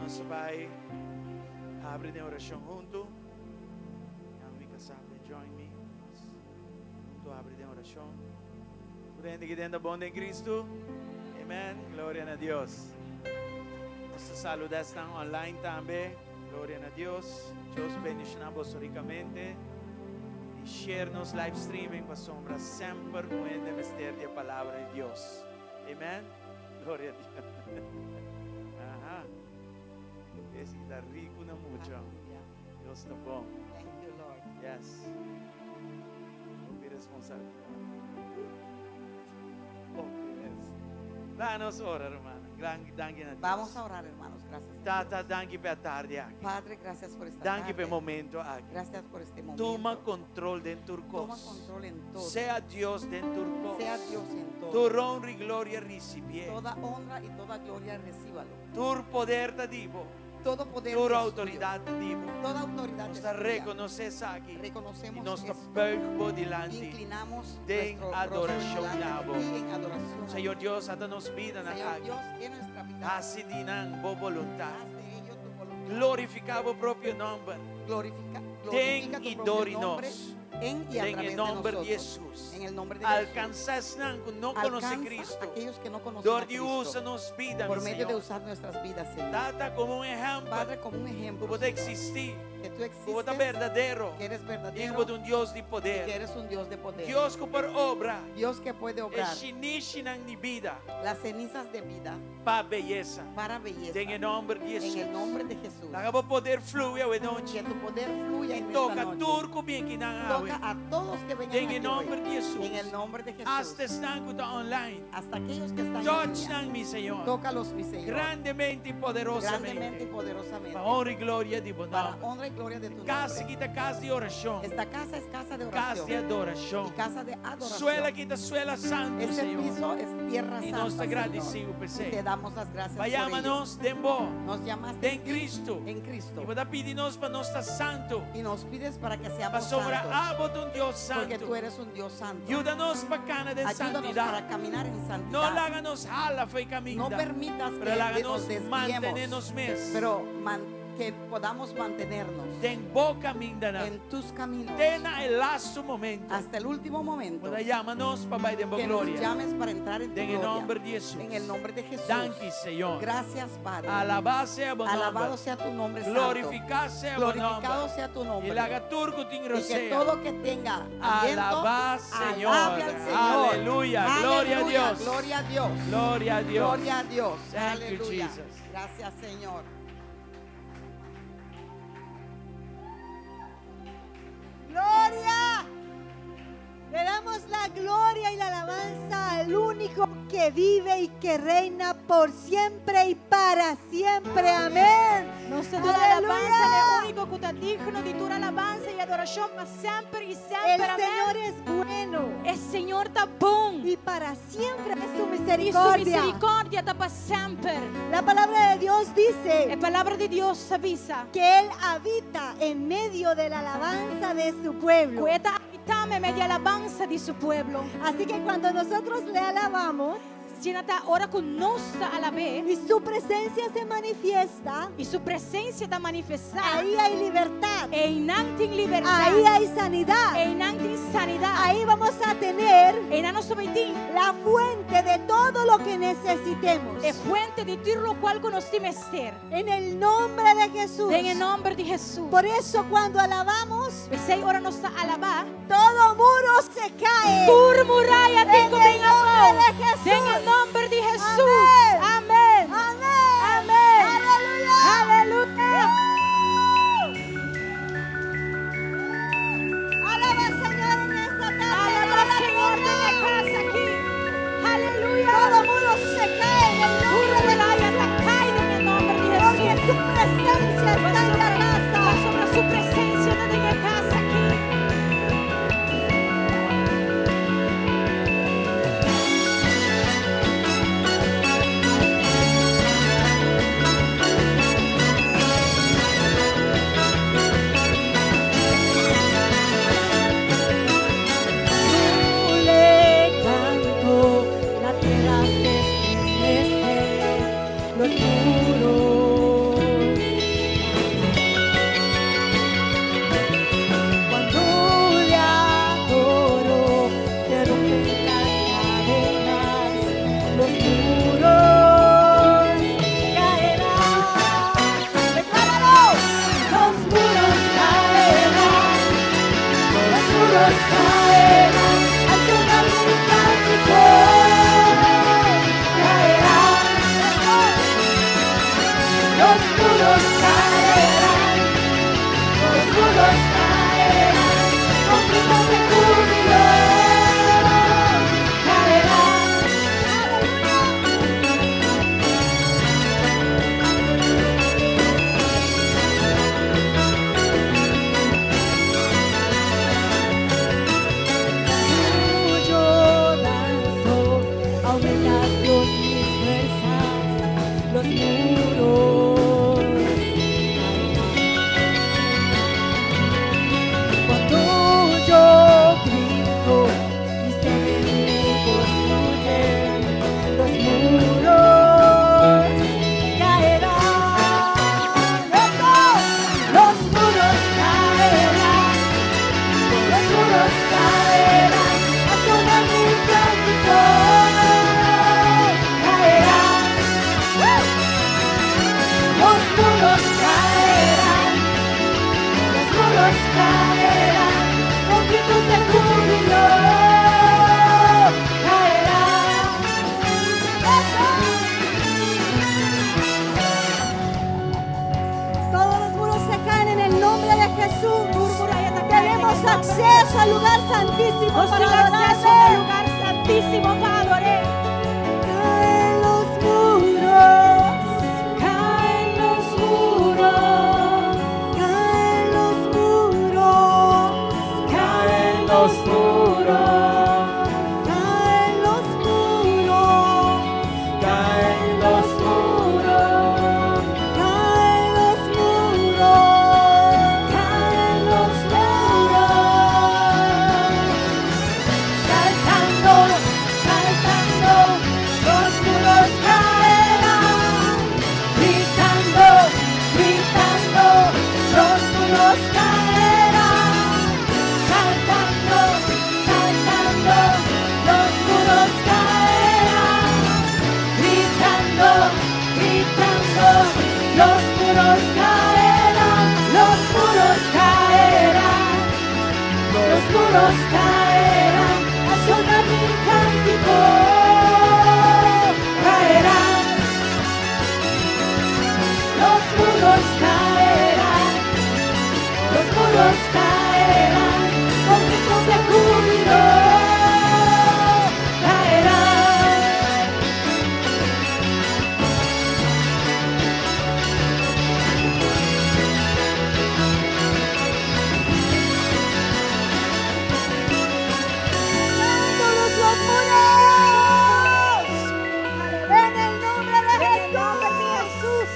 Nos ta bai habri den orashon huntu. Yama mi kasá pa e join mi. Nos huntu habri den orashon. Tur hende ki den ta bon den Kristu? Amen. Gloria na Dios. Nos ta saluda esnan online tambe. Gloria na Dios. Dios bendiciona boso ricamente. Y share nos live streaming pasobra semper un hende mester di e palabra di Dios. Amen. Gloria a Dios. Aha. Ese ta rico na mucho. Dios ta bon. Thank you, Lord. Yes. Hopi responsabilidad. Hopi mes. Danos ora, hermana. Gran, danki na Dios. Vamos a orar, hermanos. Gracias. a Tata, Dios. danki pa e atardi aki. Padre, gracias por esta Danki pa e tarde. momento aki. Gracias por este momento. Tuma control den tur Toma cos. control en todo. Sea Dios den tur cos. Sea Dios en todo. Tur honra y gloria ricibié. Toda honra y toda gloria recíbalo. Tur poder ta di bo. Todo poder Tur es tuyo. autoridad ta di bo. Toda autoridad Nos es ta tuya. reconoce esaki. Y Reconocemos nos ta esto. buig bo dilanti. Inclinamos Den nuestro rostro adoracion delante na de bo. ti en adoración. Señor Dios, ata nos bida na Señor aki. Dios, en nuestra vida. Haci di nan bo voluntad. Haz de ello tu voluntad. Glorifica bo propio nomber. Glorifica, Den glorifica tu y propio dor nombre nos. en y a Den través e de nomber di nosotros. Hesus. En el nombre de Jesús. Alcansa esnan cu no conoce Alcanza Cristo. a aquellos que no conocen Dor a di Cristo. usa nos bida, Por mi medio de Señor. usar nuestras vidas, Señor. Tata, como un ehempel. Padre, como un ejemplo. Cu bo ta Señor, existi. Que tú Cu bo ta existes. berdadero. Que eres Y verdadero. cu bo ta un Dios di Y que poder. eres un Dios de poder. Dios cu por obra. Dios que puede E obrar shinishinan di bida. las cenizas de vida Pa beyesa. para belleza. Den e nomber di En Hesus. el nombre de Jesús. Laga bo poder flui awe nochi. Que tu poder fluya Y en esta toca noche. tur cu bin akinan awe. Toca a todos que vengan Den e aquí nomber hoy. di Hesus. En el nombre de Jesús. Hasta esnan cu ta online. Hasta aquellos que están en Touch línea. nan, mi Señor. Tócalos, mi Señor. Grandemente y poderosamente. Grandemente y poderosamente. Pa honra y gloria di bo Para nomber. honra y gloria de tu Cas nombre. aki ta cas di oracion. Esta casa es casa de Cas di oración. adoracion. Y casa de adoración. Suela aki ta suela santo, Este Señor. piso es tierra Y santa, nos ta Señor. gradicido Y p'esey. te damos las gracias por ello. Bo a yama nos den bo. Nos llamaste Den Cristo. en Cristo. Y bo ta pidi nos pa nos ta santo. Y nos pides para que seamos Pasobra santos. abo ta un Dios Porque santo. tú eres un Dios santo. Yuda nos pa cana den Ayúdanos santidad. para caminar en No santidad. laga nos hala fo'i caminda. No permitas Pero que laga nos nos desviemos. mantene nos mes. Pero que podamos mantenernos Den bo camindanan. en tus caminos. Te na e laatste momento. Hasta el último momento. Bo ta yama nos pa bay den bo Que nos gloria. llames para entrar en tu Den e gloria. nomber di Hesus. En el nombre de Jesús. Danki, Señor. Gracias, Padre. Alaba sea bo Alabado nomber. sea tu nombre santo. Glorifica sea bo Glorificado nomber. sea tu nombre. Y laga tur cu tin Y que rosea. todo que tenga aliento, Alaba, Señor. alabe al Señor. Aleluya. Gloria a Aleluya. Dios. Gloria a Dios. Gloria a Dios. Gloria a Dios. Thank you, Aleluya. Jesus. Gracias, Señor. Gloria. Le damos la gloria y la alabanza al único que vive y que reina por siempre y para siempre. Amén. Nos ta duna Aleluya. alabansa na e úniko ku ta digno di tur alabansa i adorashon pa semper i semper. El Amèn. Señor es bueno E Señor ta bon. y para siempre es su I su misericordia. miserikòrdia ta pa semper. La palabra de Dios dice E palabra di Dios ta bisa. que Él habita en medio de la alabanza de su pueblo. Ku E ta habitá meimei di alabansa di su pueblo. Así que cuando nosotros le alabamos Asina ta ora ku nos ta alab'é y su presencia se manifiesta, i su presensia ta manifestá. ahí hay libertad, Einan tin libertat. ahí hay sanidad, Einan tin sanidat. ahí vamos a tener Einan nos ta bai tin la fuente de todo lo que necesitemos. e fuente di tur lokual ku nos tin mester. En el nombre de Jesús. Den e nòmber di Hesus. Por eso cuando alabamos, P'esei ora nos ta alabá. todo muro se cae. Tur muraya tin En ku el bin nombre abou. de Jesús. Den e nòmber di Hesus. Amén. Amèn. Amén. Amén. Aleluya. Aleluya. Alaba Señor en esta tarde. Alabá Señor den e kas aki. Aleluya. Todo muro se cae en el Tur nombre de muraya ta kai den e nòmber di Porque Hesus. su presencia está en la casa. Pasobra su presensia ta den e kas aki. Le canto, la tierra se estremece, los muros. muros caerán, los muros caerán, con gritos de júbilo caerán. Yo danzo, aumentas Dios mis fuerzas, los muros caerán. Cuando yo grito, mis enemigos huyen, los muros caerán. ¡Eso! Los muros caerán. Los muros caerán, a sonar mi cántico caerán. Los muros caerán, los muros caerán, con gritos de júbilo caerán. ¡Eso! Todos los muros se caen en el nombre de Jesús. Tenemos acceso al lugar santísimo Nos para tin akseso na adorarle. lugá santísimo pa ador'é. Caen los muros, Caen los muros, caen los muros, caen los muros, caen los muros, caen los muros, caen los muros, caen los muros. Saltando, saltando, los muros caerán. Gritando, gritando, los muros caerán. Saltando, saltando, los muros caerán. Gritando, gritando, los muros caerán, los muros caerán. Los muros caerán, a sonar mi cántico caerán. Los muros caerán, los muros caerán, con gritos de júbilo caerán. Todos los muros. En el nombre de En el nombre de Jesús.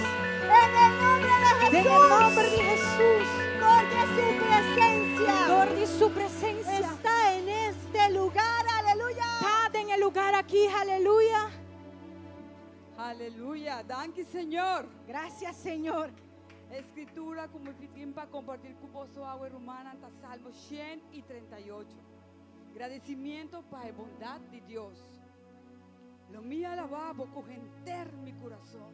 En el nombre de Den Jesús. e nòmber di Hesus. Porque su presencia Dor di su presensia. está en este lugar. Aleluya. Ta den e lugá aki, aleluya. Aleluya. Danki, Señor. Gracias, Señor. Skritura ku mi tin pa kompartí ku boso awe rumannan ta Salmo 138. Gradisimentu pa e bondat di Dios. Lo mi alabá bo ku henter mi kurason.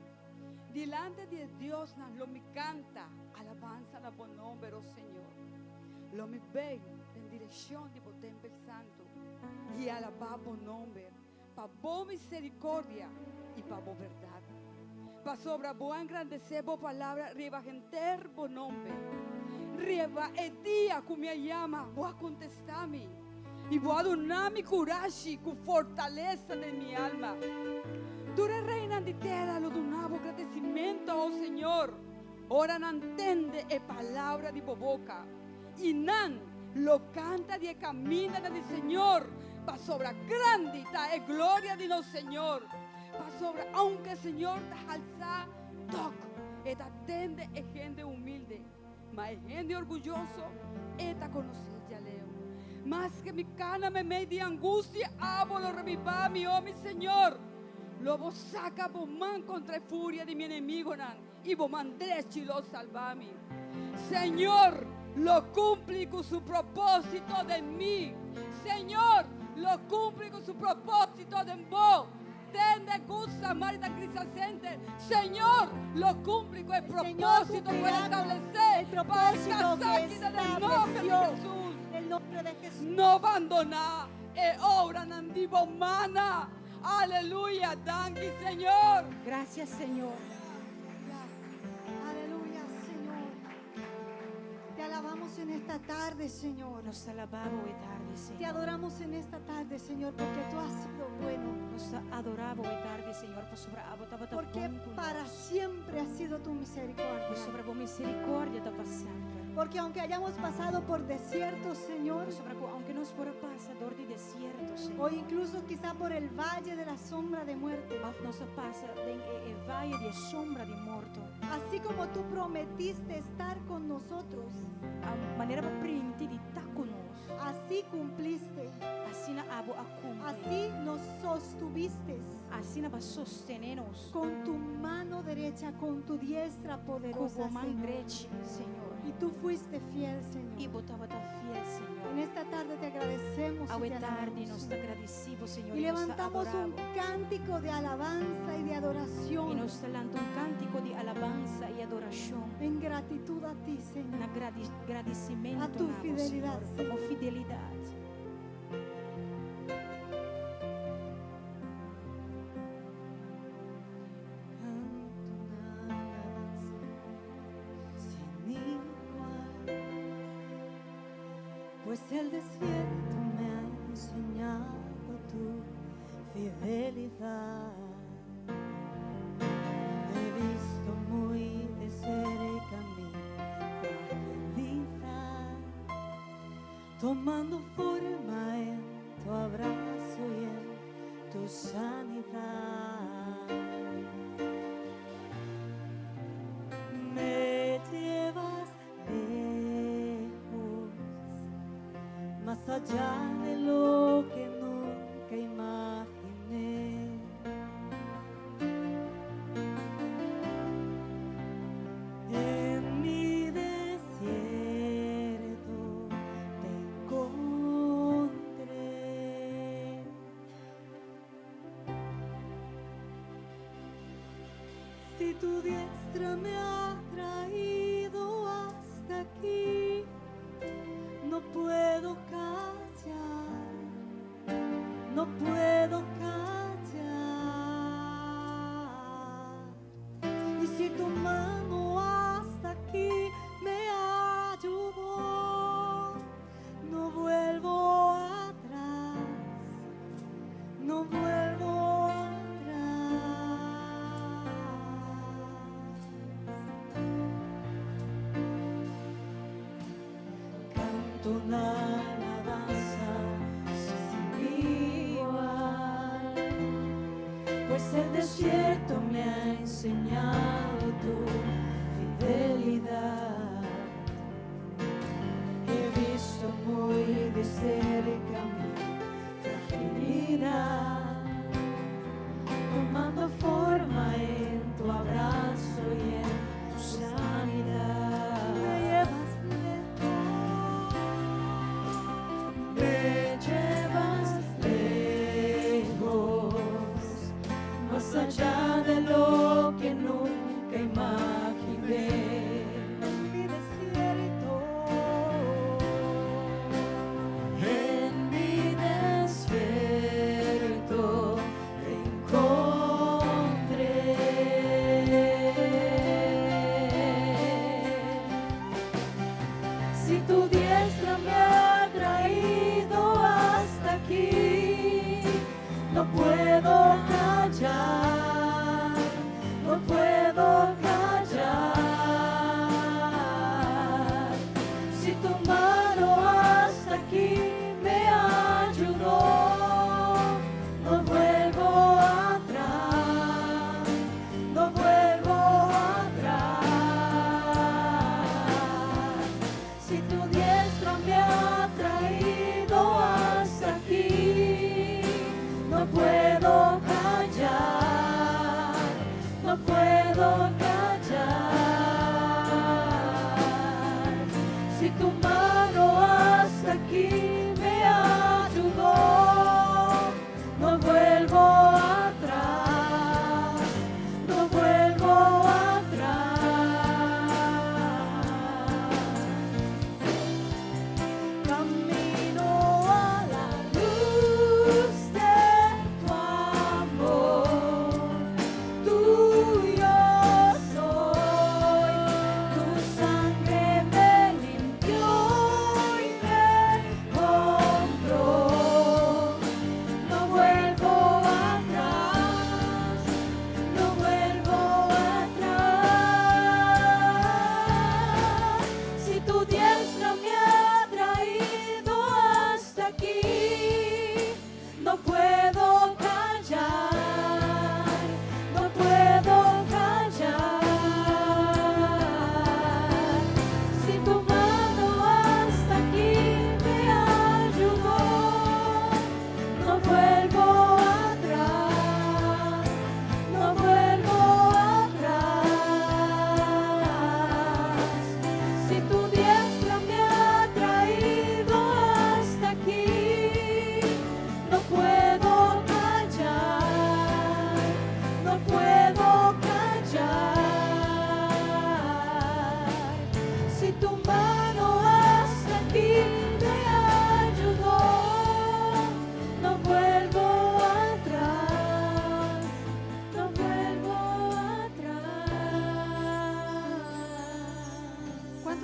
Dilanti di Dios nan lo mi kanta alabansa na bo nòmber, oh Señor. Lo mi bai den direkshon di bo tèmpel santu i alabá bo nòmber pa bo miserikòrdia i pa bo bèrdat. Pasobra bo a engrandesé bo palabra riba henter bo nòmber. Riba e dia ku mi a yama, bo a kontestá mi. I bo a duna mi kurashi ku fortalesa den mi alma. Tur e reinan di tera lo duna bo gradisimentu, oh Señor. Ora nan tende e palabra di bo boka. I nan lo kanta di kaminda di Señor. Pasobra grandi ta e gloria di nos Señor. Pasobra, aunke Señor ta halsa, tòg, e ta tende e hende humilde. Ma e hende orguyoso, e ta konosé djaleu. Maske mi kana meimei di angustia, abo lo rebibá mi, oh mi Señor. Lo bo saka bo man kontra e furia di mi enemigunan i bo man drechi lo salba mi. Señor, lo kumpli ku su propósito den mi. Señor, lo kumpli ku su propósito den bo. Tende Good Samaritan Christian Center. Señor, lo kumpli ku e propósito ku cumplirá el establesé. el propósito que Para en el nombre de estableció. Jesús. En el nombre de Jesús. No bandoná e obranan di bo mannan. Aleluya. Danki, Señor. Gracias, Señor. Aleluya. alabamos en esta tarde, Señor. Nos ta alabá bo e tardi, Te Señor. adoramos en esta tarde, Señor, porque tú has sido bueno. Nos ta adorá bo e tardi, Señor, pasobra abo tabata Porque bon ku para nos. siempre ha sido tu misericordia. Pasobra bo miserikòrdia ta pa semper. Porque aunque hayamos pasado por desiertos, Señor, Pasobra ku aunke nos por a pasa dor di desierto, o Señor. incluso quizá por el valle de la sombra de muerte, Òf nos a pasa den e, e vaye di sombra di morto. así como tú prometiste estar con nosotros, A manera bo a primintí di ta ku nos. así cumpliste, Asina abo a kumpli. así nos sostuviste Asina bo a sostené nos. con tu mano derecha, con tu diestra poderosa, Ku bo man Señor. drechi, Señor. Y tú fuiste fiel, I Señor. bo tabata fiel, En Señor. esta tarde te agradecemos y Awe te tardi alabamos, nos ta Señor. gradisí bo, Señor. Y I nos ta levantamos un adorá bo. cántico de alabanza y de I adoración nos ta lanta un kántiko di alabansa i adorashon. en gratitud a ti, Señor. Na gradi gradisimentu A tu na bo, fidelidad, Señor. Pa bo fidelidat. Canto una alabanza sin igual, pues el desierto me ha enseñado tu fidelidad. He visto muy de cerca mi fragilidad, tomando forma en tu abrazo y en tu sanidad. Me llevas lejos, más allá de lo que nunca imaginé. En mi desierto te encontré. Si tu diestra me ha traído hasta aquí, no puedo callar, no puedo callar. Y si tu mano hasta aquí me ayudó, no vuelvo atrás, no vuelvo atrás. Canto una alabanza sin igual, pues el desierto me ha enseñado tu fidelidad. He visto muy de cerca mi fragilidad, tomando forma en tu abrazo y en tu sanidad. Me llevas lejos, me llevas lejos, más allá de lo que nunca imaginé. En mi desierto, en mi desierto te encontré. Si tu diestra me ha traído hasta aquí, no puedo callar, no puedo callar. Si tu mano hasta aquí me ayudó, no vuelvo atrás, no vuelvo atrás. Si tu diestra me ha traído hasta aquí, no puedo callar.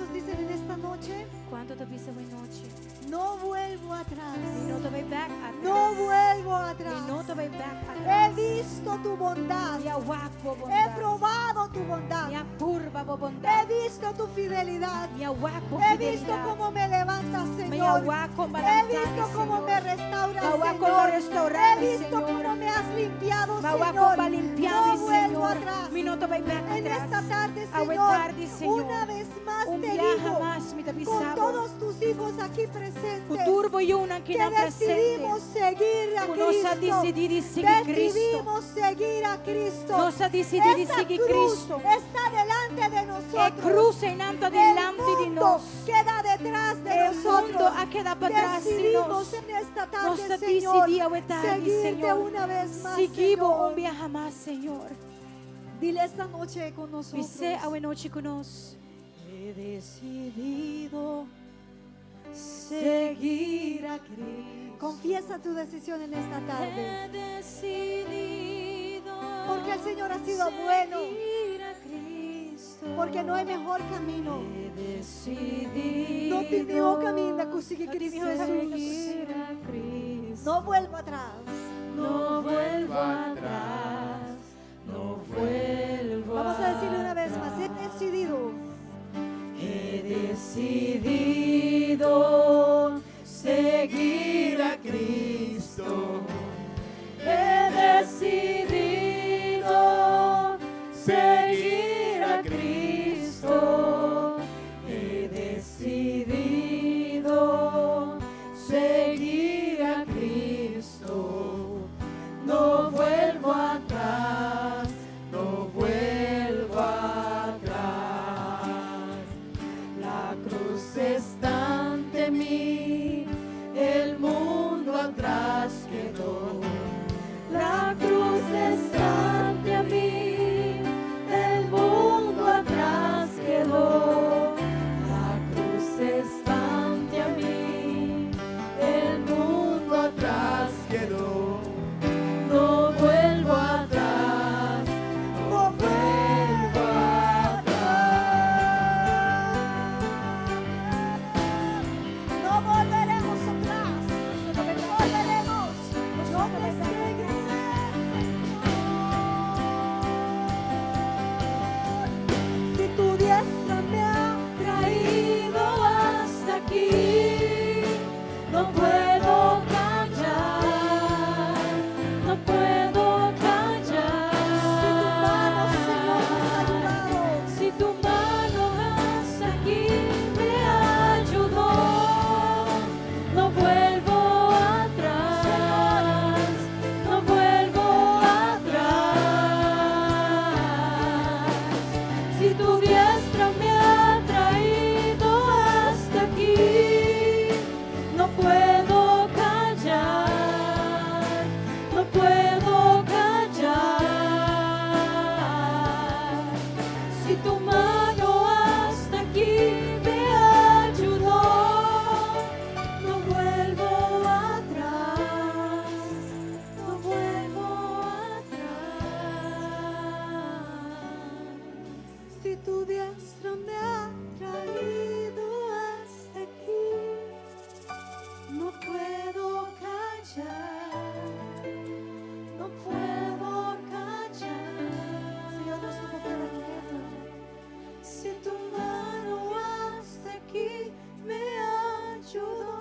¿Cuántos dicen en esta noche? Kuantu ta bisa awe nochi? No vuelvo atrás. Mi no ta bai bèk atras. No vuelvo Mi atrás. no ta bai bèk He atras. visto tu bondad. Mi a wak bo He bondat. probado tu bondad. Mi a purba bo He bondat. visto tu fidelidad. Mi a wak bo He visto fidelidat. cómo me levantas, Mi Señor. a wak kon He bo a lanta mi, visto cómo Señor. me restauras, Mi a wak kon bo Señor. restourá He mi, visto Señor. cómo me has limpiado, Mi a wak Señor. kon bo a limpia No mi, vuelvo Señor. atrás. Mi no ta bai bèk En atras. esta tarde, Awe Señor, tardi, Señor. una vez más Un te biaha digo, mas mi ta con bisa bo. todos tus hijos aquí presentes, Ku tur bo yunan que akinan presente. decidimos seguir a Ku nos a Cristo. disidí di sigui Cristo. Decidimos seguir a Cristo. Nos a disidí di Esa sigui cruz Cristo. está delante de E nosotros. krus einan ta El dilanti di mundo nos. queda detrás de E mundu nosotros. a keda patras di Decidimos nos. en esta Nos tarde, ta Señor, disidí awe tardi, seguirte Señor. una vez más, Sigui bo Señor. un biaha mas, Señor. Dile esta noche con nosotros. Bis'é awe nochi ku nos. He decidido seguir a Cristo. Confiesa tu decisión en esta tarde. He decidido Porque el Señor ha sido bueno. seguir a Cristo. Porque no hay mejor camino. He decidido No tin mihó kaminda ku sigui No tin Cristo mihó kaminda ku Jesús. seguir a Cristo. No vuelvo atrás. No vuelvo atrás, no vuelvo Vamos a decirle una vez más. He decidido. He decidido Seguir a Cristo. He decidido Seguir a Cristo. He decidido seguir a Cristo. No vuelvo atrás, No vuelvo atrás. La cruz está ante mí, el mundo atrás quedó. La cruz está ante mí, el mundo atrás quedó. La cruz está ante mí, El mundo atrás quedó. no vuelvo atrás, No vuelvo atrás. No volveremos atrás. No volveremos. Yo te seguiré. Señor. Si tu diestra me ha traído hasta aquí, no puedo callar, no puedo callar. Si tu mano, Señor, nos ha ayudado. Si tu mano hasta aquí me ayudó, no vuelvo atrás, no vuelvo atrás. Si tu diestra me ha traído hasta aquí, no puedo callar, no puedo callar. Si tu mano hasta aquí me ayudó, no vuelvo atrás, no vuelvo atrás. Si tu diestra me ha traído hasta aquí, no puedo callar, No puedo callar. Señor, nos no queda quieto. Si tu mano hasta aquí me ayudó,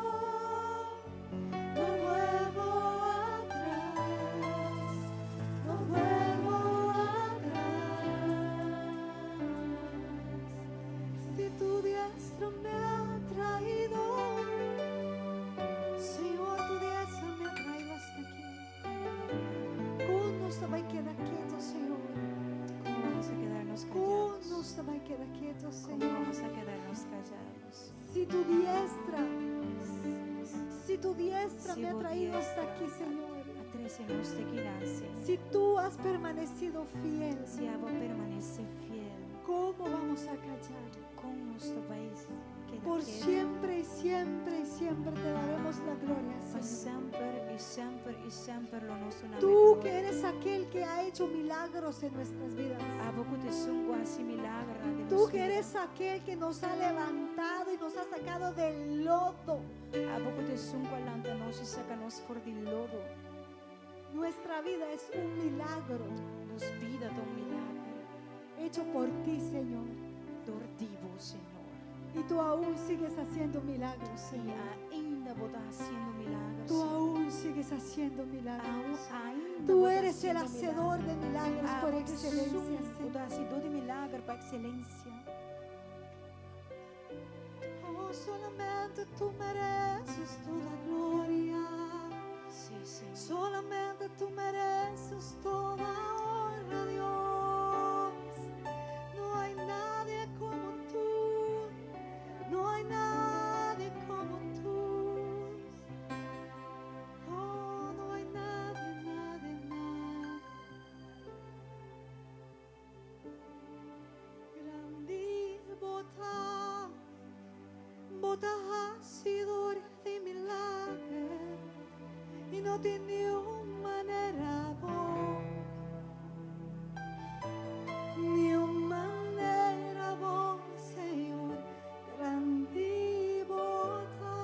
no vuelvo atrás, no vuelvo atrás. Si tu diestra me ha traído, Señor, tu diestra me ha traído hasta aquí. Kon nos ta bai keda ketu, Señor? ¿Cómo vamos a quedarnos Kon callados? nos ta bai keda ketu, ¿Cómo Señor? vamos a quedarnos callados? Si tu diestra, si tu diestra Si me ha bo traído hasta diestra aquí, Señor. A trese nos te akinan. Si tú has permanecido fiel, Si abo a permanesé fiel, ¿cómo vamos a callar? kon nos ta bai keda Por ketu? siempre y siempre y siempre te daremos la gloria. gloria, Pa Señor. semper i semper i semper lo nos duna Tú que eres aquel que ha hecho milagros en nuestras vidas. Abo ku ta esun ku a hasi milager den Tú nos que bida. eres aquel que nos ha levantado y nos ha sacado del lodo. Abo ku ta esun ku a lanta nos i saka nos for di lodo. Nuestra vida es un milagro Nos bida ta un milager. hecho por ti, Señor. Dor di bo, Señor. Y tú aún sigues haciendo milagros, I Señor. ainda bo ta hasiendo milager. Tú Señor. aún sigues haciendo milagros. Ainda Tú bo ta eres el hasiendo hacedor de milagros por excelencia, Señor. Ta hasidó di milager pa ekselensia. Oh, solamente tú mereces toda gloria. Sí, Señor. Solamente tú mereces toda honra, Dios. No hay nadie como tú. No hay nadie como tú. Oh, no hay nadie, nadie, nadie. Grandi bo ta, bo ta hasidó di milager i no tin niun manera bo, niun manera bo, Señor. Grandi bo ta,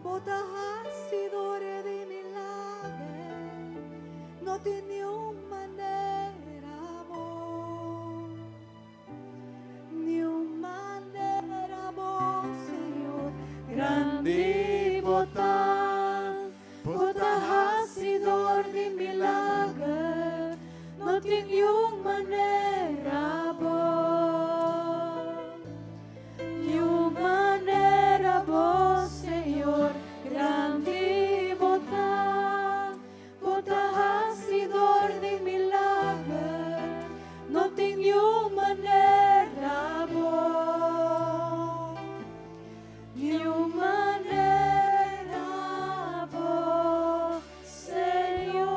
bo ta hasidó di milager, no tin niun manera bo, niun manera bo, Señor. Grandi bo ta, bo ta hasidó di milager, no tin niun manera bo. Niun manera bo, Señor. Grandi bo ta, bo ta hasidó di milager, no tin niun manera bo. Niun manera bo, Señor.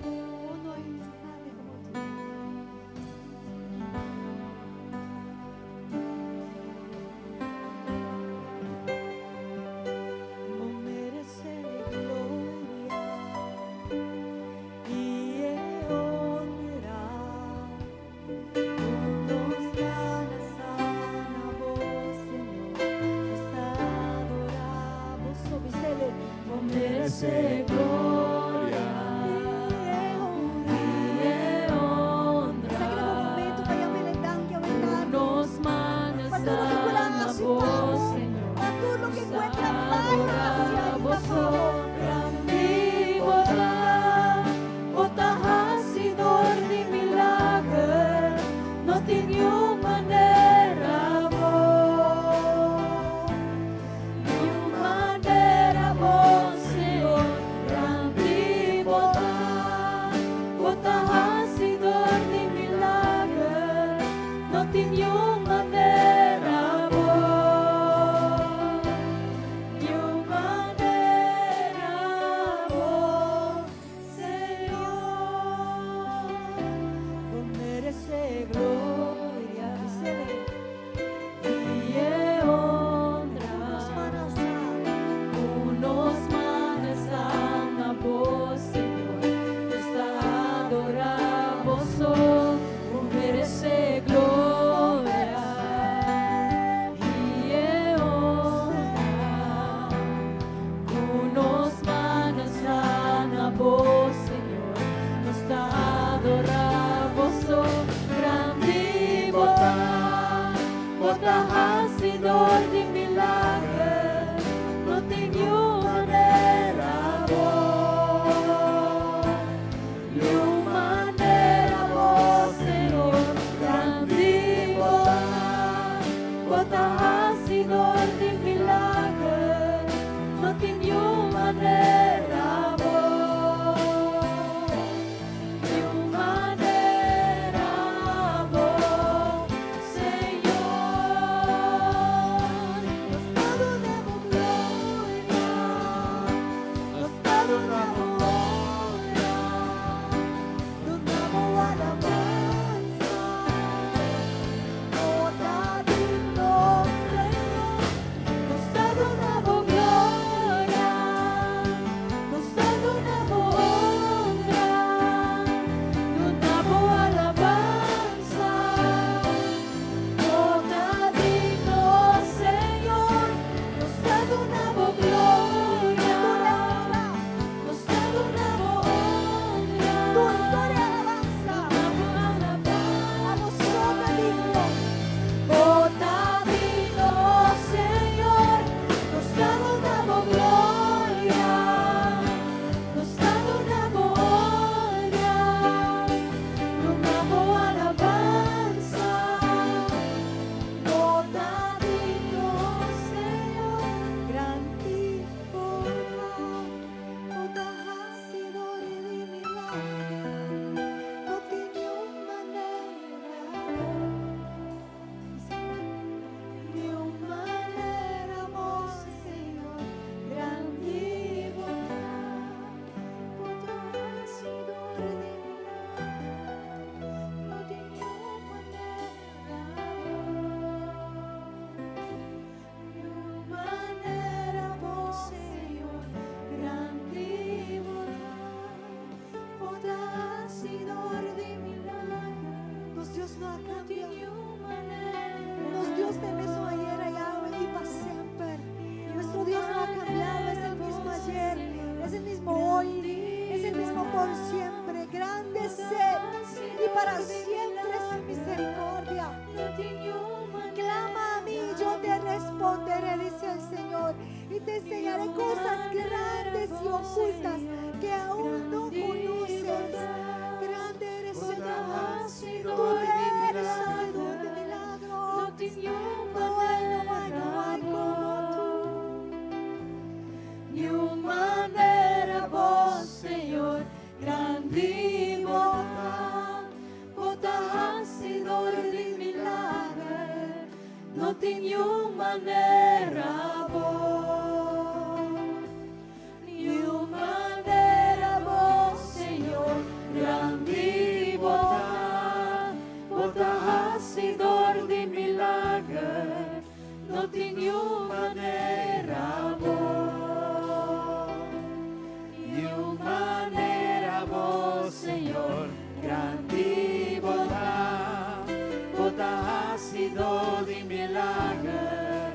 Oh, no hay nadie como tú. Bo meresé gloria i honra. Nos mana alsa bo, Señor, nos ta adorá bo. Bis'é, Bo meresé gloria i honra. Esaki ta un momento pa yam'é danki, oumentá. Nos mana Pa tur loke ku el a hasi bo, pa bo. Señor. Pa tur loke ku e ta bai hasi ainda pa bo. Grandi bo ta, bo ta hasidó di milager, no tin niun manera bo. Niun manera bo, Señor. Grandi bo ta, bo ta hasidó di milager, no tin niun manera bo. Niun manera bo, Señor. Bo meresé gloria i honra. Nos mana alsa. Nos mana alsa bo, Señor. Nos ta adorá bo so. Bo meresé gloria i honra. Nos mana alsa bo, Señor. Nos ta adorá bo so. Grandi bo ta, bo ta hasidó di milager, no tin niun manera bo. Niun manera bo, Señor. Grandi para siempre su misericordia. Clama a mí, yo te responderé, dice el Señor, y te enseñaré cosas grandes y ocultas que aún no conoces. Grande eres, Señor. Tú eres hacedor de milagros. No hay, no hay, no hay como tú. Niun manera bo, Señor, grandi bo ta, bo ta hasidor di milager, no tin niun manera bo. Niun manera bo, Señor, grandi bo ta, bo ta hasidor di milager, no tin niun manera bo. Niun manera bo, Señor, grandi bo ta, bo ta hasidor di milager,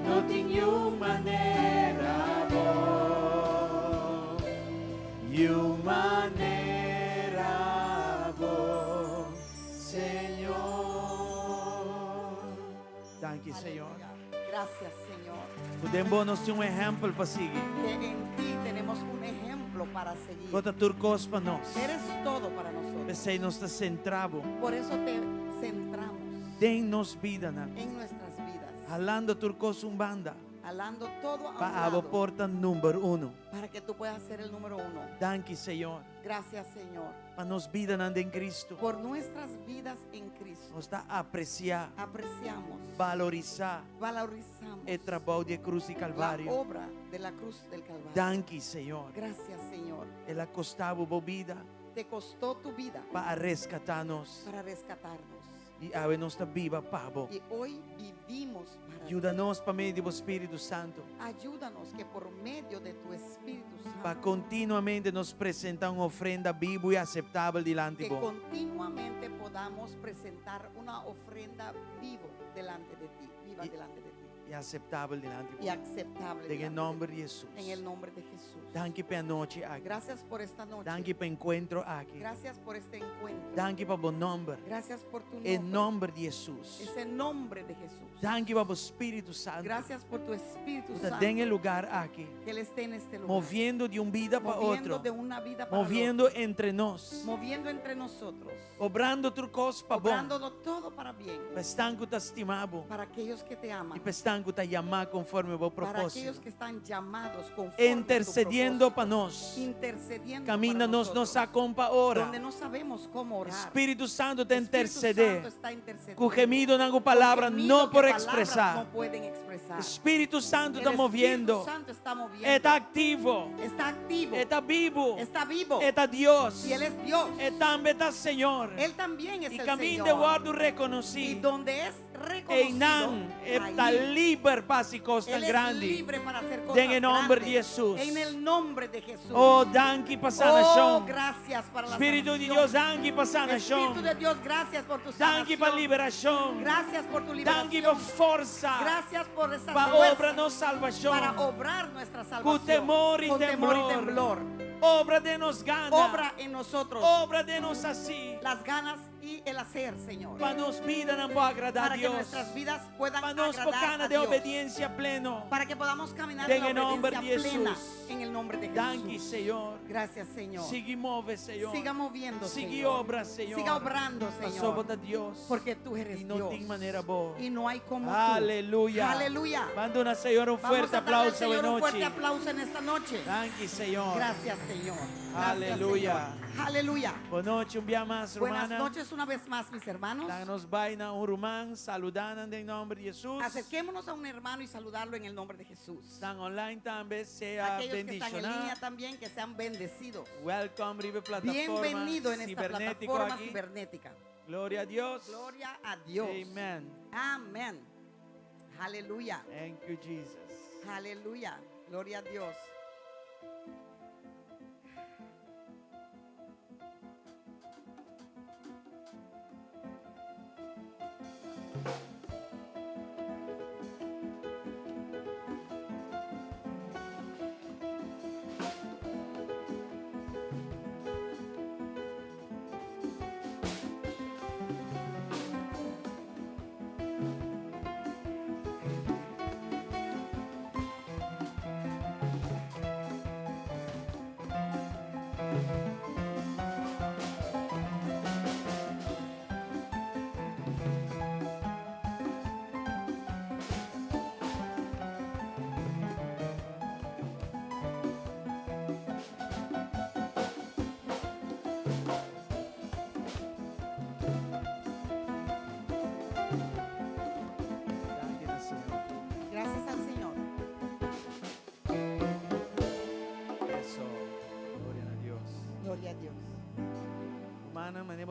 no tin niun manera bo. Niun manera bo, Señor. Danki, Señor. Aleluya. Gracias, Señor. Ku den bo nos tin un ehèmpel pa sigui. Que en ti tenemos un ejemplo para seguir. Bo ta tur kos pa nos. Eres todo para nosotros. P'esei nos ta sentra bo Por eso te centramos den nos bidanan. en nuestras vidas, Halando tur kos un banda. halando todo a un Pa abo lado, por ta number uno. para que tú puedas ser el número uno. Danki, Señor. Gracias, Señor, Pa nos bidanan den Kristu. por nuestras vidas en Cristo. Nos ta apresiá, Apreciamos, valorisá valorizamos e trabou di e krus di la Kalvario. obra de la cruz del Calvario. Danki, Señor. Gracias, Señor. El a kosta bo bo bida Te costó tu vida pa a reskatá nos. para rescatarnos. I awe nos ta biba pa bo. Y hoy vivimos para ti. Yuda nos pa medio di bo Spiritu Santu. Ayúdanos que por medio de tu Espíritu Pa Santo, kontinuamente nos presentá un ofrenda bibu i aseptabel dilanti que bo. continuamente podamos presentar una ofrenda vivo delante de ti, viva Y- delante de ti I aseptabel dilanti y bo. aceptable Den e delante de nòmber ti. di Hesus. En el nombre de Jesús. Danki pa e anochi aki. Gracias por esta noche. Danki pa e enkuentro aki. Gracias por este encuentro. Danki pa bo nòmber. Gracias por tu E nombre. nòmber di Hesus. Ese nombre de Jesús. Danki pa bo Spiritu Santu. Gracias por tu Espíritu Ku ta Santo. den e lugar aki. Que Él esté en este lugar. Moviendo di un bida pa Moviendo otro. de una vida para Moviendo otra. entre nos. Moviendo entre nosotros. Obrando tur kos pa bon. Obrándolo todo para bien. Pa esnan ku ta stima bo. Para aquellos que te aman. I pa esnan ku ta yamá konforme bo Para aquellos propósito. que están llamados conforme a tu Intercediendo propósito. pa nos. Intercediendo Kaminda para nos no nosotros. sa kon pa ora. Donde no sabemos cómo orar. Spiritu Santu ta Espíritu intersedé. Santo está intercediendo. Ku gemidonan ku palabra Con gemido no que por palabras ekspresá. No pueden expresar. Spiritu Santu El ta Espíritu moviendo. Santo está moviendo. E ta aktivo. Está activo. E ta bibu. Está vivo. E ta Dios. Y Él es Dios. E tambe ta Señor. Él también es I el kaminda Señor. wòrdu Y rekonosí. donde es reconocido, Einan e ta ahí, liber pa hasi kosnan Él es grandi. libre para hacer cosas Den e nòmber di grandes. Hesus. En el nombre de Jesús. Oh, danki pa Oh, sanashon. gracias para la Spiritu di sanación. Dios, danki pa sanashon. Espíritu de Dios, gracias por tu Danki pa sanación. liberashon. Gracias por tu liberación. Danki pa forsa. Gracias por esa Pa fuerza obra nos salvashon. para obrar nuestra salvación. Ku temor i Con temor y temblor. temblor. Obra den nos gana. Obra en nosotros Obra den nos hasi. las ganas y el hacer, Señor. Pa nos bidanan por agradá Para que Dios. nuestras vidas puedan Pa nos agradar por kana a den Dios. obedensia pleno. Para que podamos caminar Den en e la nòmber obediencia di plena Hesus. en el nombre de Jesús. Danki, Señor. Gracias, Señor. Sigui move, Señor. Siga moviendo, Sigui Señor. obra, Señor. Siga obrando, Pasobra Señor. bo ta Dios. Porque tú eres I no Dios. tin manera bo. Y no hay como tú. Aleluya. Aleluya. Ban duna Señor un Vamos fuerte a darle al aplauso Señor un fuerte anochi. aplauso en esta noche. Danki, Señor. Gracias, Señor. Gracias, Aleluya. Señor. Aleluya. Bon nochi, un bia mas, Buenas rumannan. noches una vez más, mis hermanos. Laga nos bai na un ruman, saludá nan den nòmber di Hesus. Acerquémonos a un hermano y saludarlo en el nombre de Jesús. Esnan online tambe, sea Aquellos que están en bendishoná. línea también, que sean bendecidos. Welcome, riba e plataforma Bienvenido en esta sibernétiko plataforma aki. cibernética. Gloria na Dios. Gloria a Dios. Amen. Amén. Aleluya. Thank you, Jesus. Aleluya. Gloria a Dios.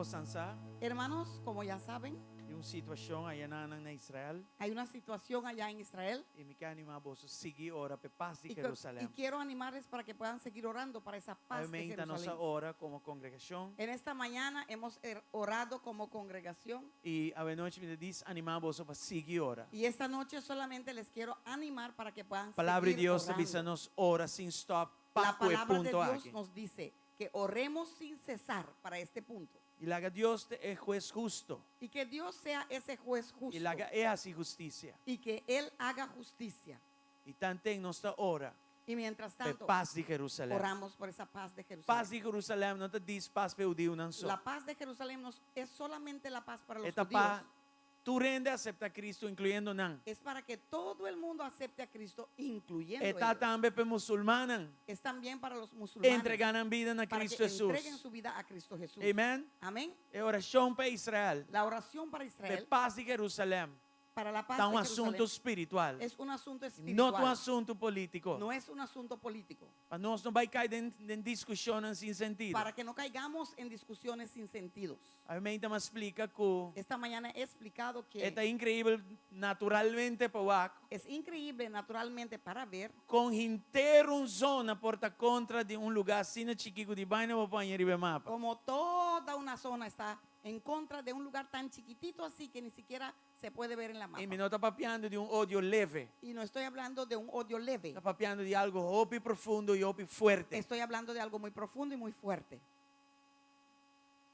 boso sa, Hermanos, como ya saben, tin un situashon ayanan na Israel. Hay una situación allá en Israel. I mi ke animá boso sigui ora pa pas di Y Jerusalèm. quiero animarles para que puedan seguir orando para esa paz de Awe mainta nos a Jerusalén. ora komo kongregashon. En esta mañana hemos orado como congregación. I awe nochi mi ta djis animá boso pa sigui ora. Y esta noche solamente les quiero animar para que puedan Palabra di seguir Dios orando. bisa nos ora sin stòp La pa ku e palabra de punto Dios aki. nos dice que oremos sin cesar para este punto. I laga Dios ta e hues hustu. Y que Dios sea ese juez justo. I laga E hasi hustisia. Y que Él haga justicia. I tanten nos ta ora. Y mientras Pa tanto, pas di Jerusalèm. oramos por esa paz de Jerusalén. Pas di Jerusalèm no ta djis pas pa hudiunan so. La paz de Jerusalén no es solamente la paz para los E ta judíos. pa tur hende aseptá Kristu, inkluyendo nan. Es para que todo el mundo acepte a Cristo, incluyendo E ta ellos. tambe pa musulmannan. Es también para los musulmanes. Entregá nan bida na Para Kristu que Hesus. entreguen su vida a Cristo Jesús. Amèn. Amén. E orashon pa Israel. La oración para Israel. Pa pas di Jerusalèm. Para la paz Ta un de asuntu Jerusalén. spiritual. Es un asunto No espiritual. un asuntu polítiko. No es un asunto político. Pa nos no bai kai den, den diskushon sin sentido. Para que no caigamos en discusiones sin sentidos. Awe mainta m'a splika ku Esta mañana he explicado que ta inkreibel naturalmente pa wak. Es increíble naturalmente para ver Kon henter un zona por ta kontra di un lugá asina chikitu di baina bo por haña riba mapa. Como toda una zona está en contra de un lugar tan chiquitito así que ni siquiera se puede ver en la mapa. I mi no ta papiando di un odio leve. Y no estoy hablando de un odio leve. Ta papiando di algu hopi profundo i hopi fuerte. Estoy hablando de algo muy profundo y muy fuerte.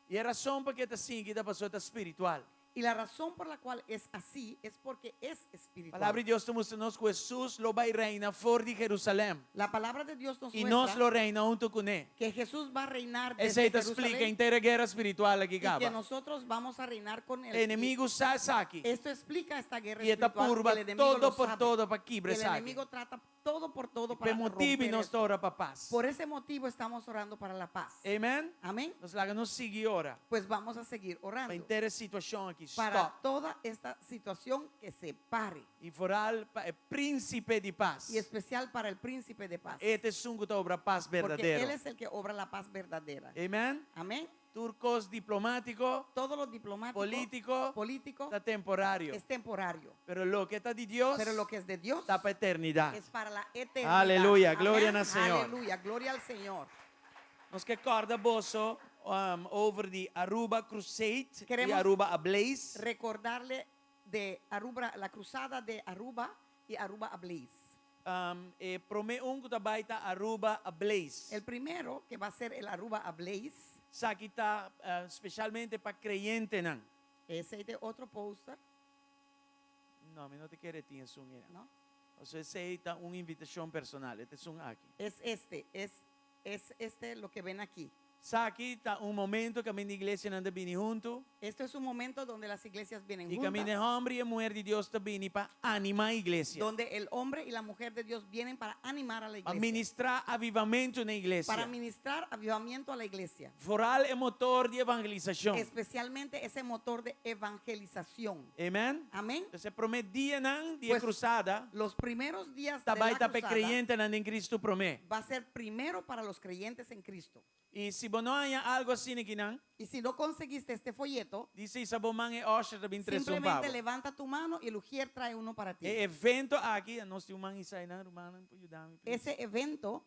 I e rason pa kua ta asina ta pasobra ta spiritual. Y la razón por la cual es así es porque es espiritual. Palabra di Dios ta mustra nos ku Hesus lo bai reina for di Jerusalèm. La palabra de Dios nos I nos muestra lo reina huntu kuné. que Jesús va a reinar desde Esei ta splika Jerusalén henter guera spiritual aki y que kaba. nosotros vamos a reinar con él. Enemigu sa esaki. Esto explica esta guerra I e ta espiritual. purba El enemigo todo lo por sabe. todo pa kibra El esaki. enemigo trata todo por todo I para p'e motibu romper nos esto. ta ora pa pas. Por ese motivo estamos orando para la paz. Amèn. Amén. Nos laga nos sigui ora. Pues vamos a seguir orando. Pa henter e situashon aki. Para Stop. toda esta situación que se pare. I foral pa e prínsipe di pas. Y especial para el príncipe de paz. E ta esun ku ta obra pas Porque berdadero. él es el que obra la paz verdadera. Amèn. Amén. Tur kos diplomátiko, Todo lo diplomático, polítiko, político, ta temporario. es temporario. Pero loke ta di Dios, Pero lo que es de Dios ta pa eternidat. es para la eternidad. Aleluya, Amén. gloria na Señor. Aleluya, gloria al Señor. Nos ke kòrda boso over di Aruba Crusade i Queremos Aruba Ablaze. recordarle de Aruba, la cruzada de Aruba y Aruba Ablaze. E promé un ku ta bai ta Aruba Ablaze. El primero que va a ser el Aruba Ablaze. Esaki ta spesialmente pa kreyentenan. Esei ta otro poster. No, mi no ta kere tin esun ei. No? Osea, esei ta un invitashon personal. E ta esun aki. Es este, es este lo que ven aquí. Esaki ta un momento ku kaminda iglesianan ta bini huntu. Esto es un momento donde las iglesias vienen I kaminda juntas. hòmber i muhé di Dios ta bini pa animá iglesia. Donde el hombre y la mujer de Dios vienen para animar a la Pa iglesia. ministrá avivamentu na iglesia. Para ministrar avivamiento a la iglesia. Foral e motor di evangelisashon. Especialmente ese motor de evangelización. Amèn? Amén. Anto, promé dianan di Pues, krusada, los primeros días de ta bai la ta pa cruzada kreyentenan den Kristu promé. va a ser primero para los creyentes en Cristo. I si bo no haña algu asina akinan, Y si no conseguiste este folleto, djis hisa bo man e usher ta bin trese un simplemente pa bo. levanta tu mano y el ujier trae uno para ti. E evento aki, nos tin un man hisá einan, rumannan, por yuda mi, please. Ese evento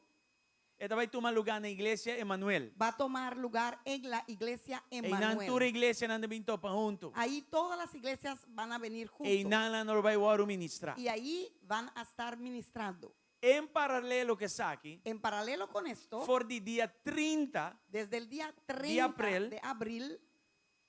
E ta bai tuma lugá na Iglesia Emanuel. va a tomar lugar en la iglesia Einan Emanuel. tur iglesianan ta bin topa huntu. Ahí todas las iglesias van a venir juntos. Einan nan lo bai wòrdu ministrá. Y ahí van a estar ministrando. En paralelo ku esaki, En paralelo con esto, for di dia 30 desde el día di 30 aprel, de abril,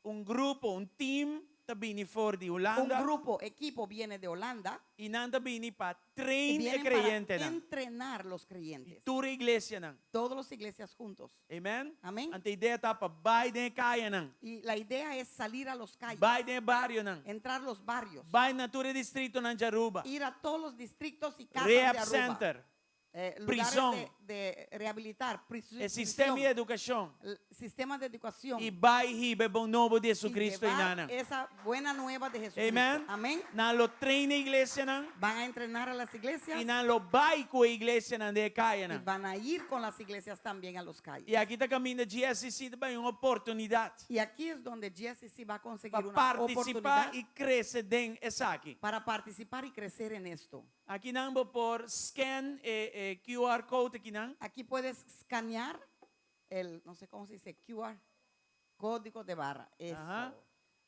un grupo, un team ta bini for di un Hulanda. grupo, equipo viene de Holanda. I nan ta bini pa train e Vienen para kreyentenan. entrenar los creyentes. Tur iglesianan. Todas las iglesias juntos. Amen. Amén. Anto e idea ta pa bai den kayanan. Y la idea es salir a los calles. Bai den barionan. Entrar los barrios. Bai na tur distritonan di Aruba. Ir a todos los distritos y casas Rehab de Aruba. Center. Eh, lugares Prison. de de rehabilitar, E sistema di prisión, edukashon. el sistema de educación. I bai hiba e bon nobo di y Jesucristo llevar einan. esa buena nueva de Jesucristo. Amen. Amén. Nan lo train e iglesianan Van a entrenar a las iglesias i nan lo bai ku e iglesianan den e y kayanan. van a ir con las iglesias también a los calles. I aki ta kaminda GSCC ta bai un oportunidat Y aquí es donde GSCC va a conseguir pa una partisipá oportunidad i krese den esaki. para participar y crecer en esto. Akinan bo por scan e e QR code akinan. Aquí puedes escanear el, no sé cómo se dice, QR, código de barra. Eso. Aha.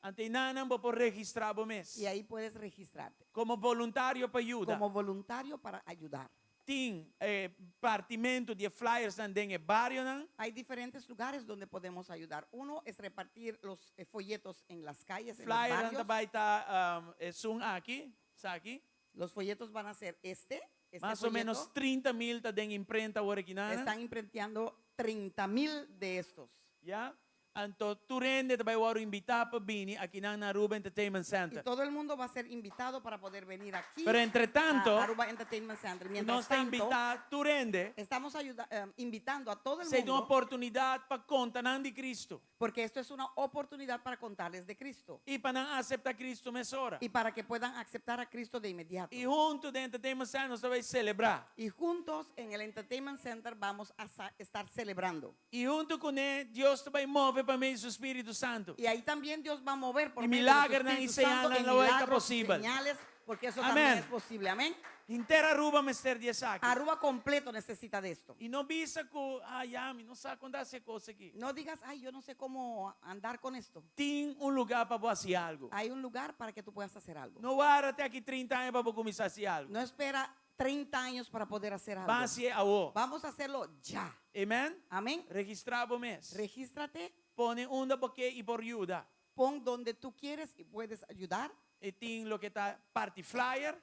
Anto einanan bo por registrá bo mes. Y ahí puedes registrarte Komo boluntario pa yuda. como voluntario para ayudar. Tin e partimentu di e flyersnan den e barionan. Hay diferentes lugares donde podemos ayudar. Uno es repartir los eh, folletos en las calles, en los Flyernan ta barrios. bai ta esun aki, esaki. Los folletos van a ser este, este Mas o menos folleto. 30 mil ta den imprenta awor akinan. Están imprenteando 30 mil de estos. Ya? Anto tur hende ta bai wòrdu invitá pa bini akinan na Aruba Entertainment Y Center. todo el mundo va a ser invitado para poder venir aquí Pero entre tanto, a Aruba Entertainment Center. Mientras nos ta tanto, invitá tur hende, estamos ayuda- eh, invitando a todo el esei ta un mundo oportunidat pa konta nan di Cristo porque esto es una oportunidad para contarles de Cristo i pa nan aseptá Cristo mesora. y para que puedan aceptar a Cristo de inmediato. I huntu den Entertainment Center nos ta bai selebrá. Y juntos en el Entertainment Center vamos a sa- estar celebrando. I huntu kuné Dios ta bai move pa medio di su Spiritu Santu. Y ahí también Dios va a mover por Y medio de su milagernan y Espíritu Santo señalnan en lo bai ta milagros, posibel. señales, porque eso Amén. también es posible. Amén. Henter Aruba mester di esaki. Aruba completo necesita de esto. I no bisa ku, ah, ya, mi no sa kon ta hasi e kos aki. No digas, ay, yo no sé cómo andar con esto. Tin un lugá pa bo hasi algu. Hay un lugar para que tú puedas hacer algo. No warda te aki 30 aña pa bo kuminsá hasi algu. No espera 30 años para poder hacer algo. Ban hasié awor. Vamos a hacerlo ya. Amen? Amén. Registrá bo mes. Regístrate, Pone unda bo ke i por yuda. pon donde tú quieres y puedes ayudar. E tin loke ta parti flyer.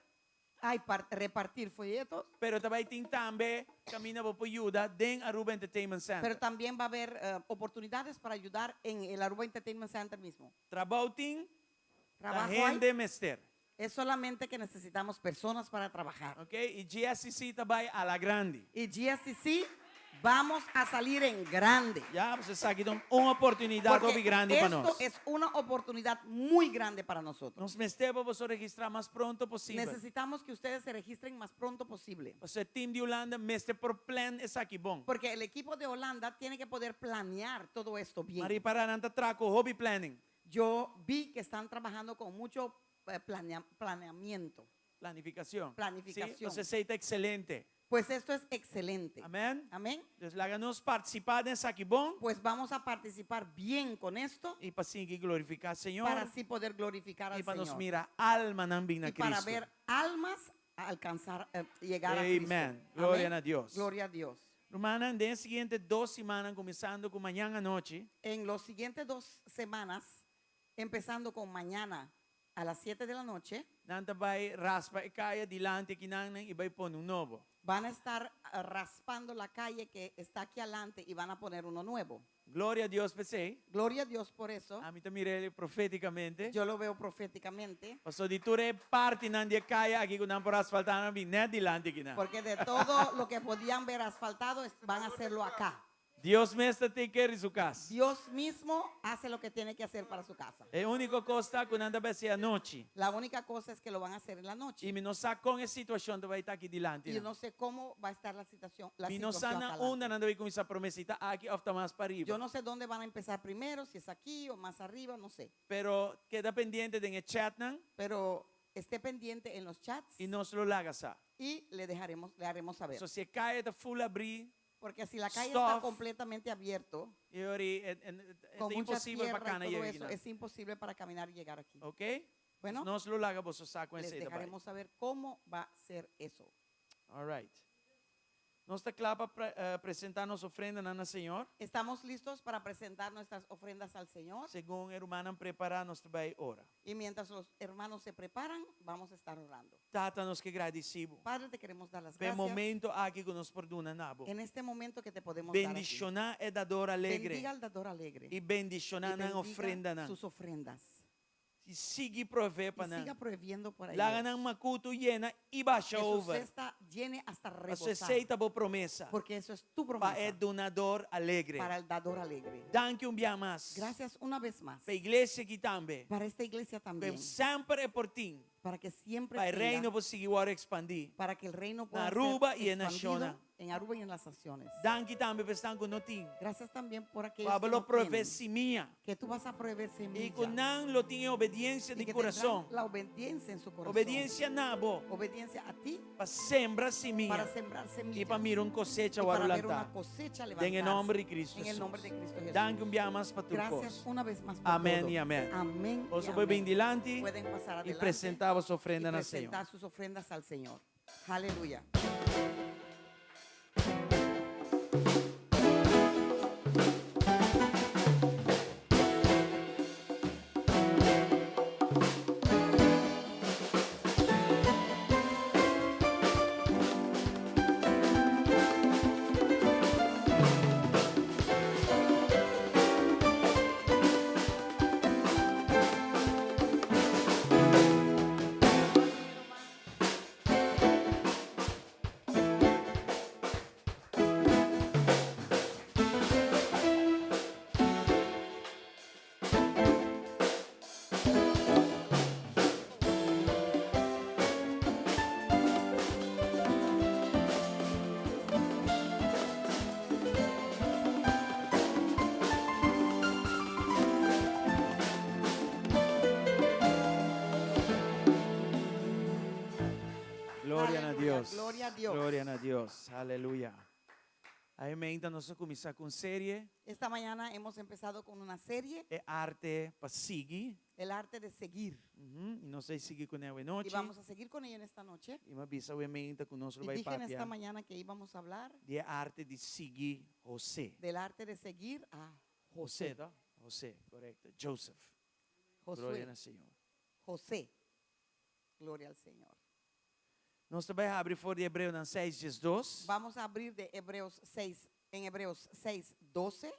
Hay repartir folletos. Pero ta bai tin tambe kaminda bo por yuda den Aruba Entertainment Center. Pero también va a haber eh, oportunidades para ayudar en el Aruba Entertainment Center mismo. Trabou tin, ta Trabajo hay. hende mester. Es solamente que necesitamos personas para trabajar. Ok, i GSCC ta bai a la grandi. Y GSCC vamos a salir en grande. Ya, pues esaki ta un oportunidat Porque hopi grandi pa esto nos. es una oportunidad muy grande para nosotros. Nos mester pa boso registrá mas pronto posibel. Necesitamos que ustedes se registren más pronto posible. Pasobra e team di Hulanda mester por plan esaki bon. Porque el equipo de Holanda tiene que poder planear todo esto bien. M'a ripará nan ta traha ku hopi planning. Yo vi que están trabajando con mucho eh, planea- planeamiento. Planificacion. Planificacion. Sí, pues esei ta excelente. Pues esto es excelente. Amén. Amén. Dus laga nos participá den esaki bon. Pues vamos a participar bien con esto. I pa sigui glorifiká Señor. Para así poder glorificar I al pa nos Señor. mira almanan bin na Y para Cristo. ver almas alcanzar, eh, llegar a Cristo. Amen. Gloria Amén. na Dios. Gloria a Dios. Rumannan, den e siguiente dos simannan, kuminsando ku mañan anochi. En los siguientes dos semanas, empezando con mañana a las 7 de la noche. Nan ta bai raspa e kaya dilanti akinan i bai pone un nobo. Van a estar eh, raspando la calle que está aquí adelante y van a poner uno nuevo. Gloria a Dios p'esei. Gloria a Dios por eso. Ami ta mir'é proféticamente. Yo lo veo proféticamente. Paso di tur e partinan di e kaya aki ku nan por asfaltá nan a bin nèt dilanti akinan. Porque de todo lo que podían ver asfaltado van a hacerlo acá. Dios mes ta take care di su kas. Dios mismo hace lo que tiene que hacer para su casa. E úniko kos ta ku nan ta bai hasi anochi. La única cosa es que lo van a hacer en la noche. I mi no sa kon e situashon ta bai ta aki dilanti. Y no sé cómo va a estar la situación. La Mi no sa situación na acá adelante. unda nan ta bai kuminsá promé, si ta aki òf ta mas pa ariba. Yo no sé dónde van a empezar primero, si es aquí o más arriba, no sé. Pero keda pendiente den e chatnan. Pero esté pendiente en los chats. I nos lo laga sa. Y le dejaremos, le haremos saber. So si e kaya ta full abrí. Porque si la calle está Stof. completamente abierto, E ora ei, e, e, e, con ta mucha imposibel pa tierra kana y todo yega eso, akinan. es imposible para caminar y llegar aquí. Ok? Bueno, Nos lo laga boso sa kon les esei ta bai. dejaremos saber cómo va a ser eso. All right. Nos ta kla pa presentá nos ofrendanan na Señor. Estamos listos para presentar nuestras ofrendas al Señor. Segun e rumannan prepará, nos ta bai ora. Y mientras los hermanos se preparan, vamos a estar orando. Tata, nos ke gradisí bo. Padre, te queremos dar las P'e gracias. momento aki ku nos por duna na bo. En este momento que te podemos dar aquí. Bendishoná e dador alegre. Bendiga al dador alegre. I bendishoná Y nan bendiga ofrendanan. sus ofrendas. I sigui provee pa Y nan. siga proviendo por Laga ellos. nan makutu yena i basha Que su over. cesta llene hasta Pasobra rebosar. esei ta bo promesa Porque eso es tu pa promesa e dunador alegre. para el dador alegre. Danki un bia mas. Gracias una vez más Pa e iglesia aki tambe. para esta iglesia Ku también. semper e por tin. Para que siempre Pa e tenga, reino por sigui wòrdu ekspandí. para que el reino pueda Na Aruba ser i e expandido nashonnan. en Aruba y en las naciones. Danki tambe pa esnan ku no tin. Gracias también por aquellos Ku que abo lo no provee tienen, simia. que tú vas a proveer semilla. I ku nan lo tin e obediencia y di que kurason. tendrán la obediencia en su corazón. Obediencia na bo. Obediencia a ti Pa sembra simia. para sembrar semilla. I pa mira un kosecha y para ver wòrdu una lantá. cosecha Den e levantarse. nòmber di Cristo En el nombre de Jesús. Cristo Jesús. Danki un bia mas pa tur Gracias kos. una vez más por Amén todo. y amén. Amén. y Boso por bin amén. dilanti Pueden pasar i adelante presentá boso y ofrenda na Señor. presentar sus ofrendas al Señor. Aleluya. Gloria na Aleluya, Dios. gloria a Dios. Gloria na Dios. Aleluya. Awe mainta nos a kuminsá ku un serie. Esta mañana hemos empezado con una serie, E arte pa sigui. El arte de seguir. I nos ta sigui kuné Y anochi. vamos a seguir con ella en esta noche. I m'a bisa awe mainta ku nos Y bai dije en esta papia mañana que íbamos a hablar di e arte di sigui José. del arte de seguir a José, no? José, korekto. Joseph. Josué. Gloria na Señor. José. Gloria al Señor. Nos ta bai habri for di Hebreonan seis diesdos. Vamos a abrir de Hebreos 6, en Hebreos 6, 12.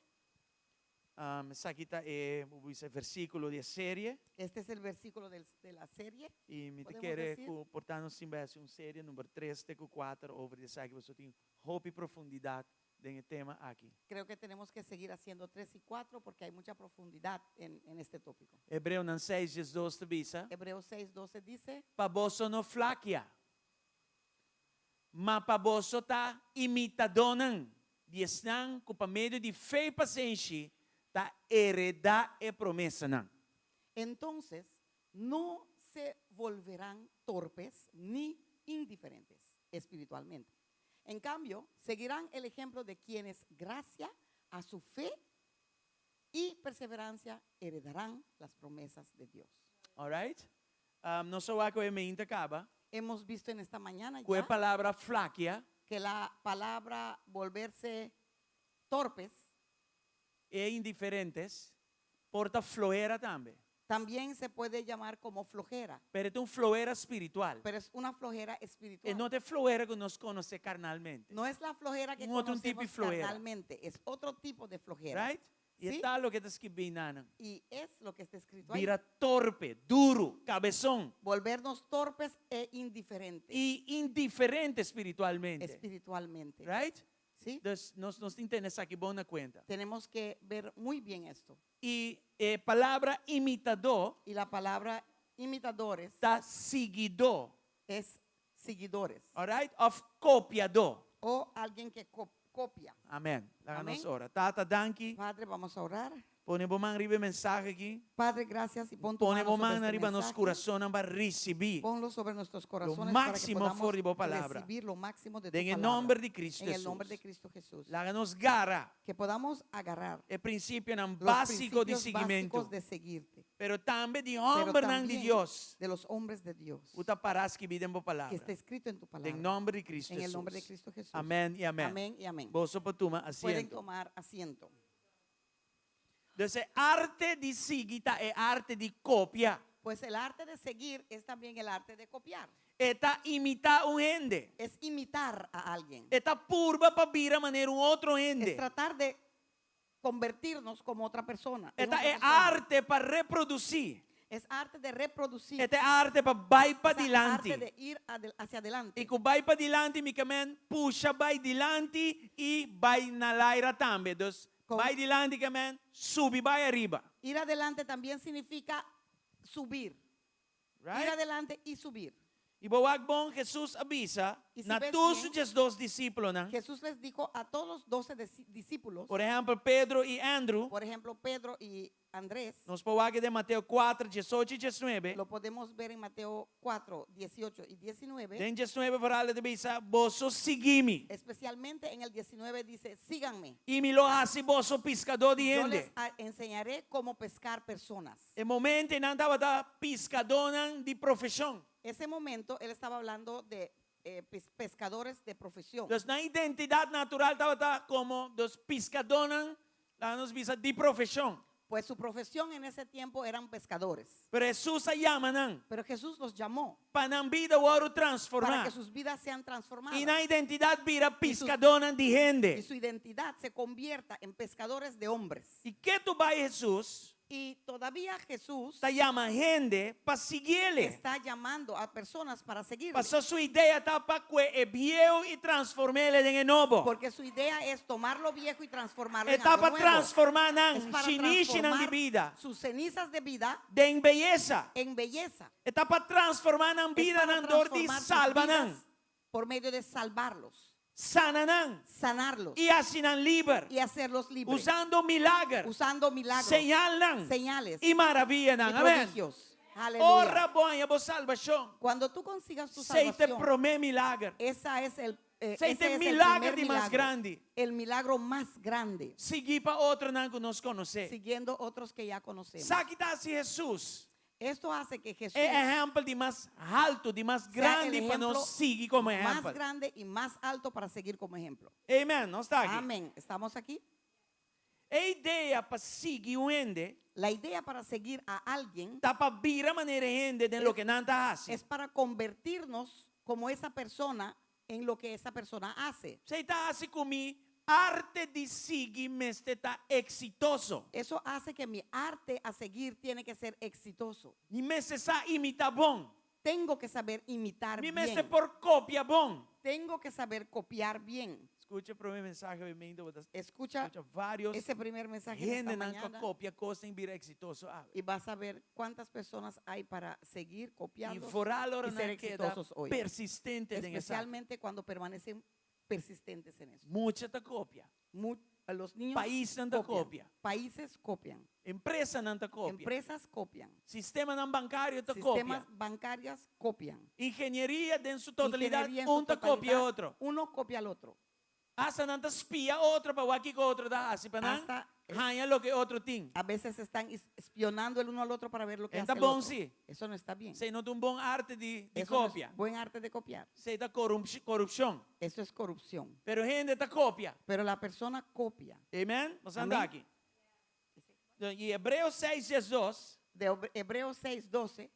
Um, esaki ta e, bo bisa, versíkulo di e serie. Este es el versículo del, de la serie. I mi ta Podemos kere decir. ku por ta nos tin bai hasi un serie number tres te ku kuater over di esaki, pasobra tin hopi profundidat den e tema aki. Creo que tenemos que seguir haciendo 3 y 4 porque hay mucha profundidad en, en este tópico. Hebreonan seis diesdos ta bisa. Hebreos 6, 12 dice, Pa boso no flakia, ma pa boso ta imitadónan di esnan ku pa medio di fe i pasenshi ta heredá e promesanan. Entonces no se volverán torpes ni indiferentes espiritualmente. En cambio, seguirán el ejemplo de quienes, gracias a su fe y perseverancia, heredarán las promesas de Dios. Alright? Um, nos a wak awe mainta kaba. Hemos visto en esta mañana Ku e ya palabra flakia. que la palabra volverse torpes E indiferentes por ta flohera tambe. También se puede llamar como flojera. Pero e ta un flohera spiritual. Pero es una flojera espiritual. E no ta e flohera ku nos konosé karnalmente. No es la flojera que Un otro tipo conocemos di flojera. carnalmente, es otro tipo de flojera. Right? I Sí? e ta loke ta skibí einan. Y es lo que está escrito ahí. Bira torpe, duru, kabesón. Volvernos torpes e indiferentes. I indiferente spiritualmente. Espiritualmente. Right? Sí? Dus nos nos tin tene esaki bon na kuenta. Tenemos que ver muy bien esto. I e palabra imitadó Y la palabra imitadores ta siguidó. es seguidores. Alright? Of kopiadó. O alguien que copia. Amén. Laga Amén. nos ora. Tata, danki. Padre, vamos a orar. Pone bo man riba e mensahe aki. Padre, gracias y pon tu Pone mano bo sobre man este riba nos mensaje. kurasonnan pa risibí. Ponlo sobre nuestros Lo corazones para que máximo podamos for di bo palabra. recibir lo máximo de tu Den e palabra. nomber di Cristo En el Jesús. nombre de Cristo Jesús. Laga nos gara. Que podamos agarrar E prinsipionan los básiko di principios siguimentu. básicos de seguirte. Pero tambe di Pero hombernan di también Dios. de los hombres de Dios. Ku ta pará skibí den bo palabra. Que está escrito en tu palabra. Den nomber di Cristo En el nombre de Jesús. Cristo Jesús. Amén y amén. Amén y amén. Boso por tuma Pueden asiento. tomar asiento. Dus e arte di sigui ta e arte di kopia. Pues el arte de seguir es también el arte de copiar. E ta imitá un hende. Es imitar a alguien. E ta purba pa bira manera un otro hende. Es tratar de convertirnos como otra persona. E en ta otra e persona. arte pa reprodusí. Es arte de reproducir. E ta arte pa bai pa Es arte dilanti. de ir hacia adelante. I ku bai pa dilanti mi ke men pusha bai dilanti i bai na laira tambe. Dus Kon- bai dilanti ke men subi bai ariba. Ir adelante también significa subir. Ir Right? adelante y subir. I bo wak bon, Jesus a bisa I si na bes tur su bien, 12 disípulonan, Jesús les dijo a todos los 12 discípulos, por ehèmpel Pedro i Andrew, por ejemplo Pedro y Andrés, nos por wak den Mateo 4, 18 i 19, lo podemos ver en Mateo 4, 18 y 19, den 19 vooral e ta bisa, Boso sigui mi, especialmente en el 19 dice, síganme, i mi lo hasi boso piskadó di yo hende. les enseñaré cómo pescar personas. E momento ei nan tabata piskadónan di profeshon. Ese momento él estaba hablando de pescadores de profesión. Dus nan identidat natural tabata komo dos piskadónan, laga nos bisa, di profeshon. Pues su profesión en ese tiempo eran pescadores. Pero Hesus a yama nan Pero Jesús los llamó pa nan bida wòrdu para transformá que sus vidas sean transformadas. i nan identidat bira piskadónan di hende. Y su identidad se convierta en pescadores de hombres. I ke tu bai Hesus Y todavía Jesús ta yama hende pa siguiele. está llamando a personas para seguirle. Paso su idea ta pa kue e bieu i transformele den e nobo. Porque su idea es tomar lo viejo y transformarlo E en ta algo pa nuevo. transformá Es nan para shinishinan di transformar bida sus cenizas de vida den beyesa. en belleza. E ta pa transformá nan Es bida para nan dor di transformar sus salba nan, vidas por medio de salvarlos, sana nan sanarlos i hasi nan liber, y hacerlos libres. usando milager, Usando milagros, señalnan señales i maravianan. y Amén. prodigios. Aleluya. Ora bo haña bo salbashon, Cuando tú consigas tu esei ta e salvación, promé milager. esa es el, Esei ese ta e es el milager primer di mas milagro, grandi. El milagro más grande. Sigui pa otronan ku nos konosé. Siguiendo otros que ya conocemos. Esaki ta hasi Hesus Esto hace que Jesús e ehèmpel di mas haltu, di mas sea el grandi pa ejemplo nos sigui komo más ehèmpel. grande y más alto para seguir como ejemplo. Amen. Nos ta aki. Amén. ¿Estamos aquí? E idea pa sigui un hende La idea para seguir a alguien ta pa bira manera e hende den loke nan ta hasi. es para convertirnos como esa persona en lo que esa persona hace. Esei ta hasi ku mi arte di sigui mester ta eksitoso. Eso hace que mi arte a seguir tiene que ser exitoso. Mi mester sa imitá bon. Tengo que saber imitar Mi bien. mester por kopia bon. Tengo que saber copiar bien. Skucha e promé mensahe awe mainta, bo ta Escucha skucha vários ese primer mensaje de esta hendenan ku a mañana kopia kos i bira eksitoso awe. y vas a ver cuántas personas hay para seguir I copiando vooral ora y ser nan keda exitosos hoy. persistente den esaki. Especialmente cuando permanecen persistentes en eso. Mucha ta kopia. Los niños Paisnan ta copian. kopia. Países copian. Empresanan ta kopia. Empresas copian. Sistemanan bankario ta Sistemas kopia. bancarias copian. Ingenieria den su totalidat Ingeniería en su un ta kopia totalidad, otro. Uno copia al otro. Hasta nan ta spia otro pa wak kiko otro ta hasi pa nan Hasta, haña loke otro tin. A veces están espionando el uno al otro para ver lo que Está hace el bon, otro. sí. Eso no está bien. Esei no ta un bon arte di di Eso no es kopia. buen arte de copiar. Esei ta korupshon. Eso es corrupción. Pero hende ta kopia. Pero la persona copia. Amen? Nos anda Amén. aki. I Hebreo 6, 12. De Hebreos 6, 12.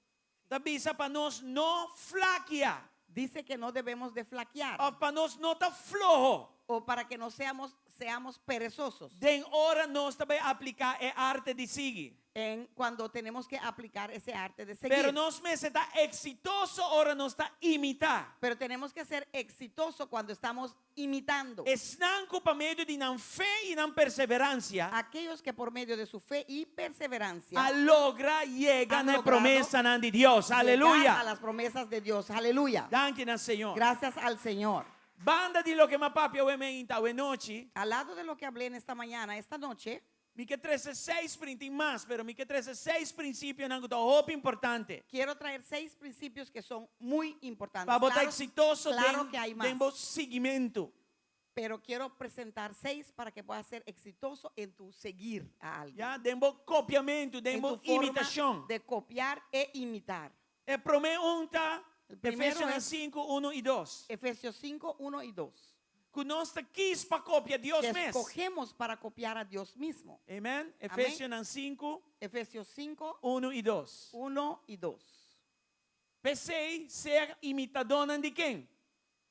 Ta bisa pa nos no flakia. Dice que no debemos de flaquear. Òf pa nos no ta floho. O para que no seamos perezosos. Den ora nos ta bai apliká e arte di sigui. En cuando tenemos que aplicar ese arte de seguir. Pero nos mester ta eksitoso ora nos ta imitá. Pero tenemos que ser exitoso cuando estamos imitando. Esnan ku pa medio di nan fe i nan perseveransia Aquellos que por medio de su fe y perseverancia a logra yega han na e logrado promesanan di Dios. llegar Aleluya. a las promesas de Dios. Aleluya. Danki na Señor. Gracias al Señor. Banda di loke m'a papia awe mainta, awe nochi. Al lado de lo que hablé en esta mañana, esta noche. Mi ke trese seis prin, tin mas, pero mi ke trese seis prinsipionan ku ta hopi importante. Quiero traer seis principios que son muy importantes. Pa bo ta Claro, eksitoso claro den, que hay más. den bo siguimentu. Pero quiero presentar seis para que puedas ser exitoso en tu seguir a alguien. Ya, den bo kopiamentu, den En bo tu forma imitashon. de copiar e imitar. E promé un ta El primero Efesionan es 5, 1 i 2. Efesios 5, 1 y 2. Ku nos ta kis pa kopia Dios Que mes. escogemos para copiar a Dios mismo. Amen. Amén. Efesionan 5, Efesios 5, 1 i 2. 1 y 2. P'esei, sea imitadónan di ken?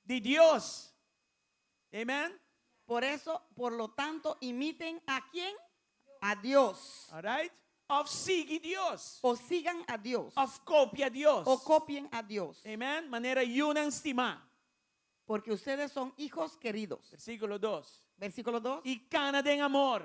Di Dios. Amen. Por eso, por lo tanto, imiten a quién? A Dios. All right? Òf sigui Dios. O sigan a Dios. Òf kopia Dios. O copien a Dios. Amen. Manera yunan stimá. Porque ustedes son hijos queridos. Versíkulo dos. Versículo 2. I kana den amor.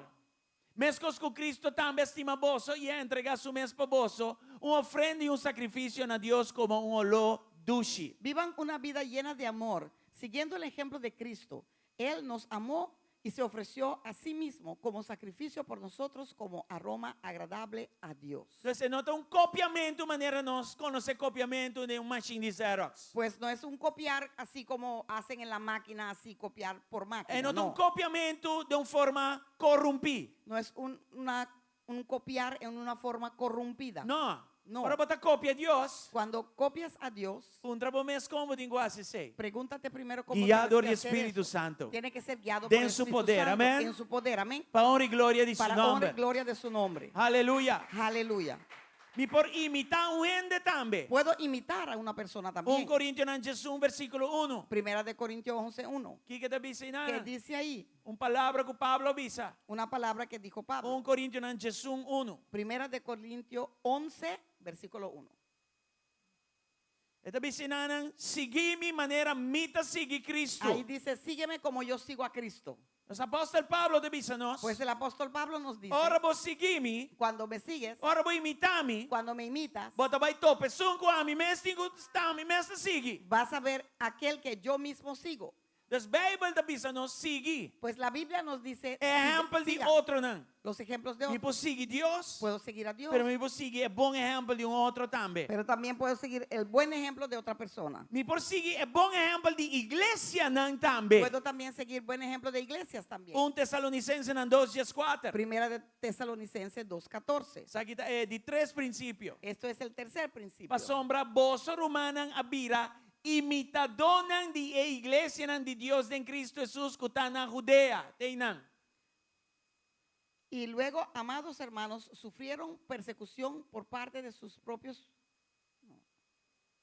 Meskos ku Kristu tambe a stima boso i a entregá su mes pa boso, un ofrenda i un sakrifisio na Dios komo un oló dushi. Vivan una vida llena de amor, siguiendo el ejemplo de Cristo. Él nos amó y se ofreció a sí mismo como sacrificio por nosotros como aroma agradable a Dios. Entonces, no ta un kopiamentu manera nos konosé kopiamentu den un mashin di Xerox. Pues no es un copiar así como hacen en la máquina, así copiar por máquina. E no ta un No, kopiamentu den un forma korumpí. no es un, una- un copiar en una forma corrompida. No. No. Ora bo ta kopia Dios, Cuando copias a Dios, puntra bo mes kon bo tin ku hasi esei. pregúntate primero cómo Guiá tienes dor que di hacer Spiritu eso. Santu. Tiene que ser guiado por Den el su Espíritu poder, Santo, amén. En su poder, amén. Pa honra i gloria di su Para honra y nòmber. gloria de su nombre. Aleluya. Aleluya. Mi por imitá un hende tambe. Puedo imitar a una persona 1 también. Korintionan 11, versíkulo 1. Primera de Corintios 11, 1. Kiko e ta bisa Que einan? dice ahí Un palabra ku Pablo a bisa. una palabra que dijo Pablo. 1 Korintionan 11, 1. Primera de Corintios 11, versículo 1. E ta bisa einan, Sigui mi manera mi ta sigui Kristu. Ahí dice, sígueme como yo sigo a Cristo. Nos apòstel Pablo ta bisa nos, Pues el apóstol Pablo nos dice, ora bo sigui mi, cuando me sigues, ora bo imitá mi, cuando me imitas, bo ta bai topa esun ku ami mes tin ku ta ami mes ta sigui. vas a ver aquel que yo mismo sigo. Dus Beibel ta bisa nos sigui Pues la Biblia nos dice, sigue- ehèmpel di siga otronan. los ejemplos de Mi otros. por sigui Dios, Puedo seguir a Dios, pero mi por sigui e bon ehèmpel di un otro tambe. pero también puedo seguir el buen ejemplo de otra persona. Mi por sigui e bon ehèmpel di iglesianan tambe. Puedo también seguir buen ejemplo de iglesias también. 1 Tesalonicensenan 2, 14. Primera de Tesalonicenses 2.14. Esaki ta e di tres prinsipio. Esto es el tercer principio. Pasobra boso rumannan a bira imitadónan di e iglesianan di Dios den Cristo Hesus ku ta na Hudea. Te einan. Y luego, amados hermanos, sufrieron persecución por parte de sus propios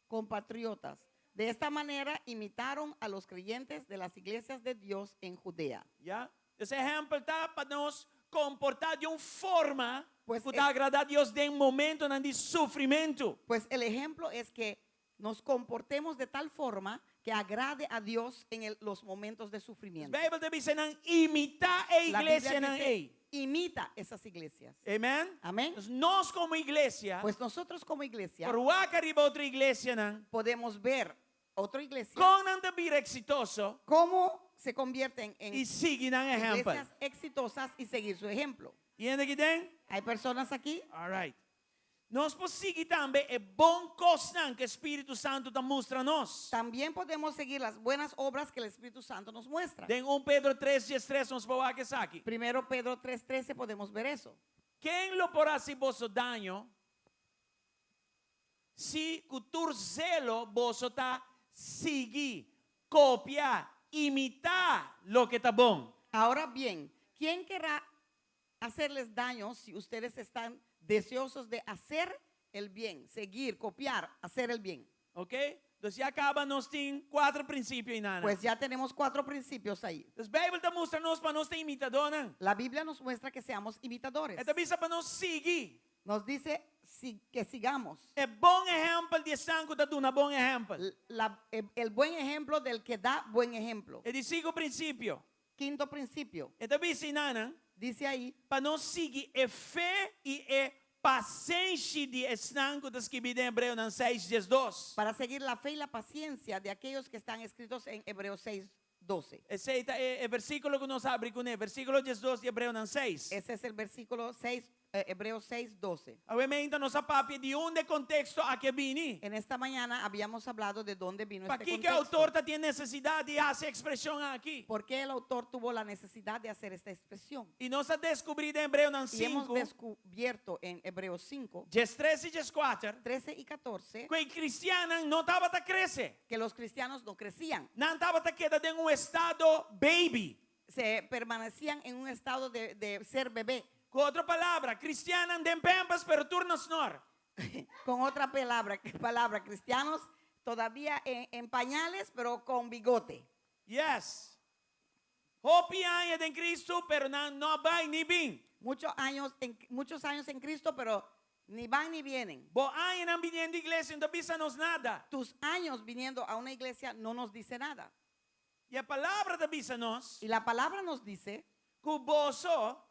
compatriotas. De esta manera imitaron a los creyentes de las iglesias de Dios en Judea. Ya? E ehèmpel ta pa nos komportá di un forma Pues ku ta e- agradá Dios den momentonan di sufrimentu. Pues el ejemplo es que nos comportemos de tal forma que agrade a Dios en el- los momentos de sufrimiento. Beibel ta bisa nan imitá e La Biblia iglesianan dice, ei. imita esas iglesias. Amen? Amén. Entonces, nos komo iglesia, Pues nosotros como iglesia por wak riba otro iglesianan, podemos ver otra iglesia kon nan ta bira eksitoso cómo se convierten en i sigui nan ehèmpel. iglesias exitosas y seguir su ejemplo. Tin hende aki den? Hay personas aquí. All right. Nos por sigui tambe e bon kosnan ku Spiritu Santu ta mustra nos. También podemos seguir las buenas obras que el Espíritu Santo nos muestra. Den 1 Pedro 3, 13 nos por wak esaki. Primero Pedro 3:13 podemos ver eso. Ken lo por hasi boso daño si ku tur zelo boso ta sigui, kopia, imitá loke ta bon? Ahora bien, ¿quién querrá hacerles daño si ustedes están deseosos de hacer el bien, seguir, copiar, hacer el bien? Ok? Dus ya kaba nos tin kuater prinsipio einan. Pues ya tenemos cuatro principios ahí. Dus Beibel ta mustra nos pa nos ta imitadónan. La Biblia nos muestra que seamos imitadores. E ta bisa pa nos sigui. Nos dice si- que sigamos. E bon ehèmpel di esnan ku ta duna bon ehèmpel. La- el, el buen ejemplo del que da buen ejemplo. E di sinku prinsipio. Quinto principio. E ta bisa einan Dice ahí, pa nos sigui e fe i e pasenshi di esnan ku ta skibí den Hebreonan 6, 12. para seguir la fe y la paciencia de aquellos que están escritos en Hebreos 6, 12. Esei ta e, e versíkulo ku nos a habri kuné, versíkulo 12 di Hebreonan 6. Ese es el versículo 6, eh, Hebreos 6, 12. Awe mainta nos a papia di unda e konteksto aki a bini. En esta mañana habíamos hablado de dónde vino este Pakiko e contexto. outor tabatin nesesidat di hasi e ekspreshon aki? ¿Por qué el autor tuvo la necesidad de hacer esta expresión? I nos a deskubrí den Hebreonan Y hemos 5, descubierto en Hebreos 5, 13 i 14, 13 y 14, ku e kristiannan no tabata krese. que los cristianos no crecían, Nan tabata keda den un estado baby. se permanecían en un estado de, de ser bebé. Ku otro palabra, kristiannan den pampers, pero tur na snor. Con otra palabra, palabra cristianos todavía en, en pañales, pero con bigote. Yes. Hopi aña den Kristu, pero nan no a bai ni bin. Muchos años en Cristo, pero ni van ni vienen. Bo añanan biniendo iglesia no ta bisa nos nada. Tus años viniendo a una iglesia no nos dice nada. I e palabra ta bisa nos Y la palabra nos dice ku boso,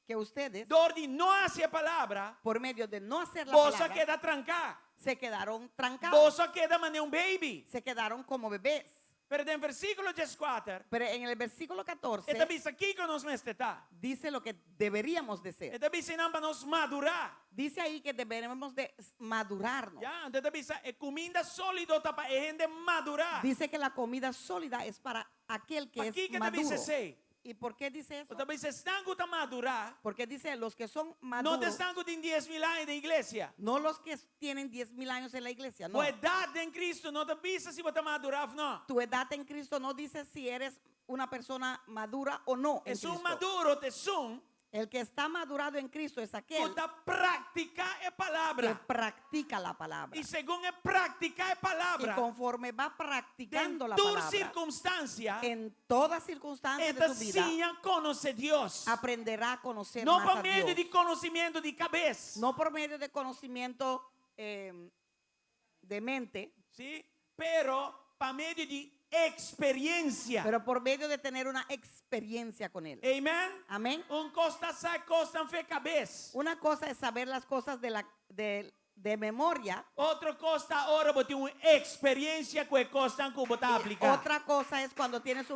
que ustedes, dor di no hasi e palabra, por medio de no hacer la boso a palabra, keda tranká. Se quedaron trancados. Boso a keda manera un baby. Se quedaron como bebés. Pero den versíkulo 14, Pero en el versículo 14 e ta bisa kiko nos mester ta. Dice lo que deberíamos de ser. E ta bisa einan pa nos madurá. Dice ahí que deberemos de madurarnos. Ya, anto e ta bisa e kuminda sólido ta pa e hende madurá. Dice que la comida sólida es para aquel que es Pakiko e ta bisa maduro. esei? ¿Y por qué dice eso? E ta bisa esnan ku ta madurá. Porque dice los que son No ta maduros, esnan ku tin 10,000 aña den iglesia. No los que tienen 10 mil años en la iglesia, no. Bo edat den Kristu no ta bisa si bo ta madurá òf no. Tu edad en Cristo no dice si eres una persona madura o no en Esun Cristo. maduro ta esun El que está madurado en Cristo es aquel ku ta praktiká e que palabra. Practica la palabra. I segun e praktiká e Y palabra, conforme va practicando la den tur palabra, sirkunstansia, en toda circunstancia de e ta su vida, siña konosé Dios. Aprenderá a conocer No más pa a medio Dios. di konosementu di kabes. No por medio de conocimiento de mente, Sí, pero pa medio di eksperensia. Pero por medio de tener una experiencia con Él. Amen? Amén. Un kos ta sa kosnan for di kabes. Una cosa es saber las cosas de memoria. Otro kos ta ora bo tin un eksperensia ku e kosnan ku bo ta Y apliká. otra cosa es cuando tienes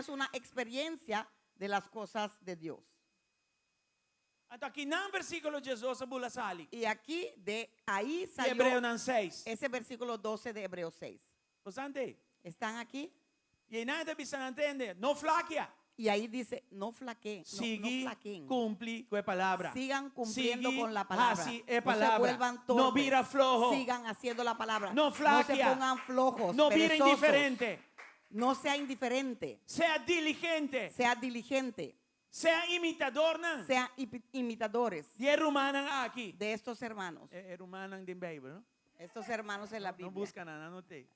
una experiencia de las cosas de Dios. Anto akinan versíkulo 12 a bula sali. Y aquí de ahí salió Hebreonan 6. Ese versículo 12 de Hebreos 6. Boso t'ei? ¿Están aquí? I einan e ta bisa nan tende, no flakia. Y ahí dice, no flaqueen, no, no Sigui flaqueen. kumpli ku e palabra. Sigan cumpliendo Sigui con la palabra. hasi e No se palabra. vuelvan No torpes. bira floho. Sigan haciendo la palabra. No No se flaquea. pongan flojos, No bira perezosos. indiferente. No sea indiferente. Sea diligente. Sea diligente. Sea imitadornan. Sea imitadores Di e rumannan aki. De estos hermanos. E rumannan den Beibel, no? Estos hermanos en la No Biblia. buska nan, no t'ei.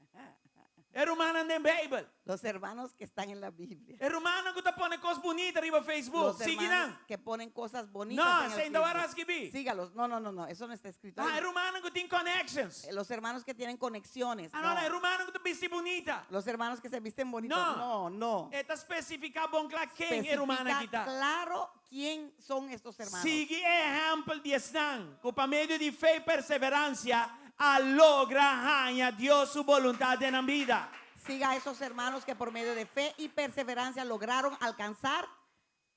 E rumannan den Beibel. Los hermanos que están en la Biblia. E rumannan ku ta pone kos bunita riba Facebook. Los Sigui hermanos nan. que ponen cosas bonitas No, en el esei no Facebook. ta skirbí. Sígalos. No, no, no, no. Eso no está escrito Ah, ahí. e rumannan ku tin connections. Los hermanos que tienen conexiones. Ah, no, No. e rumannan ku ta bisti bunita. Los hermanos que se visten bonitos. No. No, no. E ta spesifiká bon kla ken e rumannan Especifica aki ta. claro quién son estos hermanos. Sigui ehèmpel di esnan, ku pa medio di fe i perseveransia a logra haña Dios su boluntat den nan bida. Siga a esos hermanos que por medio de fe y perseverancia lograron alcanzar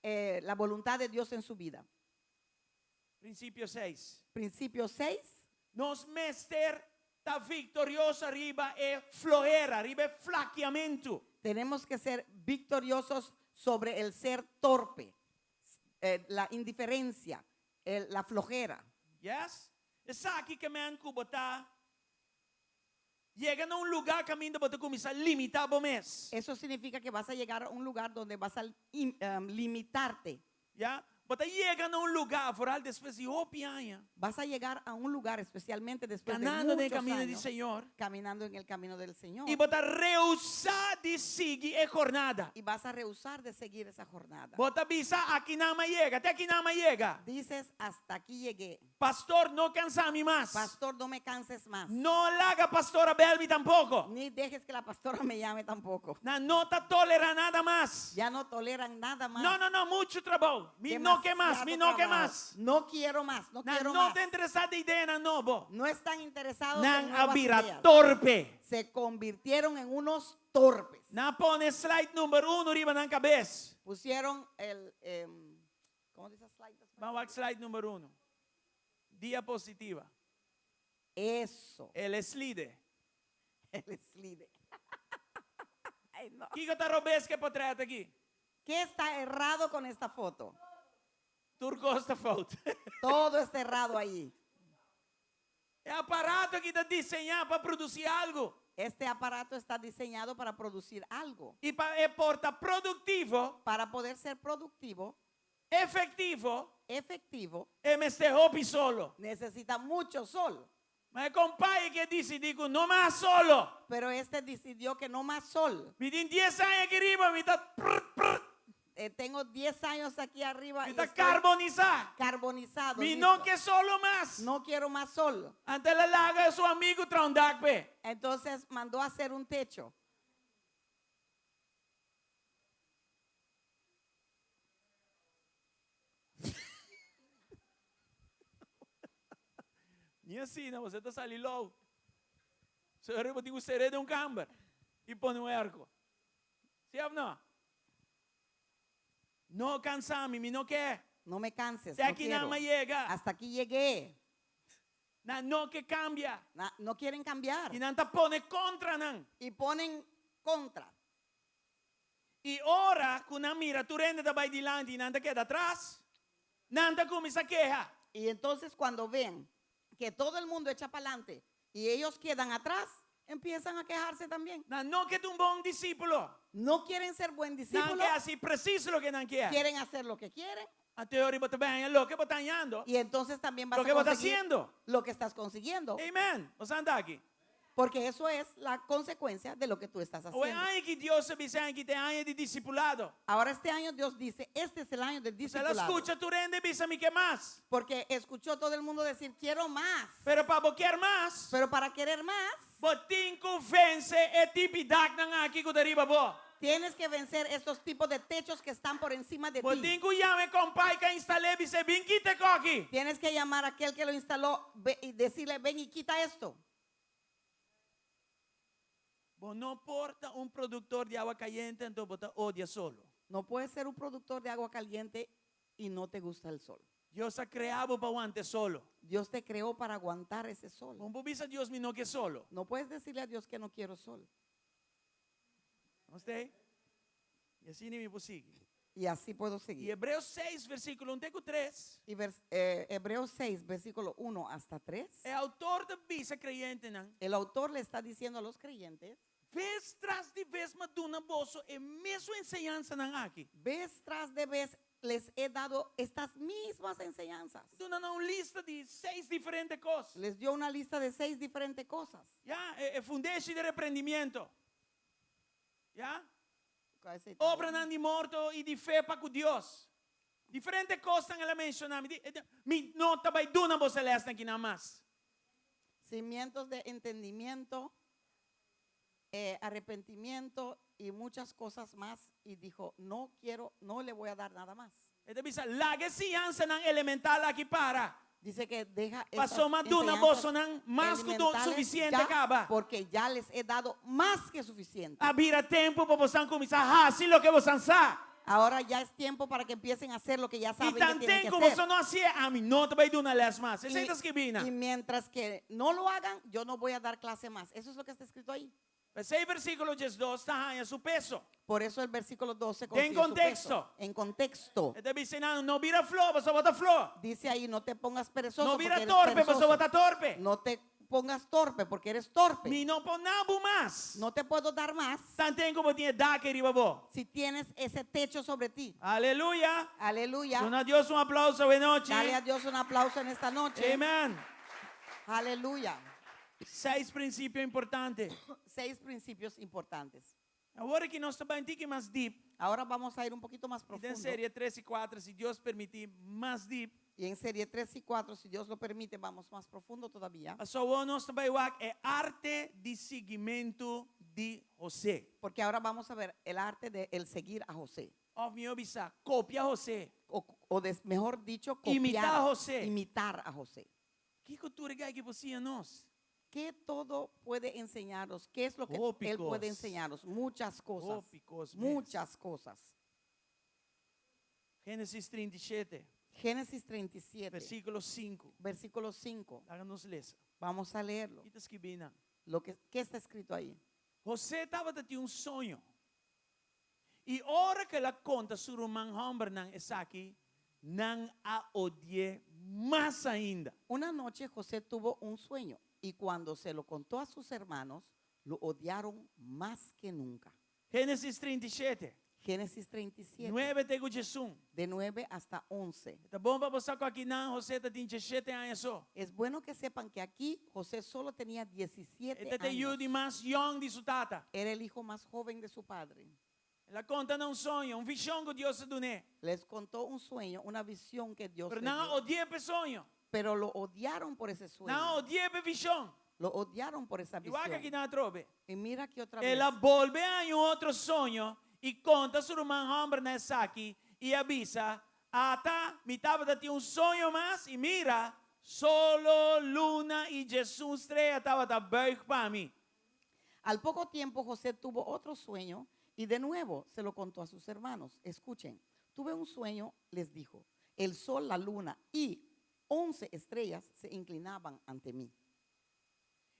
la voluntad de Dios en su vida. Prinsipio 6. Principio 6. Nos mester ta viktorioso riba e flohera, riba e flakiamentu. Tenemos que ser victoriosos sobre el ser torpe, la indiferencia, la flojera. Yes? Esaki ke men ku bo ta yega na un lugá kaminda bo ta kuminsá limitá bo mes. Eso significa que vas a llegar a un lugar donde vas a limitarte. Ya? Bo ta yega na un lugá, vooral despues di hopi aña. Vas a llegar a un lugar, especialmente después de Kanando den muchos kaminda di años, Señor. Caminando en el camino del Señor. I bo ta rehusá di sigui e jornada. Y vas a rehusar de seguir esa jornada. Bo ta bisa akinan m'a yega, te akinan m'a yega. Dices, hasta aquí llegué. Pastor, no kansa mi mas. Pastor, no me canses más. No laga pastora bèl mi tampoko. Ni dejes que la pastora me llame tampoco. Nan no ta tolerá nada mas. Ya no toleran nada más. No, no, no, muchu trabou. Mi no ke mas, mi no Demasiado ke trabajo. mas. No quiero más, no Nan quiero no más. ta interesá den ideanan nobo. No están interesados en Nan nuevas a bira ideas. torpe. Se convirtieron en unos torpes. Nan a pone slide number 1 riba nan kabes. Pusieron el, ¿cómo dice slide? Ban wak slide number 1. Diapositiva. Eso. El slide. El slide. Ay, no. Kiko ta robes ku e potrèt aki? ¿Qué está errado con esta foto? Tur kos ta fout. Todo está errado ahí. E aparato aki ta diseñá pa produsí algu. Este aparato está diseñado para producir algo. I pa e por ta produktivo, Para poder ser productivo, efektivo, efectivo, e mester hopi solo. Necesita mucho sol. Ma e kompai aki a disidí ku no mas solo. Pero este decidió que no más sol. Mi tin 10 aña aki riba, mi ta prr, prr. Eh, tengo 10 años aquí arriba Mi y ta estoy karbonisá. carbonizado. Mi no listo. ke solo mas. No quiero más sol. Anto el a laga su amigu traha un dak p'e. Entonces mandó a hacer un techo. Ni asina bo ta sali lou. Seri bo tin ku ser'é den un kamber i pone un erko. Si òf no? No kansa mi, mi no ke. No me canses, Te no aki nan quiero. m'a yega. Hasta aquí llegué. Nan no ke kambia. Na, no quieren cambiar. I nan ta pone kontra nan. Y ponen contra. I ora ku nan mira tur hende ta bai dilanti i nan ta keda atras, nan ta kuminsá keha. Y entonces cuando ven que todo el mundo echa pa'lante y ellos quedan atrás, empiezan a quejarse también. Nan no ke ta un bon disípulo. No quieren ser buen Nan discípulo, ke hasi presis loke nan kier. quieren hacer lo que quieren. Anto e ora bo ta bai haña loke bo ta hañando, Y entonces también vas loke a bo ta conseguir hasiendo. lo que estás consiguiendo. Amen. Bo sa anda aki. Porque eso es la consecuencia de lo que tú estás Awe haciendo. aña ki Dios a bisa aña ki ta e aña di disipulado. Ahora este año Dios dice, este es el año del Se la discipulado. skucha tur hende bisa mi ke mas. Porque escuchó todo el mundo decir, quiero más. Pero pa bo kier mas, Pero para querer más, bo tin ku vense e tipi daknan aki ku ta riba bo. tienes que vencer estos tipos de techos que están por encima de Bo ti. tin ku yama e kompai ku a instal'é bis'é bin kita e koki. Tienes que llamar a aquel que lo instaló y decirle, ven y quita esto. Bo no por ta un produktor di awa kayente anto bo ta odia solo. No puedes ser un productor de agua caliente y no te gusta el sol. Dios a krea bo pa wanta e solo. Dios te creó para aguantar ese sol. Bo no por bisa Dios mi no ke solo. No puedes decirle a Dios que no quiero sol. Nos ta ei? I asina mi por sigui. Y así puedo I seguir. Hebreo seis versíkulo un te ku tres. Y vers, eh, Hebreos 6, versículo 1 hasta 3. E autor ta bisa kreyentenan. El autor le está diciendo a los creyentes. Bes tras di bes m'a duna boso e mesun enseñansanan aki. Vez tras de vez les he dado estas mismas enseñanzas. Duna nan un lista di seis diferente kos. Les dio una lista de seis diferentes cosas. Ya, e fundeshi di reprendimiento. Ya? Obranan di morto i di fe pa ku Dios. Diferente kosnan el a menshoná. Mi di, Mi no ta bai duna boso e lèsnan akinan mas. Cimientos de entendimiento, eh, arrepentimiento y muchas cosas más. Y dijo, no quiero, no le voy a dar nada más. E ta bisa, Laga e siñansanan elemental aki para. Dice que deja esas Pasobra m'a duna enseñanzas bosonan mas ku elementales sufisiente ya, kaba. Porque ya les he dado más que suficiente. A bira tempu pa bosan kuminsá hasi loke bosan sa. Ahora ya es tiempo para que empiecen a hacer lo que ya I saben que tienen tanten que ku hacer. boso no hasié, ami no ta bai duna lès mas. Esei Y, ta skibí nan. y mientras que no lo hagan, yo no voy a dar clase más. Eso es lo que está escrito ahí. P'esei versíkulo diesdos ta haña su peso. Por eso el versículo 12 Den consigue su peso. contexto. En contexto. E ta bisa nan, no bira flo, pasobra bo ta flo. Dice ahí, no te pongas perezoso No bira porque eres torpe, perezoso. pasobra bo ta torpe. No te pongas torpe porque eres torpe. Mi no por duna bo mas. No te puedo dar más. Tanten ku bo tin e dak riba bo. Si tienes ese techo sobre ti. Aleluya. Aleluya. Duna Dios un aplauso awe nochi. Dale a Dios un aplauso en esta noche. Amen. Aleluya. Seis prinsipio importante. Seis principios importantes. Awor ku nos ta bai un tiki mas dip. Ahora vamos a ir un poquito más I den profundo. serie tres i kuater, si Dios permití, mas dip. Y en serie 3 y 4, si Dios lo permite, vamos más profundo todavía. Pasobra awor nos ta bai wak e arte di siguimentu di José. Porque ahora vamos a ver el arte de el seguir a José. Òf mihó bisa, kopia José. O, o des, mejor dicho, copiar, Imitá José. Imitar a José. Kiko tur e gai por siña nos? ¿Qué todo puede enseñarnos? ¿Qué es lo que Hopi él puede kos. enseñarnos? Muchas cosas. Hopi kos mes. Muchas cosas. Génesis 37. Génesis 37. Versíkulo 5. Versículo 5. Laga nos lesa. Vamos a leerlo. Ki ta skibí nan? Lo que, ¿Qué está escrito ahí? José tabata tin un soño. I ora ku el a konta su ruman hòmbernan esaki, nan a odi'é mas ainda. Una noche José tuvo un sueño y cuando se lo contó a sus hermanos, lo odiaron más que nunca. Génesis 37. Génesis 37. Nuebe te ku diesun. De 9 hasta 11. Ta bon pa bo sa ku aki nan José ta tin diesshete aña so. Es bueno que sepan que aquí José solo tenía 17 E ta e yu años. di mas yòn di su tata. Era el hijo más joven de su padre. El a konta nan un soño, un vishon ku Dios a dun'é. Les contó un sueño, una visión que Dios Pero le nan a dio. odi'é pa e soño. Pero lo odiaron por ese Nan a sueño. odi'é pa e vishon. Lo odiaron por esa I wak visión. aki nan atrobe. Y mira aquí otra El vez. a bolbe haña un otro soño i konta su ruman hòmbernan esaki i a bisa, Ata, mi tabata tin un soño mas i mira, solo, luna i djesun strea tabata buig pa mi. Al poco tiempo José tuvo otro sueño y de nuevo se lo contó a sus hermanos. Escuchen, tuve un sueño, les dijo, el sol, la luna y once estrellas se inclinaban ante mí.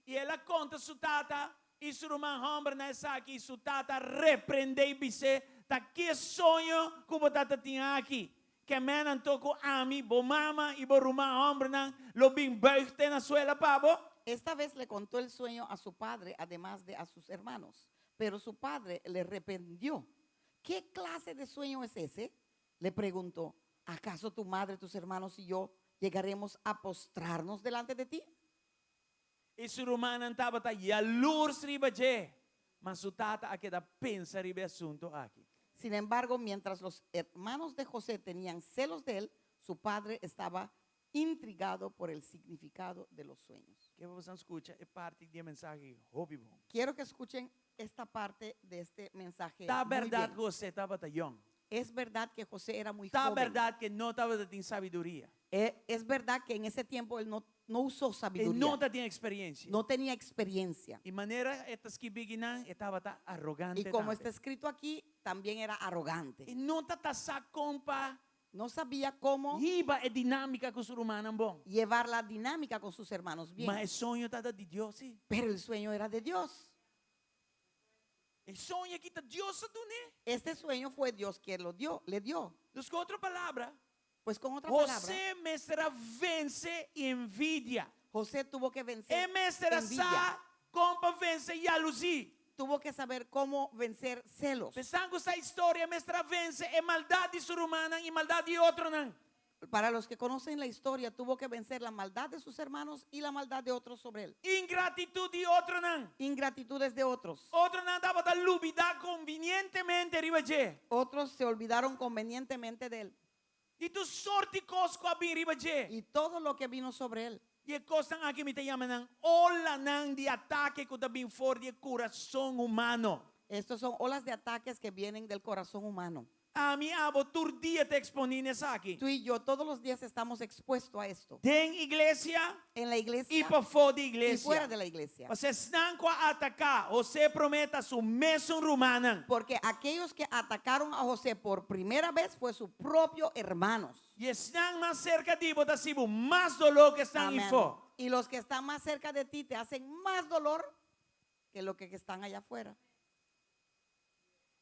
I el a konta su tata i su ruman hòmbernan esaki, i su tata a reprendé i bis'é, Ta ki e soño ku bo tata tin aki? Ke men anto ku ami, bo mama i bo ruman hòmbernan lo bin buig te na suela pa bo? Esta vez le contó el sueño a su padre ademas de a sus hermanos, pero su padre le reprendió. Qué clase de sueño es ese? Le preguntó. Acaso tu madre, tus hermanos y yo llegaremos a postrarnos delante de ti? I su rumannan tabata yalurs riba dje, ma su tata a keda pensa riba e asuntu aki. Sin embargo, mientras los hermanos de José tenían celos de él, su padre estaba intrigado por el significado de los sueños. Ke pa boso skucha e parti di e mensahe aki hopi bon. Quiero que escuchen esta parte de este mensaje Ta muy bèrdat bien. ku José tabata yòn. Es verdad que José era muy Ta joven. bèrdat ku e no tabata tin sabiduria. Es verdad que en ese tiempo él no, no usó E sabiduría. no tatin eksperensia. No tenía experiencia. I manera e ta skibí kinan, e tabata arogante Y como tambe. está escrito aquí, también era arrogante. E no tabata sa kon pa No sabía cómo hiba e dinámika ku su rumannan bon. llevar la dinámica con sus hermanos bien. Ma e soño tabata di Dios, sí. Pero el sueño era de Dios. E soño aki ta Dios a dun'é. Este sueño fue Dios quien lo dio, le dio. Dus ku otro palabra, Pues con otra palabra, José mester a vense envidia. José tuvo que vencer E mester a envidia. sa kon pa vense yalusí. Tuvo que saber cómo vencer celos. Esnan ku sa historia, e mester a vense e maldat di su rumannan i maldat di otronan. Para los que conocen la historia, tuvo que vencer la maldad de sus hermanos y la maldad de otros sobre él. Ingratitut di otronan. Ingratitudes de otros. Otronan tabata lubidá konvinientemente riba dje. Otros se olvidaron convenientemente de él. I tur sorti kos ku a bin riba dje. Y todo lo que vino sobre él. I e kosnan aki mi ta yama nan olanan di atake ku ta bin for di e kurason humano. Estos son olas de ataques que vienen del corazón humano. Ami abo tur dia ta eksponí na esaki. Tú y yo todos los días estamos expuestos a esto. Den iglesia En la iglesia i pafó di y iglesia. fuera de la iglesia. Pasobra esnan ku a ataká José promé ta su mesun rumannan. Porque aquellos que atacaron a José por primera vez fue sus propios hermanos. I esnan mas serka di bo ta hasi bo mas doló ku esnan Amén. ifó. Y los que están más cerca de ti te hacen más dolor que los que están allá afuera.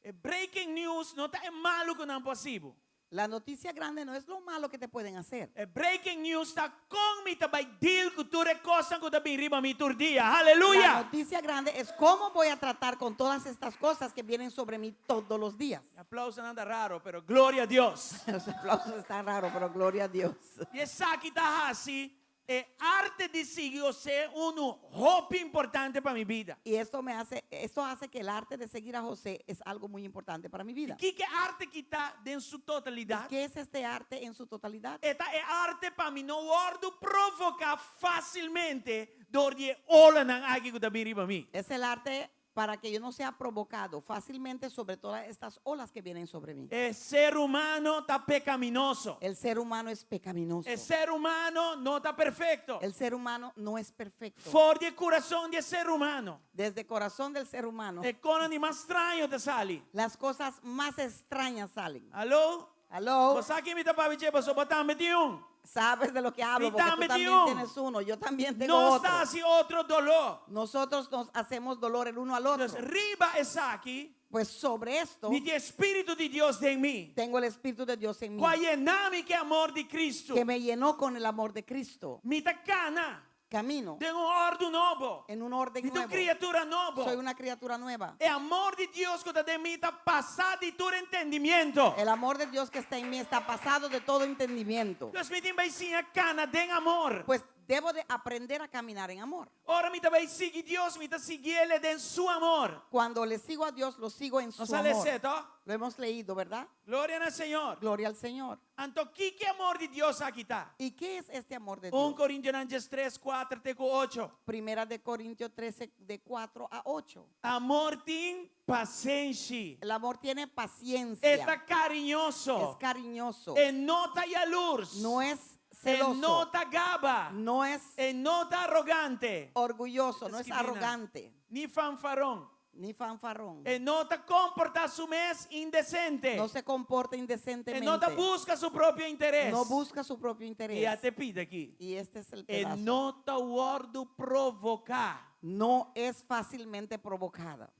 E breaking news no ta e malu ku nan por hasi bo. La noticia grande no es lo malo que te pueden hacer. E breaking news ta kon mi ta bai deal ku tur e kosnan ku ta bin riba mi tur dia. Haleluya! La noticia grande es cómo voy a tratar con todas estas cosas que vienen sobre mí todos los días. E aplausonan ta raro, pero gloria a Dios. Los aplausos están raros, pero gloria a Dios. I esaki ta hasi E arte di sigui José unu hopi importante pa mi bida. Y esto me hace, esto hace que el arte de seguir a José es algo muy importante para mi vida. I kiko e arte aki ta den su totalidat? ¿Qué es este arte en su totalidad? E ta e arte pa mi no wòrdu provoká fásilmente dor di e olanan aki ku ta bin riba mi. Es el arte para que yo no sea provocado fácilmente sobre todas estas olas que vienen sobre mí. E ser humano ta pecaminoso. El ser humano es pecaminoso. E ser humano no ta perfecto. El ser humano no es perfecto. For di e kurason di e ser humano. Desde el corazón del ser humano. E kosnan di mas straño ta sali. Las cosas más extrañas salen. Aló? Aló? Bo sa ki mi ta papia dje, pasobra bo tambe tin un. Sabes de lo que hablo, Mi porque tú tambe tin también un. tienes uno, yo también tengo Nos otro. ta hasi otro doló. Nosotros nos hacemos dolor el uno al otro. Dus riba esaki, Pues sobre esto, mi tin e Spiritu di Dios den mi. tengo el Espíritu de Dios en mí, Ku a yena mi ku e amor di Cristo. que me llenó con el amor de Cristo. Mi ta kana Camino den un òrdu nobo. en un orden Mi ta un nuevo. kriatura nobo. Soy una criatura nueva. E amor di Dios ku ta den mi ta pasa di tur entendimiento. El amor de Dios que está en mí está pasado de todo entendimiento. Dus mi tin bai siña kana den amor. Pues debo de aprender a caminar en amor. Ora mi ta bai sigui Dios, mi ta siguiele den su amor. Cuando le sigo a Dios, lo sigo en Nos su a amor. les'é, tòg? Lo hemos leído, ¿verdad? Gloria na Señor. Gloria al Señor. Anto kiko e amor di Dios aki ta? ¿Y qué es este amor de 1 Dios? Korintionan 13, 4 te ku 8. Primera de Corintios 13, de 4 a 8. Amor tin pasenshi. El amor tiene E paciencia. ta Es kariñoso. cariñoso. E no ta yalurs. No es E no celoso. ta gaba. No es E no ta arogante. orgulloso. No es Escribina. arrogante. Ni fanfarón. Ni fanfarrón. E no ta komportá su mes indesente. No se comporta E no ta indecentemente. buska su propio interes. No busca su propio I interés. ata e pida aki. Y este es el E pedazo. no ta wòrdu provoká. No es fácilmente provocada.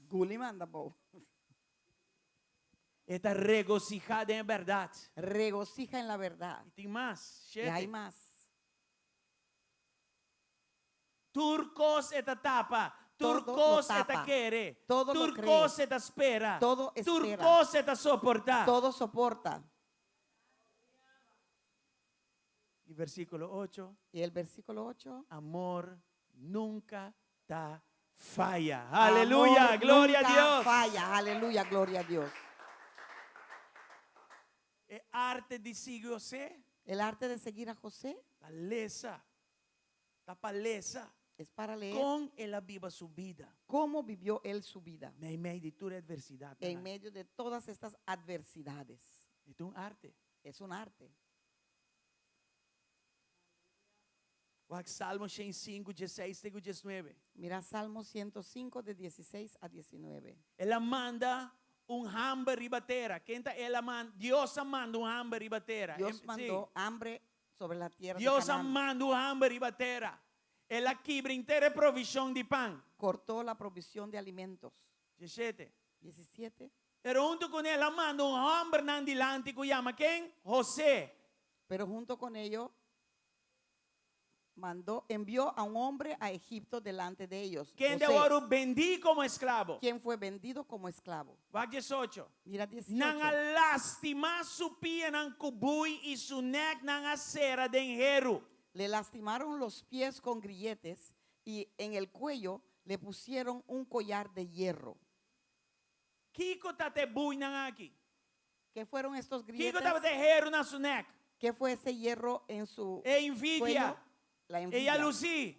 Guli manda bo. E ta regosihá den bèrdat. Regocija en la verdad. I tin mas. Y hay Shete. más. Tur kos e ta tapa. Tur Todo lo kos e ta tapa. kere. Todo lo Tur cree. kos e ta spera. Todo Tur espera. kos e ta soportá. Todo soporta. I versíkulo 8. Y el versículo 8. Amor nunka ta faya. Aleluya, Amor gloria a nunca Dios. Falla. Aleluya, gloria a Dios. E arte di sigui José, El arte de seguir a José ta lesa, ta pa lesa. es para leer Kon el a biba su bida. cómo vivió él su vida Meimei di tur atversidat. en medio de todas estas adversidades. E ta un arte. Es un arte. Wak Salmo 105, 16 te 19. Mira Salmo 105 de 16 a 19. El a manda un hamber riba tera. Ken ta el a manda? Dios a manda un hamber riba tera. Dios Sí. mandó hambre sobre la tierra de Dios a Canaán. manda un hamber riba tera. El a kibra henter e provishon di pan. Cortó la provisión de alimentos. 17. 17. Pero huntu kuné el a manda un hòmber nan dilanti ku yama ken? José. Pero junto con ello mandó, envió a un hombre a Egipto delante de ellos. Kende José, a wòrdu bendí komo esklabo. quien fue vendido como esclavo. Wak 18. Mira 18. Nan a lastimá su pianan ku bui i su nèk nan a sera den heru. Le lastimaron los pies con grilletes y en el cuello le pusieron un collar de hierro. Kiko tabata e buinan aki? ¿Qué fueron estos Kiko grilletes? tabata e heru na su nèk? ¿Qué fue ese hierro en su E envidia. cuello? La E envidia. yalusí.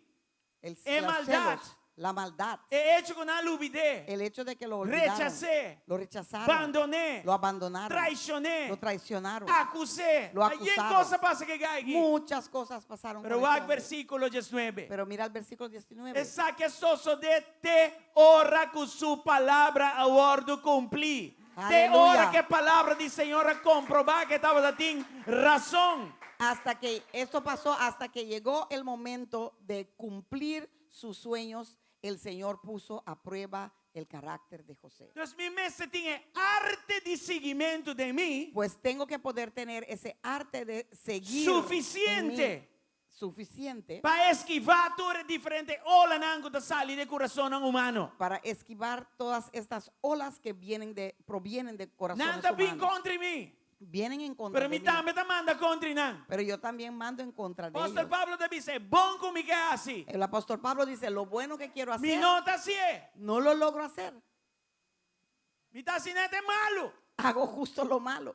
El, E los maldat. celos, la maldad. E echo ku nan a lubid'é. El hecho de que lo olvidaron. Rechas'é. Lo rechazaron. Bandon'é. Lo abandonaron. Traishon'é. Lo traicionaron. Akus'é. Lo Yen acusaron. kos a pasa ku e gai aki. Muchas cosas pasaron. Pero con ese wak hombre. versíkulo 19. Pero mira el versículo 19. Esaki a sosodé te ora ku su palabra a wòrdu kumplí. Te Aleluya. ora ku e palabra di Señor a komprobá ku e tabatin rason. Hasta que esto pasó, hasta que llegó el momento de cumplir sus sueños, el Señor puso a prueba el carácter de José. Dus mi mester tin e arte di siguimentu den mi. Pues tengo que poder tener ese arte de seguir. en Suficiente. mí, suficiente Pa eskivá tur e diferente olanan ku ta sali di kurasonnan humano. para esquivar todas estas olas que vienen de, provienen de corazones Nan ta bin humanos. kontra mi. Vienen en contra Pero de mi mí. tambe ta manda kontra nan. Pero yo también mando en contra de Apòstel ellos. Pablo ta bisa, e bon ku mi ke hasi. El apóstol Pablo dice, lo bueno que quiero Mi hacer, no ta hasié. no lo logro hacer. Mi ta hasi nèt e malu. Hago justo lo malo.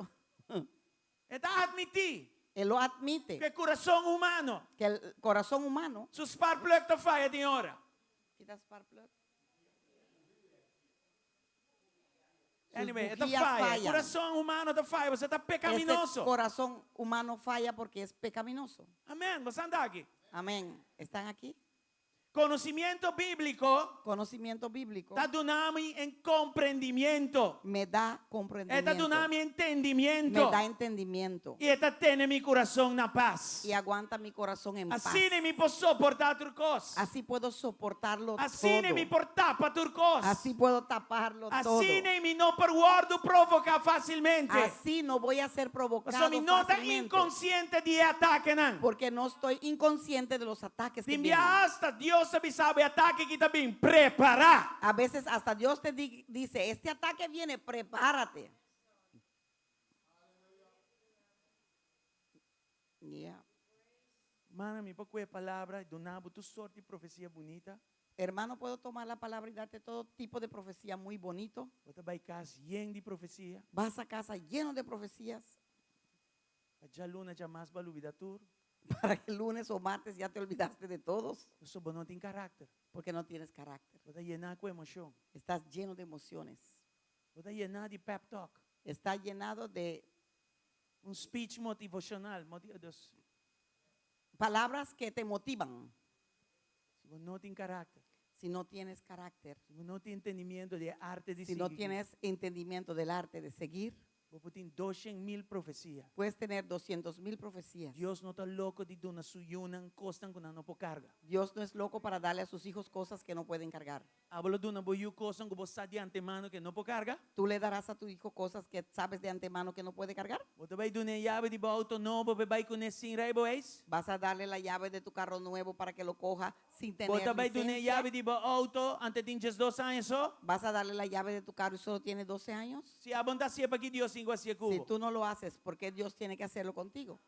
E ta atmití Él lo admite, ku e kurason humano, que el corazón humano... su sparplug ta faya tin ora. Quita spark plug. Sus Anyway, e ta bujías faya. fallan. Kurason humano ta faya, pasobra e ta Ese pekaminoso. corazón humano falla porque es pecaminoso. Amèn. Bo ta aki. Amén. ¿Están aquí? Konosementu bíbliko Conocimiento bíblico ta duna mi komprendementu. me da E ta comprendimiento. duna mi Me entendimentu. da entendimiento. I e ta tene mi kurason na pas. Y aguanta mi corazón en paz. Asina mi por soportá tur kos. Así puedo soportarlo Asina todo. mi por tapa tur kos. Así puedo taparlo todo. Asina mi no por wòrdu provoká fásilmente. Así no voy a ser provocado Pasobra mi no ta fácilmente. inkonsiente di e atakenan. Porque no estoy inconsciente de los ataques que Tin vienen. bia hasta Dios Dios ta bisa bo e atake aki ta bin, prepará. A veces hasta Dios te dice, este ataque viene, prepárate. Yeah. Mana, mi por kohe palabra i duna bo tur sort di profesia bunita. Hermano, puedo tomar la palabra y darte todo tipo de profecía muy bonito. Bo ta bai kas yen di profesia. Vas a casa lleno de profecías. Pa djaluna djamas bo a lubida tur. Para que lunes o martes ya te olvidaste de todos. Pasobra bo no tin karakter. Porque no tienes carácter. Bo ta yená ku emoshon. Estás lleno de emociones. Bo ta yená di pep talk. Está llenado de. Un speech motivacional, moti, dus. Palabras que te motivan. Si bo no tin karakter. Si no tienes carácter. Si bo no tin entendimiento di e arte di Si no sigui. tienes entendimiento del arte de seguir. Bo por tin doshen mil profesia. Puedes tener doscientos mil profecías. Dios no ta loko di duna su yunan kosnan ku nan no por karga. Dios no es loco para darle a sus hijos cosas que no pueden cargar. Abo lo duna bo yu kosnan ku bo sa di antemano ku e no por karga? Tú le darás a tu hijo cosas que sabes de antemano que no puede cargar? Bo ta bai duna e yabe di bo outo nobo pa e bai kuné sin rijbewijs? Vas a darle la llave de tu carro nuevo para que lo coja sin Bo tener ta bai duna e licencia? yabe di bo outo ante tin diesdos aña so? Vas a darle la llave de tu carro y solo tiene 12 años? Si abo no ta hasié, paki Dios tin ku hasié ku Si bo? tú no lo haces, por qué Dios tiene que hacerlo contigo?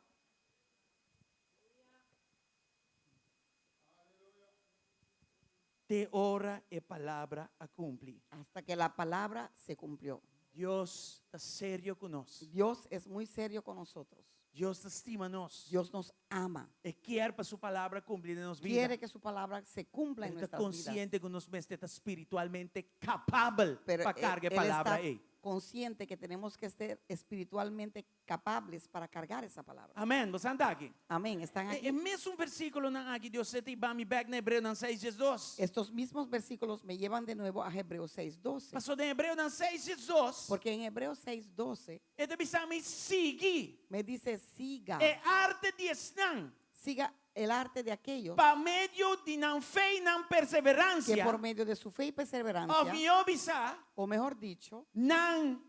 Te ora e palabra a cumpli. Hasta que la palabra se cumplió. Dios ta serio cu nos. Dios es muy serio con nosotros. Dios ta stima nos. Dios nos ama. E kier pa su palabra cumpli den nos bida. Quiere que su palabra se cumpla en Pero e ta nuestras vidas. consciente cu nos mester ta spiritualmente capabel Pero pa carga e él palabra está ey. consciente que tenemos que ser espiritualmente capables para cargar esa palabra. Amen. Bo san ta aki? Amén. Están E aquí. mesun versículonan aki Dios ta hiba mi bek na Hebreonan seis diesdos. Estos mismos versículos me llevan de nuevo a Hebreos 6:12. Pasobra den Hebreonan seis diesdos, Porque en Hebreos 6:12 e ta bisa mi sigui me dice siga. e arte di esnan. Siga el arte de aquellos Pa medio di nan fe i nan que perseveransia, por medio de su fe y perseverancia, òf mihó bisa, o mejor dicho, nan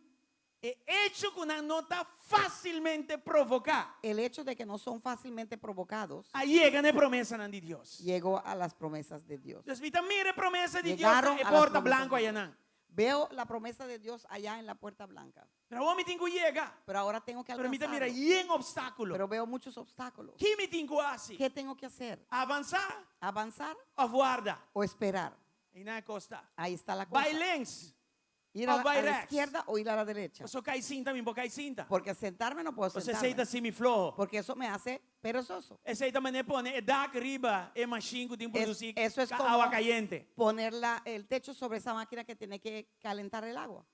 e echo ku nan no ta fásilmente provoká, el hecho de que no son fácilmente provocados, a yega na e promesanan di Dios. llegó a las promesas de Dios. Dus mi ta mira e promesa di Dios Llegaron na e a las porta promesas blanko de Dios. ayanan. Veo la promesa de Dios allá en la puerta blanca. Pero awor mi tin ku yega. Pero ahora tengo que Pero mi ta mira alcanzarlo. yen obstáculo. Pero veo muchos obstáculos. Ki mi tin ku hasi? ¿Qué tengo que hacer? Avansá ¿Avanzar òf warda? o esperar? Einan e kos ta. Ahí está la cosa. Bai links Ir a òf la, bai a la rechts. izquierda o ir a la derecha. Paso kai sinta mi por kai sinta. Porque sentarme no puedo Paso esei sentarme. ta hasi mi floho. Porque eso me hace perezoso. Esei ta manera pone e dak riba e mashin ku tin Es, produsí eso es awa como kayente. poner la, el techo sobre esa máquina que tiene que calentar el agua.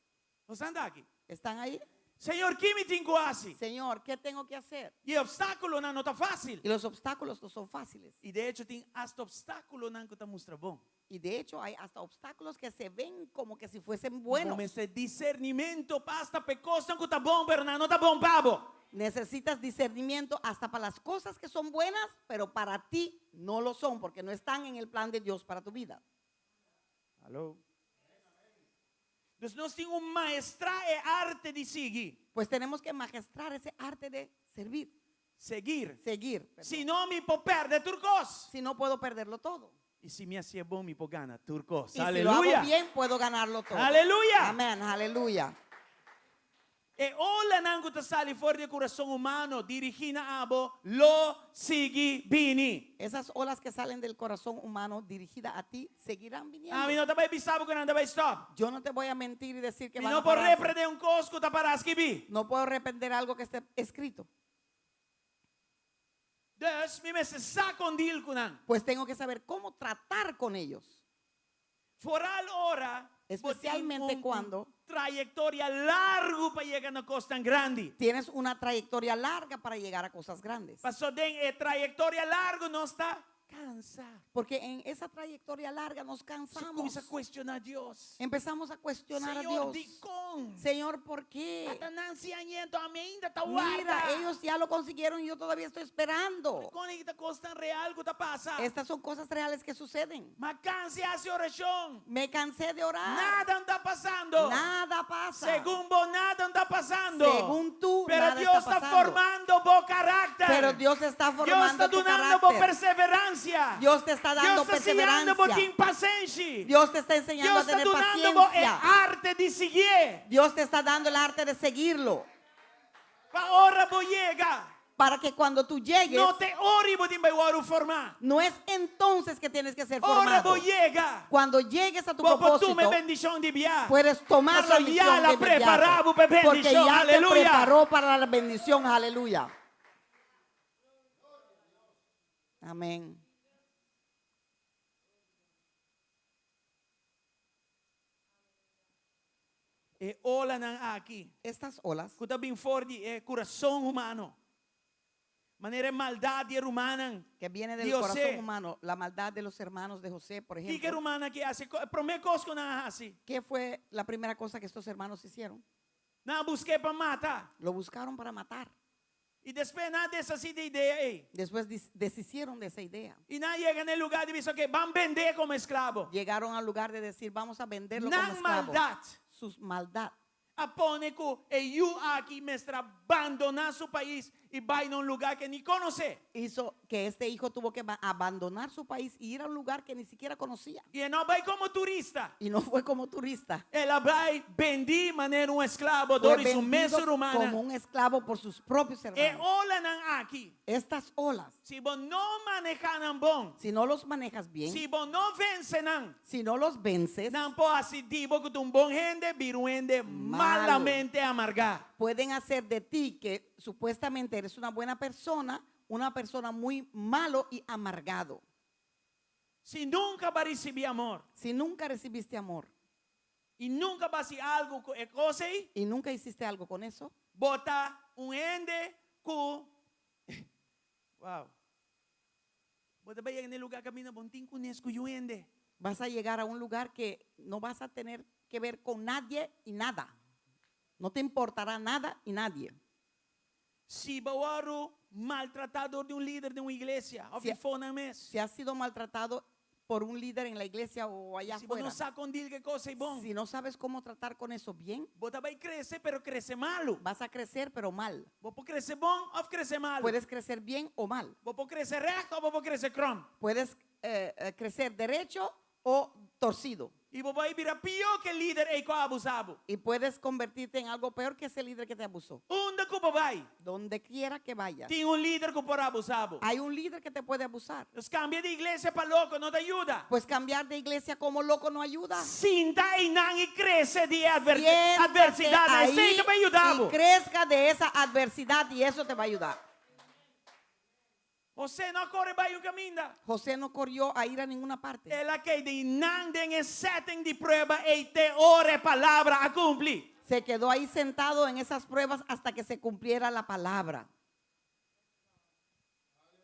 Bo sa anda aki? ¿Están ahí? Señor, ki mi tin ku hasi? Señor, ¿qué tengo que hacer? I e obstákulonan no ta fásil. Y los obstáculos no son fáciles. I de echo tin asta obstákulonan ku ta mustra bon. Y de hecho hay hasta obstáculos que se ven como que si fuesen Bo buenos. mester discernimento pa asta pa e kosnan ku ta bon, pero nan no ta bon pa bo. Necesitas discernimiento hasta para las cosas que son buenas, pero para ti no lo son, porque no están en el plan de Dios para tu vida. Hallo. Dus nos tin un maestrá e arte di sigui. Pues tenemos que magestrar ese arte de servir. Seguir. Seguir. Perdón. Si no mi por pèrdè tur kos. Si no puedo perderlo todo. I si mi hasié bon mi por gana tur kos. Y si lo hago Aleluya. bien puedo ganarlo todo. Aleluya. Amén, aleluya. E olanan ku ta sali for di e kurason humano dirigí na abo lo sigui bini. Esas olas que salen del corazón humano dirigida a ti seguirán viniendo. Ami no ta bai bisa bo ku nan ta bai stòp. Yo no te voy a mentir y decir que Mi van no a por pararse. reprendé un kos ku ta pará skibí. No puedo reprender algo que esté escrito. Dus mi mester sa kon deal ku nan. Pues tengo que saber cómo tratar con ellos. Foral ora bo tin Especialmente un cuando trayektoria largu pa yega na kosnan grandi. Tienes una trayectoria larga para llegar a cosas grandes. Paso den e trayektoria largu nos ta kansa. Porque en esa trayectoria larga nos Nos cansamos. kuminsá kuestioná Dios. Empezamos a cuestionar a Señor, Dios. dikon? Señor, ¿por qué? Ata nan si añento, ami ainda ta warda. Mira, ellos ya lo consiguieron y yo todavía estoy esperando. Kon esaki ta kosnan real ku ta pasa? Estas son cosas reales que suceden. M'a kansa di hasi orashon. Me cansé de orar. Nada no ta pasando. Nada pasa. Segun bo nada no ta pasando. Según tú, Pero nada nada Dios está ta pasando. formando bo karakter. Pero Dios está Dios formando ta tu dunando bo carácter. perseveransia. Dios te está dando Dios ta siñando bo perseverancia. tin pasenshi. Dios te está enseñando Dios a ta tener dunando bo e paciencia. arte di siguié. Dios te está dando el arte de seguirlo. Pa ora bo yega. Para que cuando tú llegues, No ta e ora ei bo tin bai wòrdu formá. no es entonces que tienes que ser Ora formado. bo yega. Cuando llegues a tu Bo por tuma propósito, bendishon di biaha. puedes tomar la Paso misión ya la de inmediato, prepará bo pa Porque bendishon. ya te Aleluya. preparó para la bendición. Aleluya. Amén. E olanan aki. Estas olas Ku ta bin for di e kurason humano. Manera e maldat di e rumannan. que viene del Di José. corazón humano, la maldad de los hermanos de José, por Kiko e ejemplo. rumannan aki a hasi, promé kos ku nan a hasi. ¿Qué fue la primera cosa que estos hermanos hicieron? Nan a busk'é pa mata. Lo buscaron para matar. I despues nan a deshasí di e idea ei. Después deshicieron de esa idea. I nan a yega na e lugá di bisa ku ban bend'é komo esklabo. Llegaron al lugar de decir, vamos a venderlo como Nan esclavo. maldat. Su maldad. A pone ku e yu aki mester a bandoná su pais i bai na un lugá ku e ni konosé. Hizo que este hijo tuvo que abandonar su país y ir a un lugar que ni siquiera conocía. I e no a bai komo turista. Y no fue como turista. El a bai bendí manera un esklabo Fue dor di su vendido mes rumannan. como un esclavo por sus propios E hermanos. olanan aki. Estas olas, Si bo no manehá nan bon, si no los manejas bien, si bo no vense nan, si no los vences, nan por hasi di bo ku ta un bon hende, bira un hende Malo. malamente amargá. Pueden hacer de ti que supuestamente eres una buena persona, una persona muy malo y amargado. Si nunka bo a risibí amor Si nunca recibiste amor i nunka bo a hasi algu ku e kos ei, y nunca hiciste algo con eso, bo ta un hende ku wow. Bo ta bai yega na e lugá kaminda bo no tin kunes ku niun hende. Vas a llegar a un lugar que no vas a tener que ver con nadie y nada. No te importará nada y nadie. Si bo a wòrdu maltratá dor di un lider den un iglesia òf Si afó nan mes. Si has sido maltratado por un líder en la iglesia o allá Si bo afuera. no sa kon deal ku e kos ei bon. Si no sabes cómo tratar con eso bien, Bo ta bai krese, pero krese malu. vas a crecer, pero mal. Bo por krese bon òf krese malu. Puedes crecer bien o mal. Bo por krese règt òf bo por krese kròm. Puedes crecer derecho o torcido. I bo por bira pió ku e lider ei ku a abusá bo. Y puedes convertirte en algo peor que ese líder que te abusó. Unda ku bo bai, Donde quiera que vayas, tin un lider ku por abusá bo. hay un líder que te puede abusar. Pues kambia di iglesia pa loko no ta yuda. Pues cambiar de iglesia como loco no ayuda. Sinta einan i krese di Siéntate atversidat. ahí Esei ta bai yuda bo. y crezca de esa adversidad y eso te va a ayudar. José no a kore bai un kaminda. José no corrió a ir a ninguna parte. El a keda einan den e setting di prueba ei te ora e palabra a kumpli. Se quedó ahí sentado en esas pruebas hasta que se cumpliera la palabra.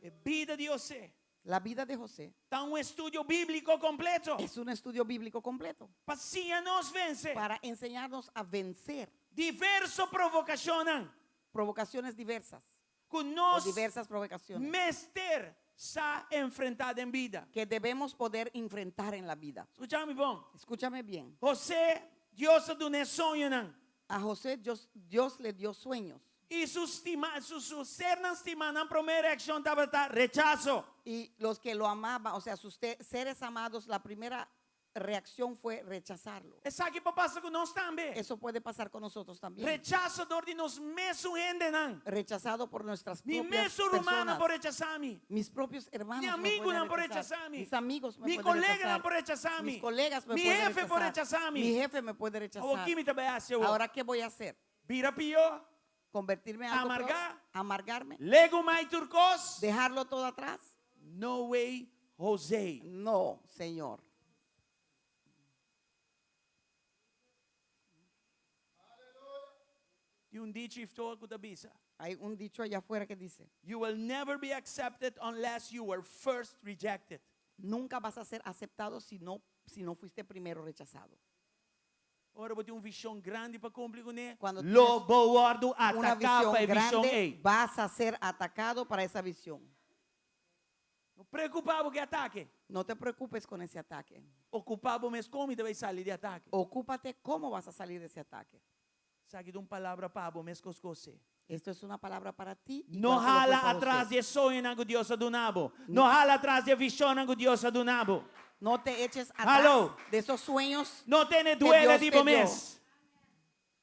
E bida di José La vida de José ta un estudio bíbliko kompleto. es un estudio bíblico completo Pa siña nos vense. para enseñarnos a vencer Diverso provokashonnan. provocaciones diversas. Ku O nos diversas provocaciones mester sa enfrentá den bida. que debemos poder enfrentar en la vida. Skucha mi bon. Escúchame bien. José, Dios a dun'é soñonan. A José Dios le dio sueños. I su stima, su sernan stimá, nan promé reakshon tabata rechaso. Y los que lo amaban, o sea, sus seres amados, la primera reacción fue rechazarlo. Esaki por pasa ku nos tambe. Eso puede pasar con nosotros también. Rechaso dor di nos mesun hendenan. Rechazado por nuestras Mi propias mesun rumannan personas. por rechasá mi. Mis propios hermanos Mi me amigunan pueden por rechazar. rechasá mi. Mis amigos me Mi pueden koleganan rechazar. por rechasá mi. Mis colegas me Mi pueden hefe por rechazar. rechasá mi. Mi jefe me puede rechazar. Awor ki mi ta bai hasi Ahora, ¿qué voy a hacer? Bira pió. Convertirme en algo peor? Amargá. Amargarme. Legumai tur kos. Dejarlo todo atrás. No way, José. No, Señor. Tin un dicho afó ku ta bisa. Hay un dicho allá afuera que dice, You will never be accepted unless you were first rejected. nunca vas a ser aceptado si no fuiste primero rechazado. Ora bo tin un vishon grandi pa kumpli kuné. Cuando Lo tienes bo wòrdu una ataká visión pa e vishon grande, ei. vas a ser atacado para esa visión. No preokupá bo ku e atake. No te preocupes con ese ataque. Okupá bo mes kon bo ta bai sali di e atake. Ocúpate cómo vas a salir de ese ataque. Esaki ta un palabra pa bo meskos ku José. Esto es una palabra para ti. No igual que lo fue hala para atras José. di e soñonan ku Dios a duna bo. No hala atras di e vishonnan ku Dios a duna bo. No te eches atrás Hallo. de esos sueños. No tene Que duele Dios di te bo dio. mes.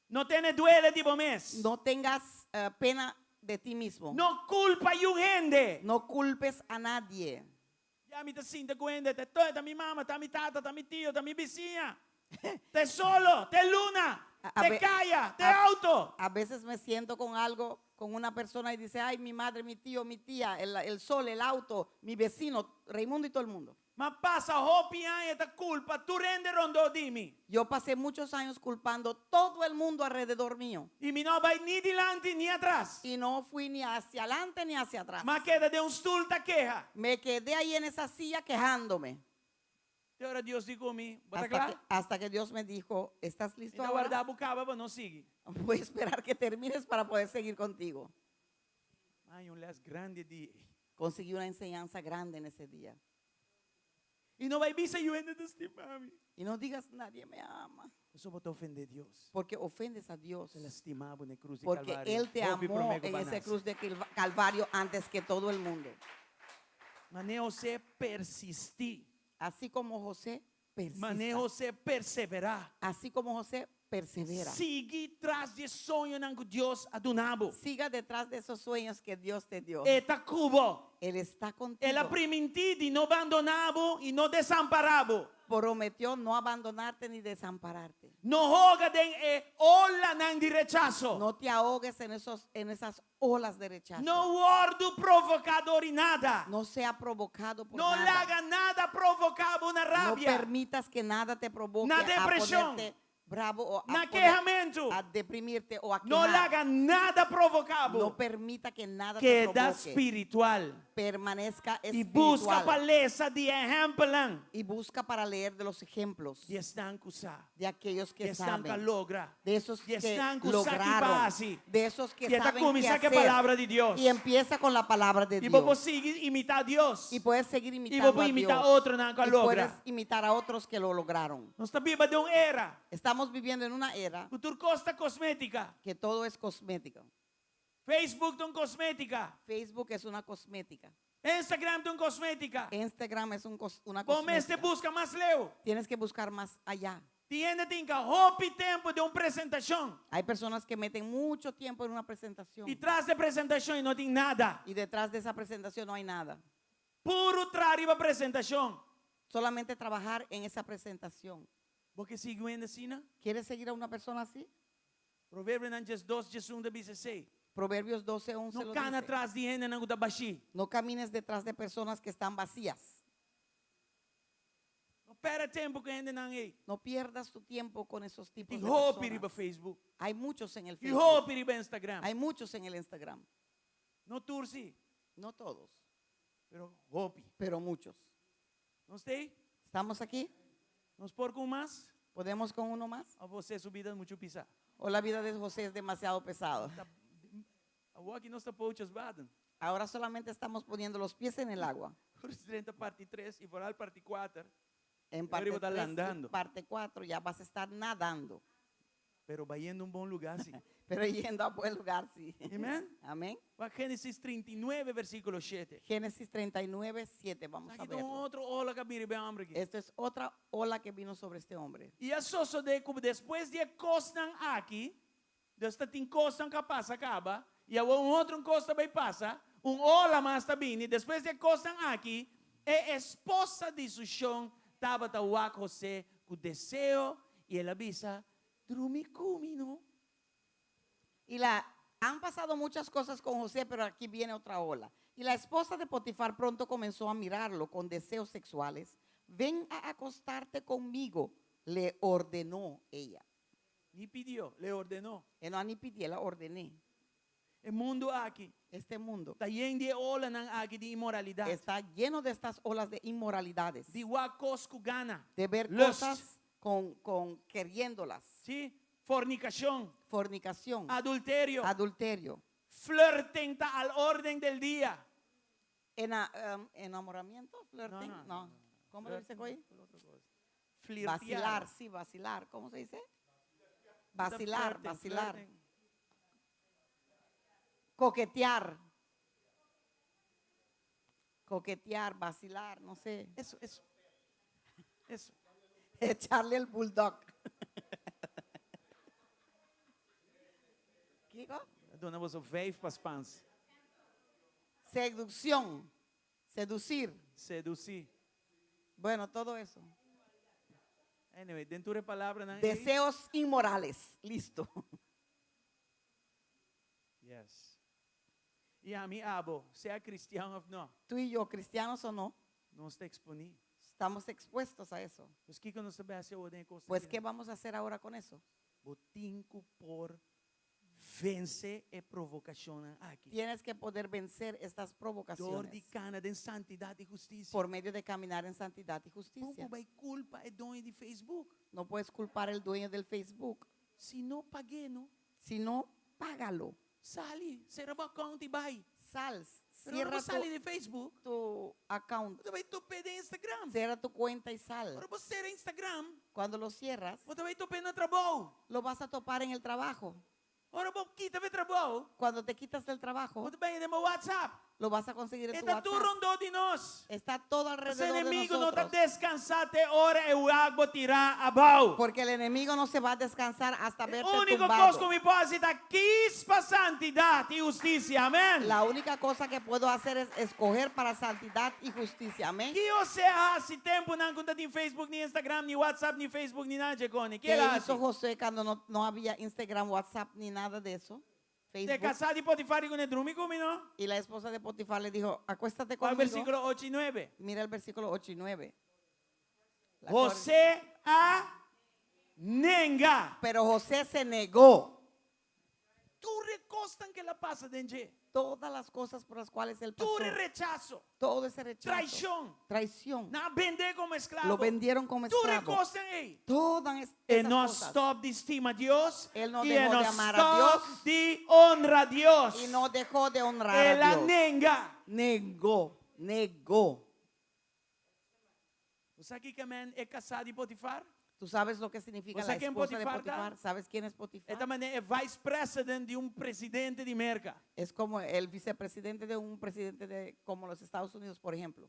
No tene duele di bo mes. No tengas pena de ti mismo. No kulpa niun hende. No culpes a nadie. Ya mi ta sinta ku hende, ta e ta mi mama, ta mi tata, ta mi tio, ta mi bisiña. Ta e solo, ta e luna, ta e kaya, ta e outo. A veces me siento con algo, con una persona y dice, ay, mi madre, mi tío, mi tía, el sol, el auto, mi vecino, Raimundo y todo el mundo. M'a pasa hopi aña ta kulpa tur hende rondó di mi. Yo pasé muchos años culpando todo el mundo alrededor mío. I mi no a bai ni dilanti ni atras. Y no fui ni hacia adelante ni hacia atrás. M'a keda den un stul ta keha. Me quedé ahí en esa silla quejándome. Te ora Dios di ku mi, Bo ta Hasta kla? que, hasta que Dios me dijo, ¿estás Mi listo ta ahora? warda bo kaba pa nos sigui. Voy a esperar que termines para poder seguir contigo. M'a haña un lès grandi e dia ei. Conseguí una enseñanza grande en ese día. I no bai bisa niun hende ta stima mi. Y no digas, nadie me ama. Pasobra bo ta ofendé Dios. Porque ofendes a Dios. El a stima bo na e krus di Porque Kalvario. Él te Hopi amó promé ku en bo a ese nase. cruz de Calvario antes que todo el mundo. Manera José persistí. Así como José persista. Manera José perseverá. Así como José persevera. Sigui tras di e soñonan ku Dios a duna bo. Siga detrás de esos sueños que Dios te dio. E ta ku bo. Él está contigo. El a primintí di no bandoná bo i no desampará bo. Prometió no abandonarte ni desampararte. No hoga den e olanan di rechaso. No te ahogues en esas olas de rechazo. No wòrdu provoká dor di nada. No sea provocado por No nada. laga nada provoká bo na No rabia. permitas que nada te provoque Na a depreshon. ponerte bravo o a, Na poner- kehamentu. a deprimirte o a No quejar. laga nada provoká bo. No permita que nada te Keda provoque. spiritual. Permanezca I buska espiritual. pa lesa di ehèmpelnan. Y busca para leer de los ejemplos Di esnan ku sa. de aquellos que Di esnan ku a saben. logra. De esos Di que esnan ku sa ki lograron. pa hasi. De esos que I e ta saben qué kuminsá ku e hacer. palabra di Dios. Y empieza con la palabra de I bo por Dios. sigui imitá Dios. Y puedes seguir I bo imitando por a imitá Dios. otronan ku a Y logra. puedes imitar a otros que lo lograron. Nos ta biba den un era. Estamos viviendo en una era Ku tur kos ta kosmétika. que todo es cosmético. Facebook ta un kosmétika. Facebook es una cosmética. Instagram ta un kosmétika. Instagram es una Bo mester cosmética. buska mas leu. Tienes que buscar más allá. Tin hende ta hinka hopi tempu den un presentashon. Hay personas que meten mucho tiempo en una presentación. I tras di e presentashon no tin nada. Y detrás de esa presentación no hay nada. Puru traha riba presentashon. Solamente trabajar en esa presentación. Bo ke sigui un hende asina? ¿Quieres seguir a una persona así? Proverbionan 12, 11 ta bisa esei. Proverbios 12, 11 No lo kana dice. tras di hendenan ku ta bashí. No camines detrás de personas que están vacías. No pèrdè tempu ku e hendenan ei. No pierdas tu tiempo con esos tipos Tin de hopi riba personas. Facebook. Hay muchos en el Tin Facebook. hopi riba Instagram. Hay muchos en el Instagram. No tur sí, No todos, pero hopi. pero muchos. Nos t'ei? ¿Estamos aquí? Nos por ku un mas? ¿Podemos con uno más? Òf José su bida ta muchu pisá? ¿O la vida de José es demasiado pesada? Awor aki nos ta pootjes baden. Ahora solamente estamos poniendo los pies en el agua. Drenta parti 3 i vooral parti 4. En Ahora parte iba a estar 3 y landando. parte 4 ya vas a estar nadando. Pero bayendo un bon lugá sí. Pero yendo a buen lugar, sí. Amèn? Amén. Wak Génesis 39, versíkulo 7. Génesis 39, 7. Vamos a Aki verlo. un otro ola ku a bini riba e hòmber aki. Esta es otra ola que vino sobre este hombre. I a sosodé ku despues di e kosnan aki, dus ta tin kosnan ku a pasa kaba, i awor un otro kos ta bai pasa, un ola mas ta bini, despues di e kosnan aki, e esposa di su shon tabata wak José ku deseo, i el a bisa, Drumi ku mi, no? Y la, han pasado muchas cosas con José, pero aquí viene otra ola. Y la esposa de Potifar pronto comenzó a mirarlo con deseos sexuales. Ven a acostarte conmigo, le ordenó ella. Ni pidió, le ordenó. E no a ni pidié, la ordené. E mundu aki Este mundo ta yen di e olanan aki di inmoralidat. está lleno de estas olas de inmoralidades. Di wak kos ku gana. De ver Lust. cosas con queriéndolas. Sí? Fornicacion. Fornicación. Adulterio. Adulterio. Flirting ta al orden del dia. Enamoramiento, flirting, No, no, no. ¿Cómo lo dice Flirting hoy? es otra cosa. Flirtear. Vacilar, sí, vacilar. ¿Cómo se dice? Vacilar, Flirting, vacilar. flirting. Coquetear. Coquetear, vacilar, no sé. Eso, eso. Eso. Echarle el bulldog. Kiko? Duna boso vijf pa Spaans. Seducción. Seducir. Seduci. Bueno, todo eso. Anyway, den tur e palabranan ei. Deseos inmorales. Listo. Yes. I ami abo, sea cristian of no. Tú y yo, cristianos o no, Nos ta exponí. estamos expuestos a eso. Pues kiko nos ta bai hasi awor den e kos Pues, aki? ¿qué vamos a hacer ahora con eso? Bo tin ku por vense e provokashonnan aki. Tienes que poder vencer estas Dor di provocaciones kana den santidat i hustisia. por medio de caminar en santidad y Bo justicia. por bai kulpa e doño di Facebook. No puedes culpar el dueño del Facebook. Si no pag'é no. Si no, págalo. Sali, sera bo account i bai. Sal, Pero ora cierra bo tu, sali di Facebook, tu account, bo ta bai top'é den Instagram. cierra tu cuenta y sal. Ora bo sera Instagram, Cuando lo cierras, bo ta bai top'é na trabou. lo vas a topar en el trabajo. Ora bo kita fe trabou, Cuando te quitas del trabajo, bo ta bai den bo WhatsApp. lo vas a conseguir en E tu ta tur WhatsApp. rondó di nos. Está todo Nos alrededor de enemigo no ta nosotros. deskansá te ora e wak bo tirá abou. Porque el enemigo no se va a descansar hasta E verte úniko kos ku tumbado. mi por hasi ta kis pa santidat i hustisia. Amèn. La única cosa que puedo hacer es escoger para santidad y justicia. Amén. Ki José a hasi tempunan ku no tatin Facebook, ni Instagram, ni WhatsApp, ni Facebook, ni nada dje koni? Ki ¿Qué el a hizo hasi? José cuando no, no había Instagram, WhatsApp, ni nada de eso? Te Facebook. kasá di Potifar i kuné drumi ku mi, no? Y la esposa de Potifar le dijo, acuéstate Wak conmigo. versíkulo ocho i nuebe. Mira el versículo 8 y 9. La cor- José a nenga. Pero José se negó Tur e kosnan ku el a pasa den dje. todas las cosas por las cuales él pasó. Tur e rechaso. Todo ese rechazo. Traishon. Traición. Nan a bendé komo esklabo. Lo vendieron como Tur e esclavo. kosnan ei. Todas es- E esas no cosas. stop di stima Dios. Él no i e dejó no de amar a stop Dios. di honra Dios. Y no dejó de honrar El a a Dios. nenga. Negó, negó. Bo sa kiko men e kasá di Potifar? ¿Tú sabes lo que significa Bo sa la ken esposa de Potifar ta? Potifar? ¿Sabes quién es E Potifar? ta manera e vice president di un presidente di Merka. Es como el vicepresidente de un presidente de como los Estados Unidos, por ejemplo.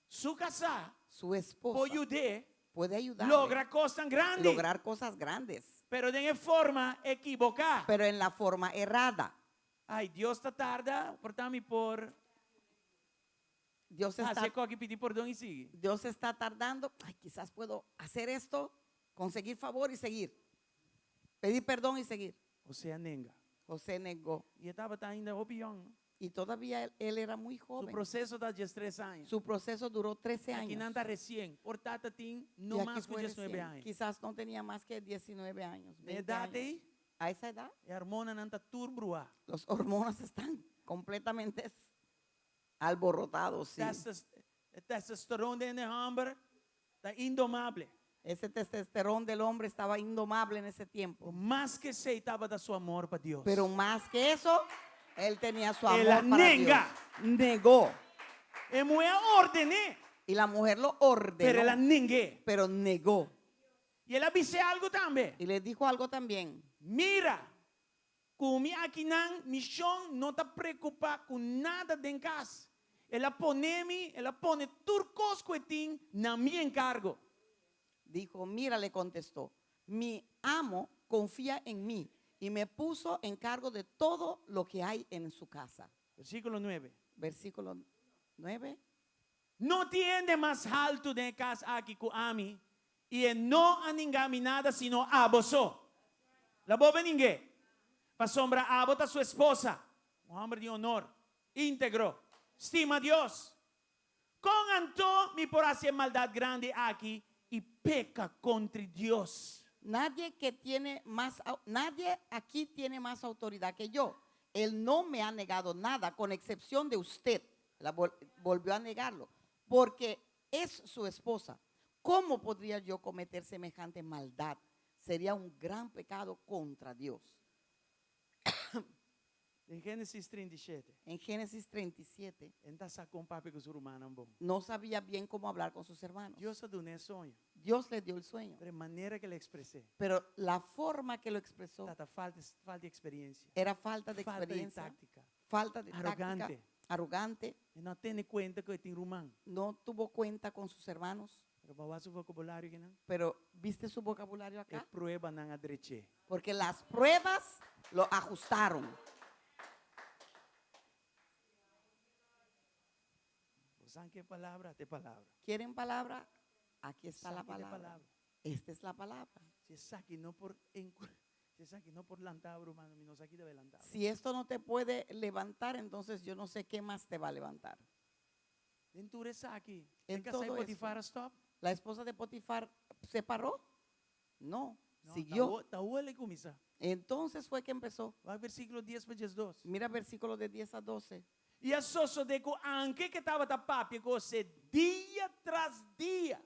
Su kasá Su por esposa yud'é puede ayudarle logra kosnan grandi. lograr cosas grandes, Pero den e forma ekiboká. pero en la forma errada. Ai, Dios ta tarda, por ta mi por Dios está, hasi esaki pidi pordon i sigui. Dios está tardando. Ay, quizás puedo hacer esto, conseguir favor y seguir. Pedir perdón y seguir. José a nenga. José negó. I e tabata ainda hopi yòn. No? Y todavía él, él era muy Su joven. proseso ta 13 aña. Su proceso duró 13 Aki nan años. ta resien. Por ta tatin Y no aquí mas ku fue 19 recién. aña. Quizás no tenía más que 19 años. Na 20 edat años. ei, A esa edad, e hormonanan ta tur bruá. los hormonas están completamente alborotados. sí. E testosteron den e hòmber ta indomable. Ese testosterón del hombre estaba indomable en ese tiempo. Pero mas ku esei tabata su amor pa Dios. Pero más que eso, él tenía su amor El a para nenga. Dios. Negó. E muhé a orden'é. Y la mujer lo ordenó. Pero el a neng'é. pero negó. I el a bis'é algu tambe. Y le dijo algo también. Mira, ku mi akinan, mi shon no ta preokupá ku nada den kas. El a pone mi, el a pone tur kos ku e tin na mi enkargo. Dijo, mira, le contestó, mi amo confía en mí y me puso en cargo de todo lo que hay en su casa. Versíkulo nuebe. Versículo 9. No tin hende mas haltu den e kas aki ku ami, i e no a ninga mi nada sino abo so. La bo be ning'é, pasobra abo ta su esposa, un hòmber di onor, íntegro, stima Dios. Kon anto mi por hasi e maldat grandi aki i peka kontri Dios? Nadie que tiene más, nadie aquí tiene más autoridad que yo. Él no me ha negado nada, con excepción de usted. La volvió a negarlo, porque es su esposa. ¿Cómo podría yo cometer semejante maldad? Sería un gran pecado contra Dios. Den Génesis trinta i shete. En Génesis 37. E no ta sa kon papia ku su rumannan bon. No sabía bien cómo hablar con sus hermanos. Dios a dun'é e soño. Dios le dio el sueño. Pero e manera ku el a ekspres'é. Pero la forma que lo expresó Tata falta, falta di eksperensia. era falta de Falta di experiencia. táktika. Falta de táctica, Arogante. arrogante, E no a tene kuenta ku e tin ruman. no tuvo cuenta con sus hermanos. Pero bo a wak su vokabulario akinan? Pero ¿viste su vocabulario E acá? pruebanan a drech'é. Porque las pruebas lo ajustaron. Bo san ke palabra? Te palabra. ¿Quieren palabra? Aquí está la Esaki ta e palabra. palabra. Esta es la palabra. Si esaki no por si esaki no por lanta bo, ruman, mi no sa ki ta bai lanta bo. Si esto no te puede levantar, entonces yo no sé qué más te va a levantar. Den tur esaki, En e kasá di todo Potifar eso. a stòp? ¿La esposa de Potifar se paró? No, No, siguió. Ta awor el a kuminsá. Entonces fue que empezó. Wak versíkulo dies pa diesdos. Mira versículo de 10 a 12. I a sosodé ku anke ku e tabata papia ku José dia tras dia,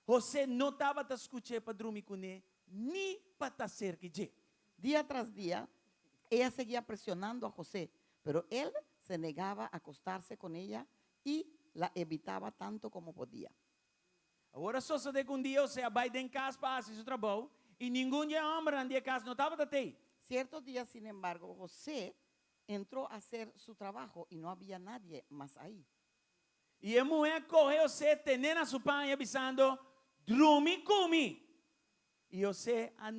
José no tabata skuch'é pa drumi kuné ni pa ta serka dje. Dia tras dia, ella seguía presionando a José, pero él se negaba a acostarse con ella y la evitaba tanto como podía. Awor a sosodé ku un dia José a bai den kas pa hasi su trabou, i ningun di e hòmbernan di e kas no tabata tei. Cierto dia, sin embargo, José entró a hacer su trabajo y no había nadie mas ahí. I e muhé a kohe José ten'é na su paña, bisando, Drumi ku mi! I José a